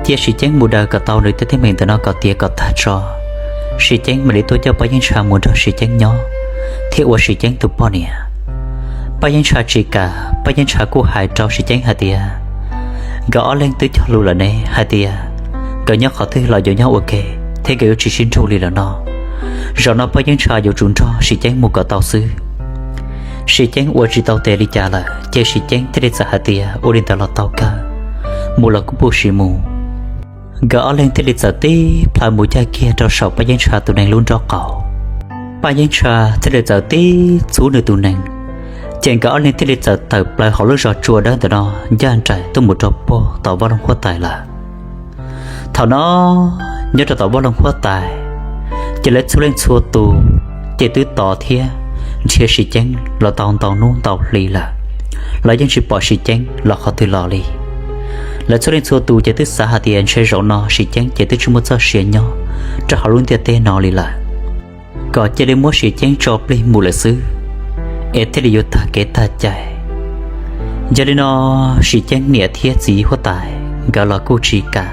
Cia Siv Ceeb mus daws kom tau nws tej teeb meem ntawm no kom tiav kom tag tso, Siv Ceeb mam li tuaj coj Paj Yeeb Ntsha mus nrog Siv Ceeb nyob thiab ua Siv Ceeb tus poj niam. Paj Yeeb Ntsha tsis kam, Paj Yeeb Ntsha kuj hais rau Siv Ceeb hais tias nkawd ob leeg twb cog lus lawm ne, hais tias nkawd nyob qhov twg los yuav nyob ua ke thiab nkawd yuav tsis sib nrug li lawm no. Zaum no Paj Yeeb Ntsha yuav tsum nrog Siv Ceeb mus kom tau xwb. Siv Ceeb ua tsis tau tes li cas lawm ces Siv Ceeb thiaj li txawm hais tias ua li ntawd los tau kawg, mus los kuj puj sis mus. Nkawd ob leeg thiaj li txawm tib plhaw mus caij kiag rau saum Paj Yeeb Ntsha tus neeg lub nrob qaum. Paj Yeeb Ntsha thiaj li txawm tib txhub nws tus neeg, ces nkawd ob leeg thiaj li txawm tawm plaws hauv lub zos tsua dawb ntawm no ncaj nraim tuaj mus rau puag tom Vaj Loog Huab Tais lawm. Thaum no nyob rau tom Vaj Loog Huab Tais, ces lawv txhua leej txhua tus ces twb tos thiab nrhiav Siv Ceeb los tau ntau hnub ntau hli lawm, los yeej tsis pom Siv Ceeb los qhov twg los li. Lawv txhua leej txhua tus ces twb xav hais tias ntshe zaum no Siv Ceeb ces twb tsis muaj txoj sia nyob rau hauv lub ntiaj teb no li lawm, kom cia li muab Siv Ceeb tso plig mus lawm xwb, es thiaj li yuav tag kev tag cai. Yog li no, Siv Ceeb niam thiab txiv huab tais nkawd los kuj tsis kam.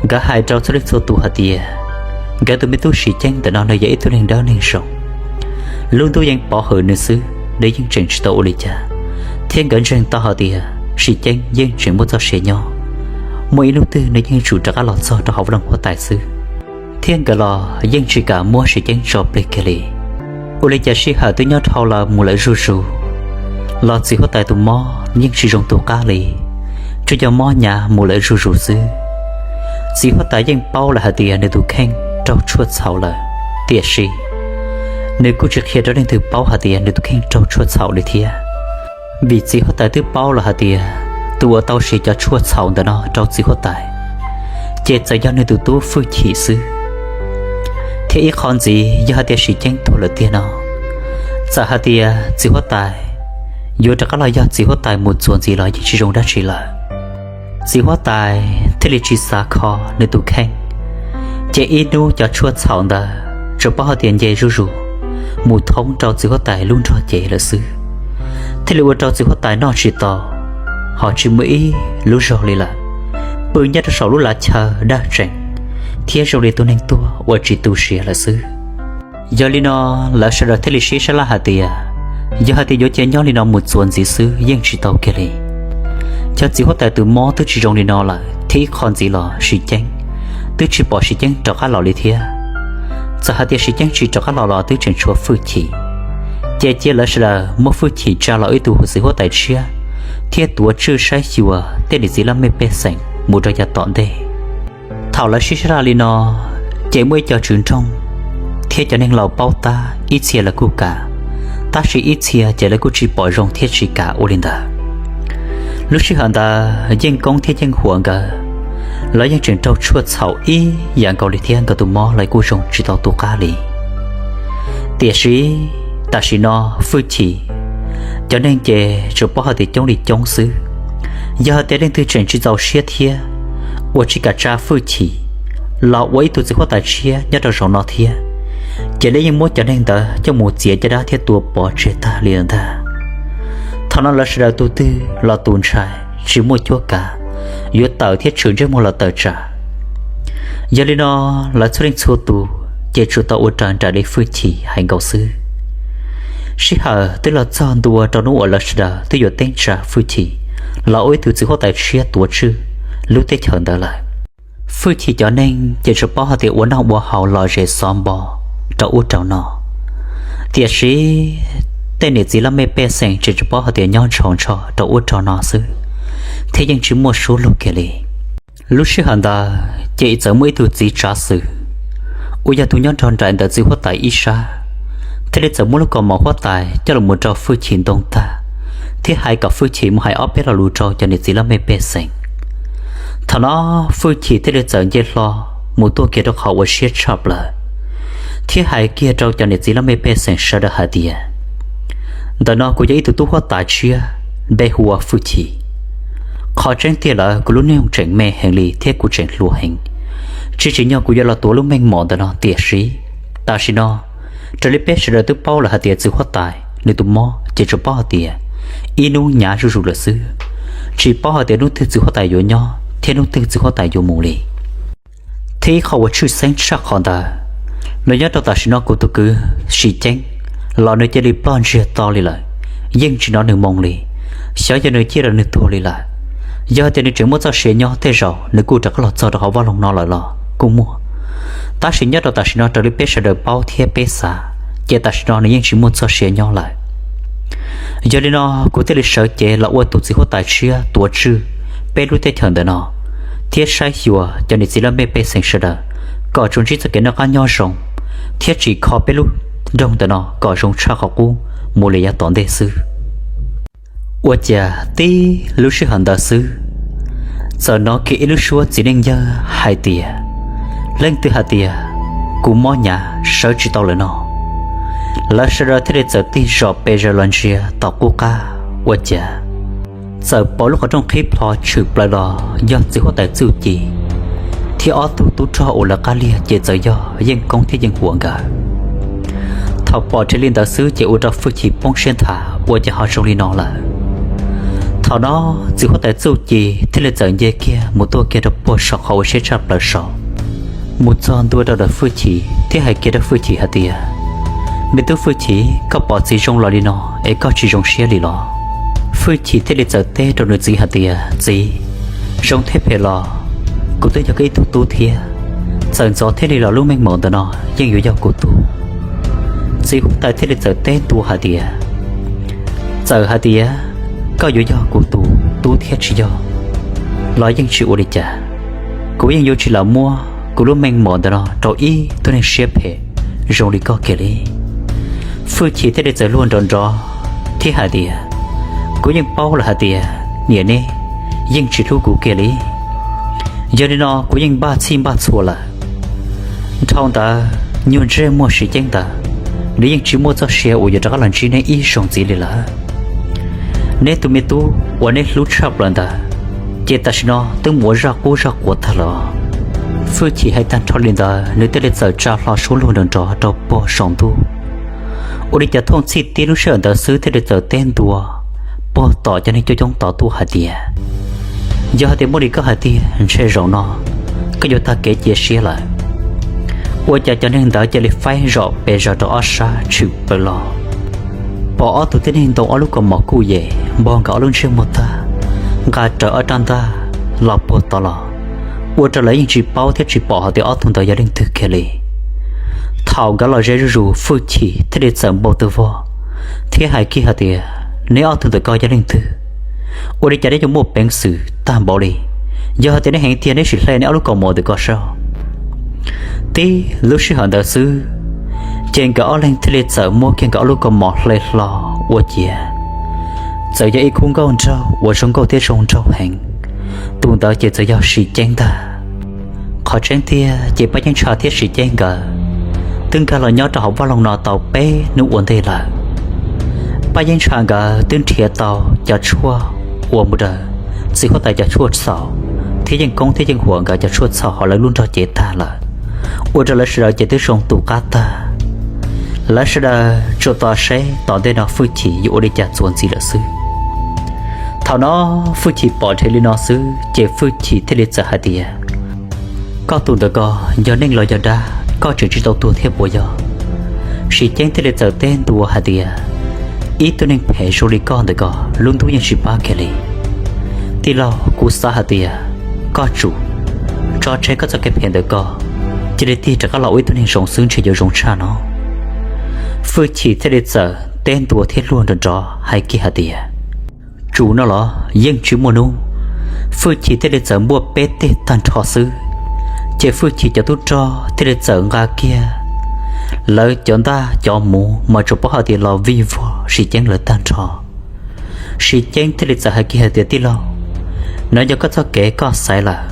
Nkawd hais rau txhua leej txhua tus hais tias nkawd tus me tub Siv Ceeb ntawm no nws yog ib tug neeg dawb neeg zoo, lub ntuj yeej pov hwm nws xwb, nws yeej tseem tsis tau ua li cas, thiab nkawd ntseeg tau hais tias Siv Ceeb yeej tseem muaj txoj sia nyob, muaj ib hnub twg nws yeej yuav tsum rov qab los txog rau hauv Vaj Loog Huab Tais xwb. Thiab nkawd los yeej tsis kam muab Siv Ceeb tso plig kiag li. Ua li cas sij hawm twb nyob dhau los mus lawm zuj zus, los txiv huab tais tus mob yeej tsis zoo tu qab li, tsuas yog mob hnyav mus lawm zuj zus xwb. Txiv huab tais yeej paub lawm hais tias nws tus kheej raug tshuaj txhaum lawm, tiam sis nws kuj tsis qhia rau leej twg paub hais tias nws tus kheej raug tshuaj txhaum li thiab. Vim txiv huab tais twb paub lawm hais tias tus uas tau siv cov tshuaj txhaum ntawm no rau txiv huab tais, ces txawm yog nws tus tub Fwj Chim xwb. Thiab ib qho ntxiv yog hais tias Siv Ceeb tuag lawm tiag no, txawm hais tias txiv huab tais yuav rov qab los yog txiv huab tais mus txuas ntxiv los yeej tsis zoo dab tsi lawm. Txiv huab tais thiaj li tsis xav kho nws tus kheej, ces ib hnub cov tshuaj txhaum ntawd tsuas paub hais tias nce zuj zus mus thoob rau txiv huab tais lub nrog cev lawm xwb, thiaj li ua rau txiv huab tais noj tsis tau, ho tsis muaj ib lub zog li lawm, pw nyob rau saum lub lav chaw daj tseem, thiab zoo li tus neeg tuag uas tsis tu siav lawm xwb. Yog li no, lawv sawv daws thiaj li sib sab laj hais tias yog hais tias yuav cia nyob li no mus txuas ntxiv xwb yeej tsis tau kiag li. Cov txiv huab tais tus mob twb tsis zoo li no lawm thiab ib qho ntxiv los Siv Ceeb twb tsis pom Siv Ceeb rov qab los li thiab. Txawm hais tias Siv Ceeb tsis rov qab los los twb tseem tshuav Fwj Chim, ces cia lawv sawv daws muab Fwj Chim tsa los ib tug txiv huab tais tshiab thiab tuav tswj saib xyuas tej niam txiv laj mej pej xeem mus rau yav tom ntej. Thaum lawv sib sab laj li no, ces muaj ib co tswv nroog thiab cov neeg laus paub tab ib txhia lawv kuj kam, tab sis ib txhia ces lawv kuj tsis pom zoo thiab tsis kam ua li ntawd. Lub sij hawm ntawd Yeej Koob thiab Yeej Huam nkawd, lawv yeej tseem raug tshuaj txhaum ib yam nkaus li thiab nkawd tus mob los kuj zoo tsis tau tu qab li. Tiam sis tam sim no Fwj Chim cov neeg ces tsuas paub hais tias coob li coob xwb. Yog hais tias leej twg tseem tsis txaus siab thiab uas tsis kam tsa Fwj Chim los ua ib tug txiv huab tais tshiab nyob rau zaum no thiab, Ces lawv yeej muab cov neeg ntawd coj mus txiav caj dab thiab tua pov tseg tag li lawm ntag. Thaum no lawv sawv daws tus twg los tus ntshai tsis muaj cuab kav, yuav tawm thiab tshwm ntsej muag los tawm tsam. Yog li no, lawv txhua leej txhua tus ces tsuas tau ua raws nraim li Fwj Chim hais nkaus xwb. Sij hawm twb los txog ntua rau hnub uas lawv sawv daws twb yuav teeb tsa Fwj Chim los ua ib tug txiv huab tais tshiab tuav tswj lub teb chaws ntawd lawm. Fwj Chim cov neeg ces tsuas paub hais tias ua noj ua haus lom zem xov npo rau ub rau no, tiam sis tej niam txiv laj mej pej xeem ces tsuas paub hais tias nyob ntshaus ntsho rau ub rau no xwb, thiab yeej tsis muaj suab luag kiag li. Lub sij hawm ntawd ces txawm muaj ib tug txiv tsav xwm uas yog tus nyob nrog nraim ntawm txiv huab tais ib sab, thiaj li txawm muab lub kaus mom huab tais coj los mus rau Fwj Chim ntoo tag, thiab hais kom Fwj Chim mus hais ob peb lo lus rau cov niam txiv laj mej pej xeem. Thaum no Fwj Chim thiaj li txawm nce hlo mus tuaj kiag rau qhov uas siab tshaj plaws, thiab hais kiag rau cov niam txiv laj mej pej xeem sawv daws hais tias, ntawm no kuv yog ib tug tub huab tais tshiab, npe hu ua Fwj Chim. Qhov tseeb tiag lawm kuv lub neej tseem me heev li thiab kuv tseem hluas heev, tsis tsim nyog kuv yuav los tuav lub meej mom ntawm no, tiam sis tam sim no raws li peb sawv daws twb paub lawm hais tias txiv huab tais nws tus mob ces tsuas paub hais tias ib hnub hnyav zuj zus lawm xwb, tsis paub hais tias hnub twg txiv huab tais yuav nyob thiab hnub twg txiv huab tais yuav mus li. Thiab ib qho uas tshwj xeeb tshaj qhov ntawd, los nyob rau tam sim no kuv tus kwv Sim Ceeb los nws cia li ploj ntsiag to li lawm, yeej tsis hnov nws moo li. Xyov yog nws ciaj los nws tuag li lawm. Yog hais tias nws tseem muaj txoj sia nyob tej zaum nws kuj rov qab los txog rau hauv vaj loog no lawm los kuj muaj. Tab sis nyob rau tam sim no raws li peb sawv daws paub thiab peb xav, ces tam sim no nws yeej tsis muaj txoj sia nyob lawm. Yog li no kuv thiaj li sawv cev los ua tus txiv huab tais tshiab tuav tswj peb lub teb chaws ntawm no, thiab saib xyuas cov niam txiv laj mej pej xeem sawv daws kom tsuas ntsib txoj kev noj qab nyob zoo, thiab tsim kho peb lub nroog ntawm no kom zoo tshaj qhov qub mus li yav tom ntej xwb. Ua cas tib lub sij hawm ntawd xwb, txawm hnov kiag ib lub suab txiv neej yawg hais tias, leej twg hais tias kuv mob hnyav sawv tsis tau lawm no. Lawv sawv daws thiaj li txawm tig zom pes zaws los ntsia tom qub qab ua cas txawm pom lub qhov rooj qhib plho tshwm plaws los yog txiv huab tais Txuj Ci thiab ob tug tub rog uas lawv qab liag ces txawm yog Yeej Koob thiab Yeej Huam nkawd. Thaum pom nrhiav li ntawd xwb ces ua rau Fwj Chim poob siab nthav ua cas ho zoo li no lawm. Thaum no txiv huab tais Txuj Ci thiaj li txawm nce kiag mus tuaj kiag rau puag saum qhov uas siab tshaj plaws saud, mus txog ntua rau ntawm Fwj Chim thiab hais kiag rau Fwj Chim hais tias, me tub Fwj Chim, koj pom txiv zoo los li no es koj tsis zoo siab li los? Fwj Chim thiaj li txawm teb rau nws txiv hais tias, txiv, zoo thiab phem los kuv twb yog koj ib tug tub thiab, txawm ntxov thiab li los lub meej mom ntawm no yeej yuav yog kuv tug. Txiv huab tais thiaj li txawm teb ntua hais tias, txawm hais tias koj yuav yog kuv tus tub thiab tsis yog los yeej tsis ua li cas, kuv yeej yuav tsis lam muab kuv lub meej mom ntawm no rau ib tug neeg siab phem zoo li koj kiag li. Fwj Chim thiaj li txawm luag nrov nrov thiab hais tias, kuv yeej paub lawm hais tias niam neb yeej tsis hlub kuv kiag li. Yog li no kuv yeej npaj txhij npaj txhua lawm. Dhau ntawd nyuag ntsej muag Sim Ceeb ntawd, nws yeej tsis muaj txoj sia uas yuav rov qab los ntsib neb ib zaug ntxiv li lawm. Neb tus me tub uas neb hlub tshaj plaws ntawd, ces tam sim no twb mus ua zaj qub zaj quav tag lawm. Fwj Chim hais tag nrho li ntawd nws thiaj li txawm tsa hlo suab luag nrov nrov rau puag saum ntuj. Ua li cas thooj txhij tib lub sij hawm ntawd xwb thiaj li txawm teb ntua puag tom cov neeg coob coob tod tuaj hais tias, yog hais tias muaj li koj hais tiag ntshe zaum no koj yuav tag kev cia siab lawm. Ua cas cov neeg ntawd cia li faib zom pes zog rau ob sab tshwm plaws los, pom ob tug tib neeg ntoo ob lub kaus mom kuj yem npog nkawd ob lub ntsej muag tag, nqa rawv ob rab ntaj los puag tod los, ua rau lawv yeej tsis paub thiab tsis pom hais tias ob tug ntawd yog leej twg kiag li. Thaum nkawd los ze zuj zus Fwj Chim thiaj li txawm npau taws vog thiab hais kiag hais tias, neb ob tug ntawm ko yog leej twg? Ua li cas neb yuav muaj peev xwm tag npaum li? Yog hais tias neb heev tiag neb sim hle neb ob lub kaus mom ntawm ko saib. Tib lub sij hawm ntawd xwb, ces nkawd ob leeg thiaj li txawm muab kiag nkawd ob lub kaus mom hle hlo ua ciav, txawm yog ib khub nkauj nraug uas zoo nkauj thiab zoo nraug heev. Tus ntawd ces txawm yog Sim Ceeb ntag. Qhov tseeb tiag ces Paj Yeeb Ntsha thiab Sim Ceeb nkawd twb nkag los nyob rau hauv vaj loog no tau peb hnub ua ntej lawm. Paj Yeeb Ntsha nkawd twb nrhiav tau cov tshuaj uas mus daws txiv huab tais cov tshuaj txhaum, thiab Yeej Koob thiab Yeej Huam nkawd cov tshuaj txhaum hauv lawv lub nrog cev tag lawm, ua rau lawv sawv daws ces twb zoo tus qab tag. Lawv sawv daws tsuas tos seb tom ntej no Fwj Chim yuav ua li cas txuas ntxiv lawm xwb. Thaum no Fwj Chim pom dheev li no xwb ces Fwj Chim thiaj li txawm hais tias, koj tus ntawm ko yog neeg los yog dab, koj tseem tsis tau tuag thiab puas yog? Siv Ceeb thiaj li txawm teb ntua hais tias, ib tug neeg phem zoo li koj ntawm ko lub ntuj yeej tsis pab kiag li. Tij laug, kuv xav hais tias koj tsum tso tseg koj txoj kev phem ntawm ko, cia li tig rov qab los ua ib tug neeg zoo xwb ntshe yuav zoo tshaj no. Fwj Chim thiaj li txawm teb ntua thiab luag nrov nrov hais kiag hais tias, tsum no los yeej tsis muaj hnub. Fwj Chim thiaj li txawm npuaj peb teg tag nrho xwb, ces Fwj Chim cov tub rog thiaj li txawm nqa kiag lawv cov ntaj cov muv mas tsuas paub hais tias los vij vog Siv Ceeb lawv tag nrho. Siv Ceeb thiaj li txawm hais kiag hais tias, tij laug, no yog koj txoj kev koj xaiv lawm,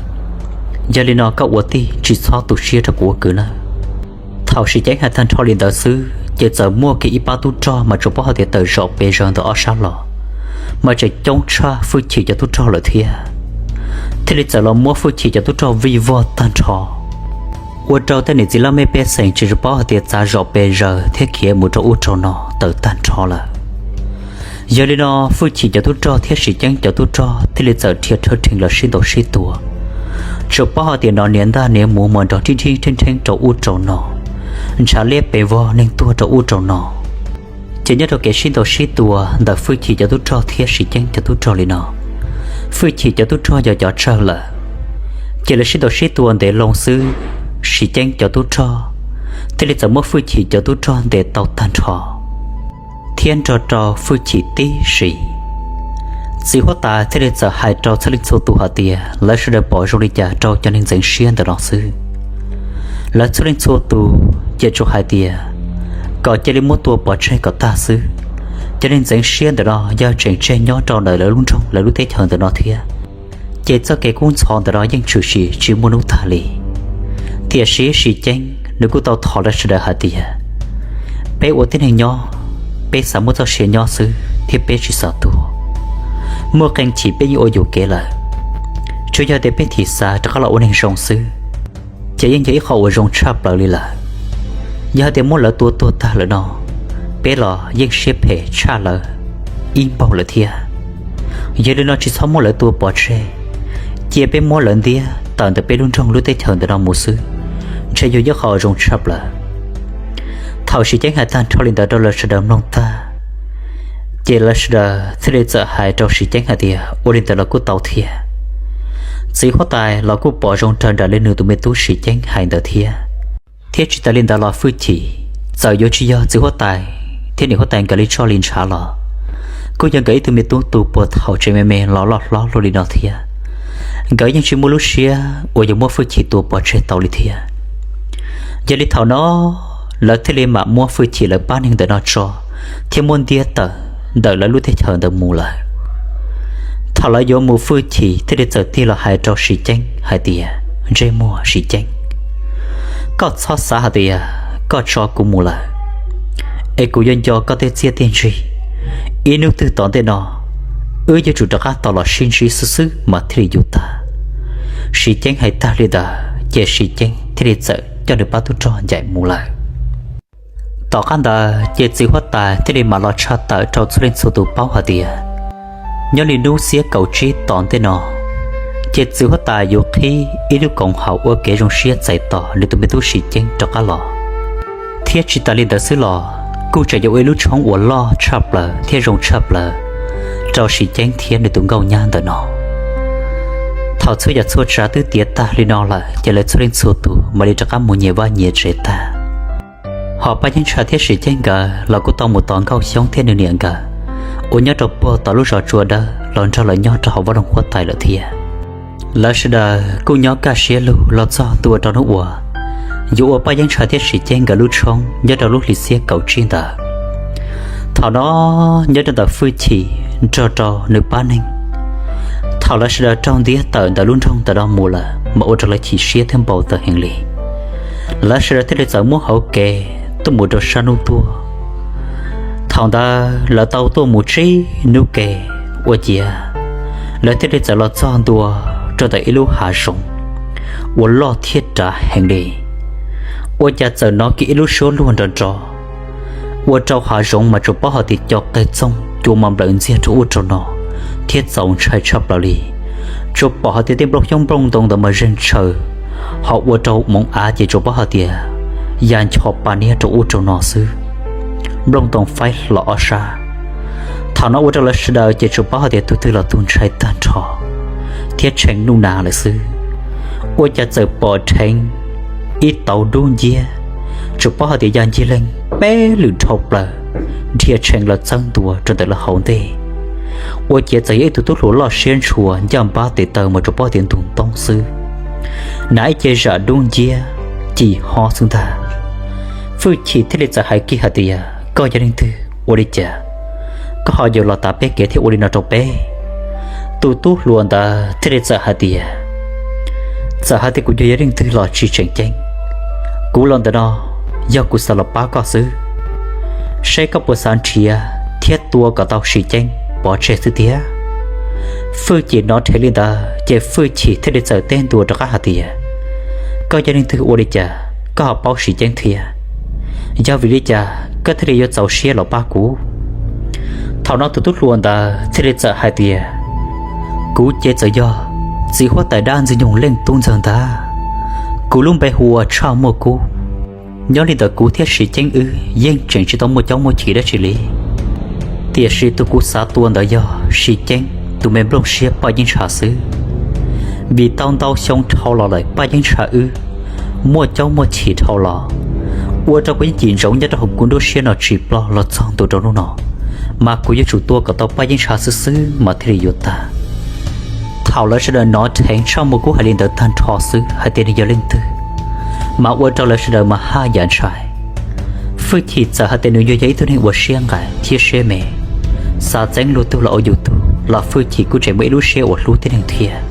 yog li no koj ua tij tsis txhob tu siab rau kuv ua kwv nawb. Thaum Siv Ceeb hais tag nrho li ntawd xwb ces txawm muaj kiag ib pab tub rog mas tsuas paub hais tias tawm zom pes zaws ntawm ob sab los, mas tseem coob tshaj Fwj Chim cov tub rog lawm thiab, thiaj li txawm los muab Fwj Chim cov tub rog vij vog tag nrho, ua rau tej niam txiv laj mej pej xeem tsis paub hais tias txav zom pes zaws thiab khiav mus rau ub rau no tawm tag nrho lawm. Yog li no Fwj Chim cov tub rog thiab Siv Ceeb cov tub rog thiaj li txawm dhia rhawv rhees los sib ntaus sib tua, tsuas paub hais tias nov niam ntaj niam muv mas nrov rhib rhib rheeb rheeb rau ub rau no, ntshav liab pes vog neeg tuag rau ub rau no. Ces nyob rau kev sib ntaus sib tua ntawm Fwj Chim cov tub rog thiab Siv Ceeb cov tub rog li no, Fwj Chim cov tub rog yog cov tsawg lawm, ces lawv sib ntaus sib tua ntev loo xwb, Siv Ceeb cov tub rog thiaj li txawm muab Fwj Chim cov tub rog ntes tau tag nrho thiab nrog rau Fwj Chim tib si. Txiv huab tais thiaj li txawm hais rau txhua leej txhua tus hais tias lawv sawv daws pom zoo li cas rau cov neeg ntxeev siab ntawm no xwb. Lawv txhua leej txhua tus ces tsuas hais tias kom cia li muab tua pov tseg kom tag xwb. Cov neeg ntxeev siab ntawm no yog tseem tseg nyob rau ntawm lawv lub nroog lawv lub teb chaws ntawm no thiab, ces txoj kev kub ntxhov ntawm no yeej tshwm sim tsis muaj hnub tag li. Tiam sis Siv Ceeb nws kuj tau thov lawv sawv daws hais tias, peb ua tib neeg nyob, peb xav muaj txoj sia nyob xwb thiab peb tsis xav tuag. Muaj qee chim peb yeej ua yuam kev lawm, tsuas yog tias peb thim xav rov qab los ua neeg zoo xwb, ces yeej yog ib qho uas zoo tshaj plaws li lawm. Yog hais tias muab lawv tua tuag tag lawm no, peb los yeej siab phem tshaj lawv ib npaug lawm thiab. Yog li no tsis txhob muab lawv tua pov tseg, cia peb muab lawv ntiab tawm ntawm peb lub nroog lub teb chaws ntawm no mus xwb, ntshe yog ib qho zoo tshaj plaws. Thaum Siv Ceeb hais tag nrho li ntawd rau lawv sawv daws mloog tag, ces lawv sawv daws thiaj li txawm hais rau Siv Ceeb hais tias, ua li ntawd los kuj tau thiab. Txiv huab tais los kuj pom zoo raws nraim li nws tus me tub Siv Ceeb hais ntawd thiab. Thiab tsis tas li ntawd los Fwj Chim, txawm yuav tsis yog txiv huab tais thiab niam huab tais nkawd li txoj li ntshav los, kuj yog nkawd ib tug me tub tus puag thaum tseem me me los loj hlob luaj li no thiab. Nkawd yeej tsis muaj lub siab uas yuav muab Fwj Chim tua pov tseg tau li thiab. Yog li thaum no, lawv thiaj li mam muab Fwj Chim lawv pab neeg ntawm no tso, thiab muab ntiab tawm ntawm lawv lub teb chaws ntawd mus lawm. Thaum lawv yuav mus Fwj Chim thiaj li txawm tig los hais rau Siv Ceeb hais tias, ntsej muag Siv Ceeb, koj txhob xav hais tias koj tso kuv mus lawm es kuv yuav nco koj tej txiaj tej ntsig. Ib hnub twg tom ntej no, wb yuav tsum rov qab tos los sib ntsib xwb xwb mas thiaj li yuav tag. Siv Ceeb hais tag li ntawd ces Siv Ceeb thiaj li txawm coj nws pab tub rog ncaim mus lawm. Tom qab ntawd ces txiv huab tais thiaj li mam los tshaj tawm rau txhua leej txhua tus paub hais tias, nyob li hnub xiab kaum tsib tom ntej no, ces txiv huab tais yuav qhib ib lub koom haum ua kev zoo siab txais tos nws tus me tub Siv Ceeb rov qab los. Thiab tsis tas li ntawd xwb los, kuj tseem yuav ua ib lub tshoob uas loj tshaj plaws thiab zoo tshaj plaws rau Siv Ceeb thiab nws tus nkauj nyab ntawm no. Thaum txhua yam txhua tsav twb tiav tag li no lawm ces lawv txhua leej txhua tus mam li rov qab mus nyias vaj nyias tsev tag. Ho Paj Yeeb Ntsha thiab Siv Ceeb nkawd los kuj tau mus tos Nkauj Xyoob thiab nws niam nkawd uas nyob rau puag tom lub zos Tsua Dawb los nrog lawv nyob rau hauv vaj loog huab tais lawm thiab. Lawv sawv daws kuj nyob kaj siab lug los txog ntua rau hnub uas yuav ua Paj Yeeb Ntsha thiab Siv Ceeb nkawd lub tshoob nyob rau lub hli xiab kaum tsib ntawd. Thaum no, nyob rau ntawm Fwj Chim nrog rau nws pab neeg, thaum lawv sawv daws raug ntiab tawm ntawm lub nroog ntawm no mus lawm mas ua rau lawv chim siab thiab npau taws heev li. Lawv sawv daws thiaj li txawm muab hauv kev tuaj mus rau sab hnub tuaj. Thaum ntawd lawv tau tuaj mus tsib hnub ke, ua ciav lawv thiaj li txawm los txog ntua rau ntawm ib lub hav zoov uas loj thiab dav heev li. Ua cas txawm hnov kiag ib lub suab luag nrov nrov, Ua rau hav zoov mas tsuas paub hais tias cov qe txoog cua mas nplawm ntxiag rau ub rau no thiab txaus ntshai tshaj plaws li. Tsuas pom hais tias tej nplooj xyoob nplooj ntoo ntawd mas zeeg tshaws, ho ua rau moov av ces tsuas paub hais tias ya ncho pa niab rau ub rau no xwb, nplooj ntoo faib hlo ob sab. Thaum no ua rau lawv sawv daws ces tsuas paub hais tias tus twg los tus ntshai tag nrho thiab tshee nuj nas lawm xwb. Ua cas txawm pom dheev ib tauv dub nciab, tsuas paub hais tias ya ncig leej peb lwm dhau plaws, dhia tshee los txawb ntua rau ntawm lawv hauv ntej. Ua ciav txawm yog ib tug tub hluas loj siab ntshua ncaj npab tes taw mas tsuas paub tias ntug ntoob xwb, hnav ib ce zam dub nciab, cim hob xwb ntag. Fwj Chim thiaj li txawm hais kiag hais tias, koj yog leej twg ua li cas, koj ho yuav los tav peb kev thiab ua li no rau peb? Tus tub hluas ntawd thiaj li txawm hais tias, txawm hais tias kuv yog yog leej twg los tsis tseem ceeb, kuv los ntawm no yog kuv xav los pab koj xwb. Seb koj puas xav nrhiav thiab tua kom tau Siv Ceeb pov tseg xwb tiag. Fwj Chim hnov dheev li ntawd ces Fwj Chim thiaj li txawm teb ntua rov qab hais tias, koj yog leej twg ua li cas koj ho paub Siv Ceeb thiab? Yog vim li cas koj thiaj li yuav txaus siab los pab kuv? Thaum no tus tub hluas ntawd thiaj li txawm hais tias, kuv ces txawm yog txiv huab tais dab Ntxwg Nyoog leej tub ntxawg ntag. Kuv lub npe hu ua Tshaj Muaj Kub. Nyob li ntawm kuv thiab Siv Ceeb wb yeej tseem tsis tau muaj caub muaj chim dab tsi li. Tiam sis tus kuv xav tua ntawd yog Siv Ceeb tus me nplooj siab Paj Yeeb Ntsha xwb, vim tau ntau xyoo dhau los lawm Paj Yeeb Ntsha wb muaj caub muaj chim dhau los, ua rau kuv yeej cim ntsoov nyob rau hauv kuv nruab siab no tsis ploj los txog ntua rau hnub no, mas kuv yuav tsum tua kom tau Paj Yeeb Ntsha xwb xwb mas thiaj li yuav tag. Thaum lawv sawv daws hnov dheev Tshaj Muaj Kub hais li ntawd tag nrho xwb hais tias nws yog leej twg, mas ua rau lawv sawv daws mas haj yam ntshai. Fwj Chim txawm hais tias nws yog yog ib tug neeg uas siab nqaim thiab siab me, xav txeeb luag tug los ua yus tug los Fwj Chim kuj tseem muaj ib lub siab uas hlub tib neeg thiab.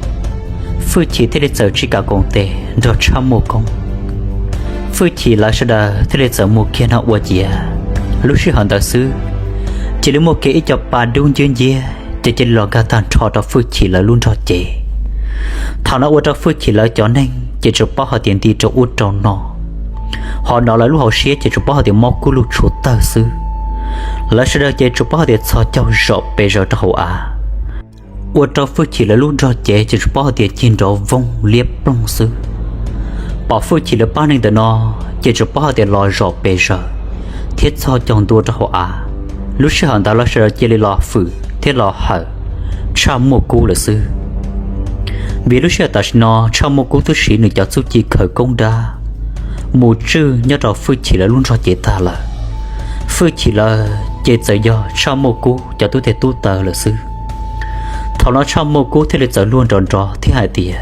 Fwj Chim thiaj li txawm tsis kam koom tes nrog Tshaj Muaj Kub. Fwj Chim lawv sawv daws thiaj li txawm mus kiag no ua ciav, lub sij hawm ntawd xwb cia li muaj kiag ib co pa dub nciab nciab ces cia li los nkag tag nrho rau Fwj Chim lawv lub nrog cev. Thaum no ua rau Fwj Chim lawv cov neeg ces tsuas paub hais tias nti rau ub rau no, ho hnov lawv lub hauv siab ces tsuas paub hais tias mob kub lug tshuav tawg xwb. Lawv sawv daws ces tsuas paub hais tias txhos caug zom pes zaws rau hauv av, ua rau Fwj Chim lawv lub nrog cev ces tsuas paub hais tias cig nrov voog liab ploog xwb. Pom Fwj Chim lawv pab neeg ntawm no ces tsuas paub hais tias los zom pes zaws thiab txhos caug ntua rau hauv av. Lub sij hawm ntawd lawv sawv daws cia li los fwm thiab los hawm Tshaj Muaj Kub lawm xwb. Vim lub sij hawm tam sim no Tshaj Muaj Kub twb siv nws cov txuj ci khawv koob dab mus tswj nyob rau Fwj Chim lawv lub nrog cev tag lawm. Fwj Chim lawv ces txawm yog Tshaj Muaj Kub cov tub tes tub taw lawm xwb. Thaum no Tshaj Muaj Kub thiaj li txawm luag nrov nrov thiab hais tias,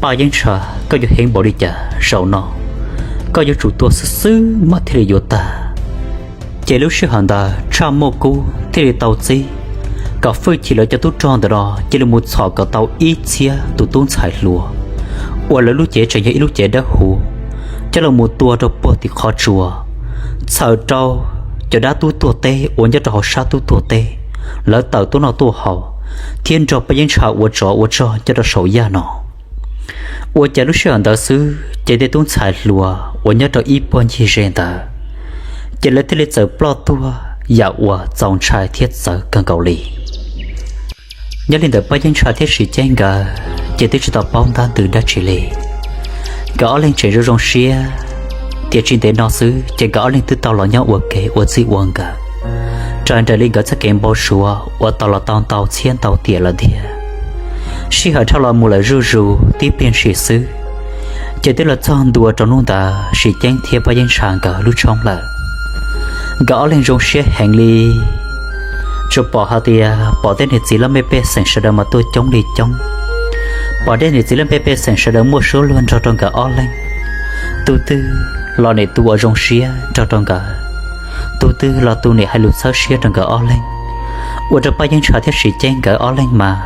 Paj Yeeb Ntsha, koj yuav heev npaum li cas zaum no koj yuav tsum tua xwb xwb mas thiaj li yuav tag. Ces lub sij hawm ntawd Tshaj Muaj Kub thiaj li tau txib kom Fwj Chim lawv cov tub rog ntawm no cia li mus txhom kom tau ib txhiab tus tub ntxhais hluas uas lawv lub cev tseem yog ib lub cev dawb huv, coj los mus tua rau puag tim qhov tsua, txhawm rau cov dab tub tuag teb uas nyob rau hauv sab tub tuag teb, lawv tawm tuaj noj tuaj haus, thiab nrog Paj Yeeb Ntsha ua tsov ua rog nyob rau saum yaj no. Ua cas lub sij hawm ntawd xwb ces tej tub ntxhais hluas uas nyob rau ib puag ncig ze ntawd, ces lawv thiaj li txawm ploj tuag yam uas txaus ntshai thiab txawv kawg nkaus li. Nyob li ntawm Paj Yeeb Ntsha thiab Siv Ceeb nkawd ces twb tsis tau paub ntab ntws dab tsi li. Nkawd ob leeg tseem zoo zoo siab, tiam sis ntev no xwb ces nkawd ob leeg twb tau los nyob ua ke ua txij ua nkawm raws nraim li nkawd txoj kev npau suav uas tau los tau ntau txhiab ntau tiam lawm tiag. Sij hawm dhau los mus lawm zuj zus tib pliag ntshis xwb, ces twb los txog ntua rau hnub ntawd Siv Ceeb thiab Paj Yeeb Ntsha nkawd lub tshoob lawm. Nkawd ob leeg zoo siab heev li, tsuas pom hais tias pom tej niam txiv laj mej pej xeem sawv daws mas tuaj coob li coob. Pom tej niam txiv laj mej pej xeem sawv daws muaj suab luag nrog rau nkawd ob leeg, tus twg los nim tus uas zoo siab nrog rau nkawd, tus twg los tus nim hais lus txhawb siab rau nkawd ob leeg. Ua rau Paj Yeeb Ntsha thiab Siv Ceeb nkawd ob leeg mas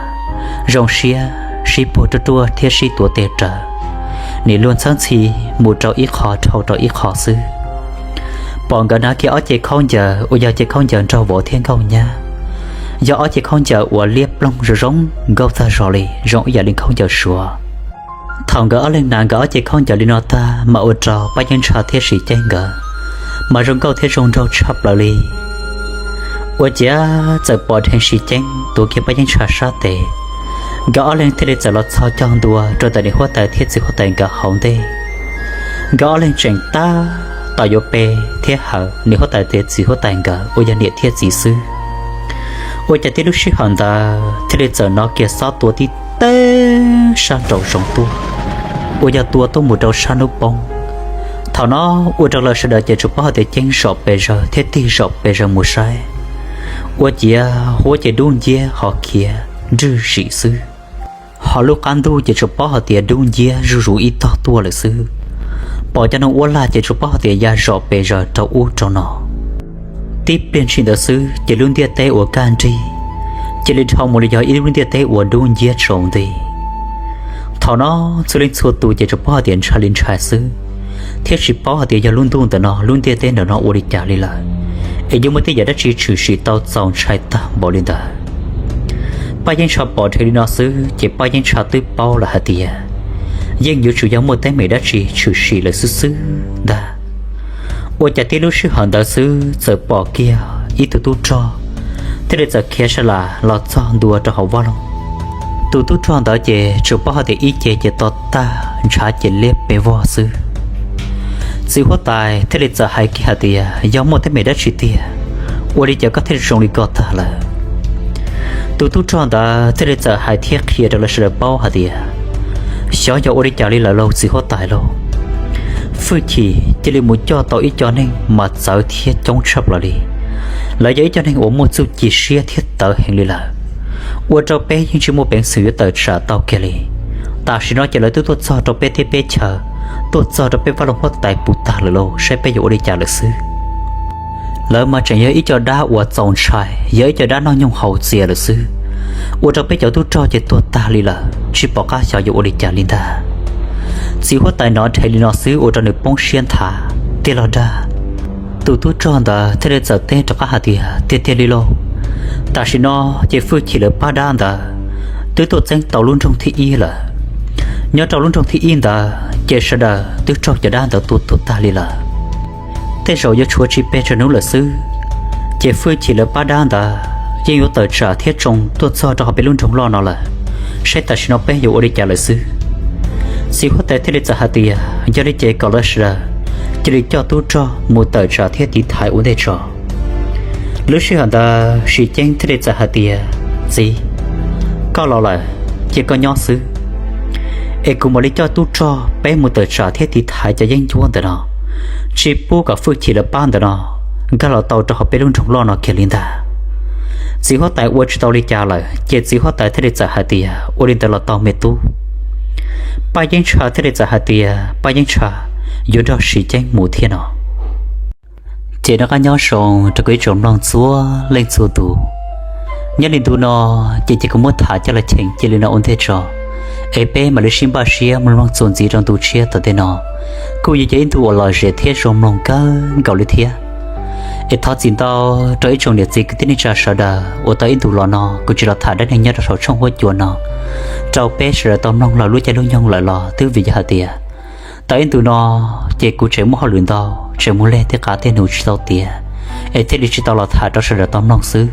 zoo siab sib puag ruaj ruaj thiab sib tuav tes rawv, nim luag ntxhawb ntxhi mus rau ib qho dhau rau ib qho xwb. Pom nkawd hnav kiag ob ce khaub ncaws uas yog ce khaub ncaws nrog vauv thiab nkauj nyab, yog ob ce khaub ncaws uas liab ploog zoo zoo nkauj txog zog li zoo ib yam li khaub ncaws suav. Thaum nkawd ob leeg hnav nkawd ob ce khaub ncaws li no tag mas ua rau Paj Yeeb Ntsha thiab Siv Ceeb nkawd mas zoo nkauj thiab zoo nraug tshaj plaws li. Ua ciav txawm pom dheev Siv Ceeb tuav kiag Paj Yeeb Ntsha sab tes, nkawd ob leeg thiaj li txawm los txog cog ntua rau ntawm niam huab tais thiab txiv huab tais nkawd hauv ntej. Nkawd ob leeg tseem tab tom yuav pe thiab hawv niam huab tais thiab txiv huab tais nkawd uas yog niam thiab txiv xwb. Ua cas tib lub sij hawm ntawd thiaj li txawm hnov kiag xob tua tib teg sab nraum zoov tuaj, uas yog tua tuaj mus rau sab hnub poob. Thaum no ua rau lawv sawv daws ces tsuas paub hais tias ceeb zom pes zawg thiab tig zom pes zawg mus saib. Ua ciav huab ces dub nciab ho khiav nrwj zim xwb, ho lub qab ntuj ces tsuas paub hais tias dub nciab zuj zus ib tog tuaj lawm xwb. Pom cov noog uab lag ces tsuas paub hais tias ya zom pes zawg rau ub rau no. Tib pliag ntshis ntawd xwb ces lub ntiaj teb uas kaj nrig cia li dhau mus li yog ib lub ntiaj teb uas dub nciab tsaus nti. Thaum no txhua leej txhua tus ces tsuas paub hais tias ntshai li ntshai xwb, thiab tsis paub hais tias yog lub ntuj ntawm no lub ntiaj teb ntawm no ua li cas li lawm, es yuav muaj tej yam dab tsi tshwm sim tau txaus ntshai tag npaum li ntawd. Paj Yeeb Ntsha pom dheev li no xwb ces Paj Yeeb Ntsha twb paub lawm hais tias yeej yuav tsum yog muaj teeb meem dab tsi tshwm sim lawm xwb xwb ntag. Ua cas tib lub sij hawm ntawd xwb txawm pom kiag ib tug tub rog thiaj li txawm khiav sa las los txog ntua rau hauv vaj loog. Tus tub rog ntawd ces tsuas paub hais tias ib ce ces to tag ntshav ces liab pes vog xwb. Txiv huab tais thiaj li txawm hais kiag hais tias, yog muaj teeb meem dab tsi tiag, ua li cas koj thiaj zoo li ko tag lawm? Tus tub rog ntawd thiaj li txawm hais thiab qhia rau lawv sawv daws paub hais tias, xyov yog ua li cas li lawm lauj txiv huab tais lauj. Fwj chim cia li mus coj tau ib co neeg mas txawv thiab coob tshaj plaws li. Lawv yog ib co neeg uas muaj txuj ci siab thiab tawv heev li lawm, ua rau peb yeej tsis muaj peev xwm yuav tawm tsam tau kiag li. Tam sim no ces lawv twb tuaj txog rau peb teb peb chaw, tuaj txog rau peb vaj loog huab tais puv tag lawm lauj, saib peb yuav ua li cas lawm xwb. Lawv mas tseem yog ib co dab uas txaus ntshai, yog ib co dab noj nyoog haus txias lawm xwb, ua rau peb cov tub rog ces tuag tag li lawm, tsis pom qab xyov yuav ua li cas li ntag. Txiv huab tais hnov dheev li no xwb ua rau nws poob siab nthav tiag los dag. Tus tub rog ntawd thiaj li txawm teb rov qab hais tias, tiag tiag li lauj, tam sim no ces fwj chim lawv pab dab ntawd twb tuaj txeeb tau lub nroog thib ib lawm. Nyob rau lub nroog thib ib ntawd ces sawv daws twb raug cov dab ntawd tua tuag tag li lawm. Tej zaum yuav tshuav tsis pes tsawg hnub lawm xwb, ces fwj chim lawv pab dab ntawd yeej yuav tawm tsam thiab tsoo tuaj txog rau hauv peb lub nroog loj no lawm, saib tam sim no peb yuav ua li cas lawm xwb. Txiv huab tais thiaj li txawm hais tias, yog li ces kom lawv sawv daws cia li coj tub rog mus tawm tsam thiab tiv thaiv ua ntej tso. Lub sij hawm ntawd Sim Ceeb thiaj li txawm hais tias, txiv, koj los lawm, cia koj nyob xwb, es kuv mam li coj tub rog peb mus tawm tsam thiab tiv thaiv cov yeeb ncuab ntawm no, tsis pub kom fwj chim lawv pab ntawm no nkag los tau rau hauv peb lub nroog loj no kiag li ntag. Txiv huab tais ua tsis tau li cas lawm ces txiv huab tais thiaj li txawm hais tias, ua li ntawd los tau me tub. Paj Yeeb Ntsha thiaj li txawm hais tias, Paj Yeeb Ntsha, yuav nrog Sim Ceeb mus thiab no. Ces noj qab nyob zoo rau kuv ib tsoom mloog txhua leej txhua tus. Nyob li ntu no, ces cia kuv muab tham coj los cheem cia li no ua ntej tso, es peb mam li sib npaj siab mus mloog txuas ntxiv rau ntu tshiab tom ntej no, kuj yuav yog ib ntu uas lom zem thiab zoo mloog kawg nkaus li thiab. Es thov txim ntau rau ib tsoom niam txiv kwv tij neej tsa sawv daws uas tau ib ntus los no kuv tsis los tham dab neeg nyob rau saum tshooj huab cua no rau peb sawv daws tau mloog los lub caij lub nyoog lawm los twb vim yog hais tias tau ib ntus no ces kuv tseem muaj hauj lwm ntau, tseem mus leg tej qav tej num tsis tau tiav, es thiaj li tsis tau los tham rau sawv daws tau mloog xwb.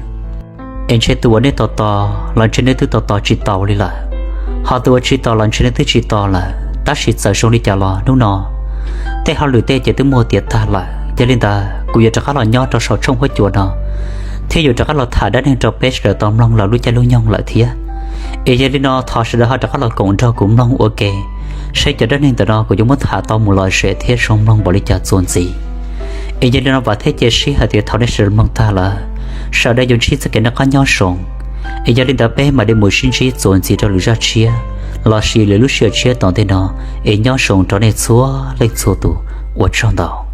Es ntshe tus uas nej tos tos los ntshe nej twb tos tos tsis tau li lawm, ho tus uas tsis tos los ntshe nej twb tsis tos lawm, tab sis txawm zoo li cas los hnub no tej hauj lwm tej ces twb muaj tiav tag lawm. Yog li ntawd kuv yuav rov qab los nyob rau saum tshooj huab cua no, thiab yuav rov qab los tham dab neeg rau peb sawv daws tau mloog los lub caij lub nyoog lawm thiab. Es yog li no thov sawv daws ho rov qab los koom nrog kuv mloog ua ke, saib cov dab neeg ntawm no kuv yuav muab tham tau mus lom zem thiab zoo mloog npaum li cas txuas ntxiv. Es yog li no vam thiab cia siab hais tias thaum nej sawv daws mloog tag lawm, sawv daws yuav ntsib txoj kev noj qab nyob zoo. Es yog li ntawd peb mam li mus sib ntsib txuas ntxiv rau lwm zaj tshiab lossis lwm lub sij hawm tshiab tom ntej no. Es nyob zoo rau nej txhua leej txhua tus, ua tsaug ntau.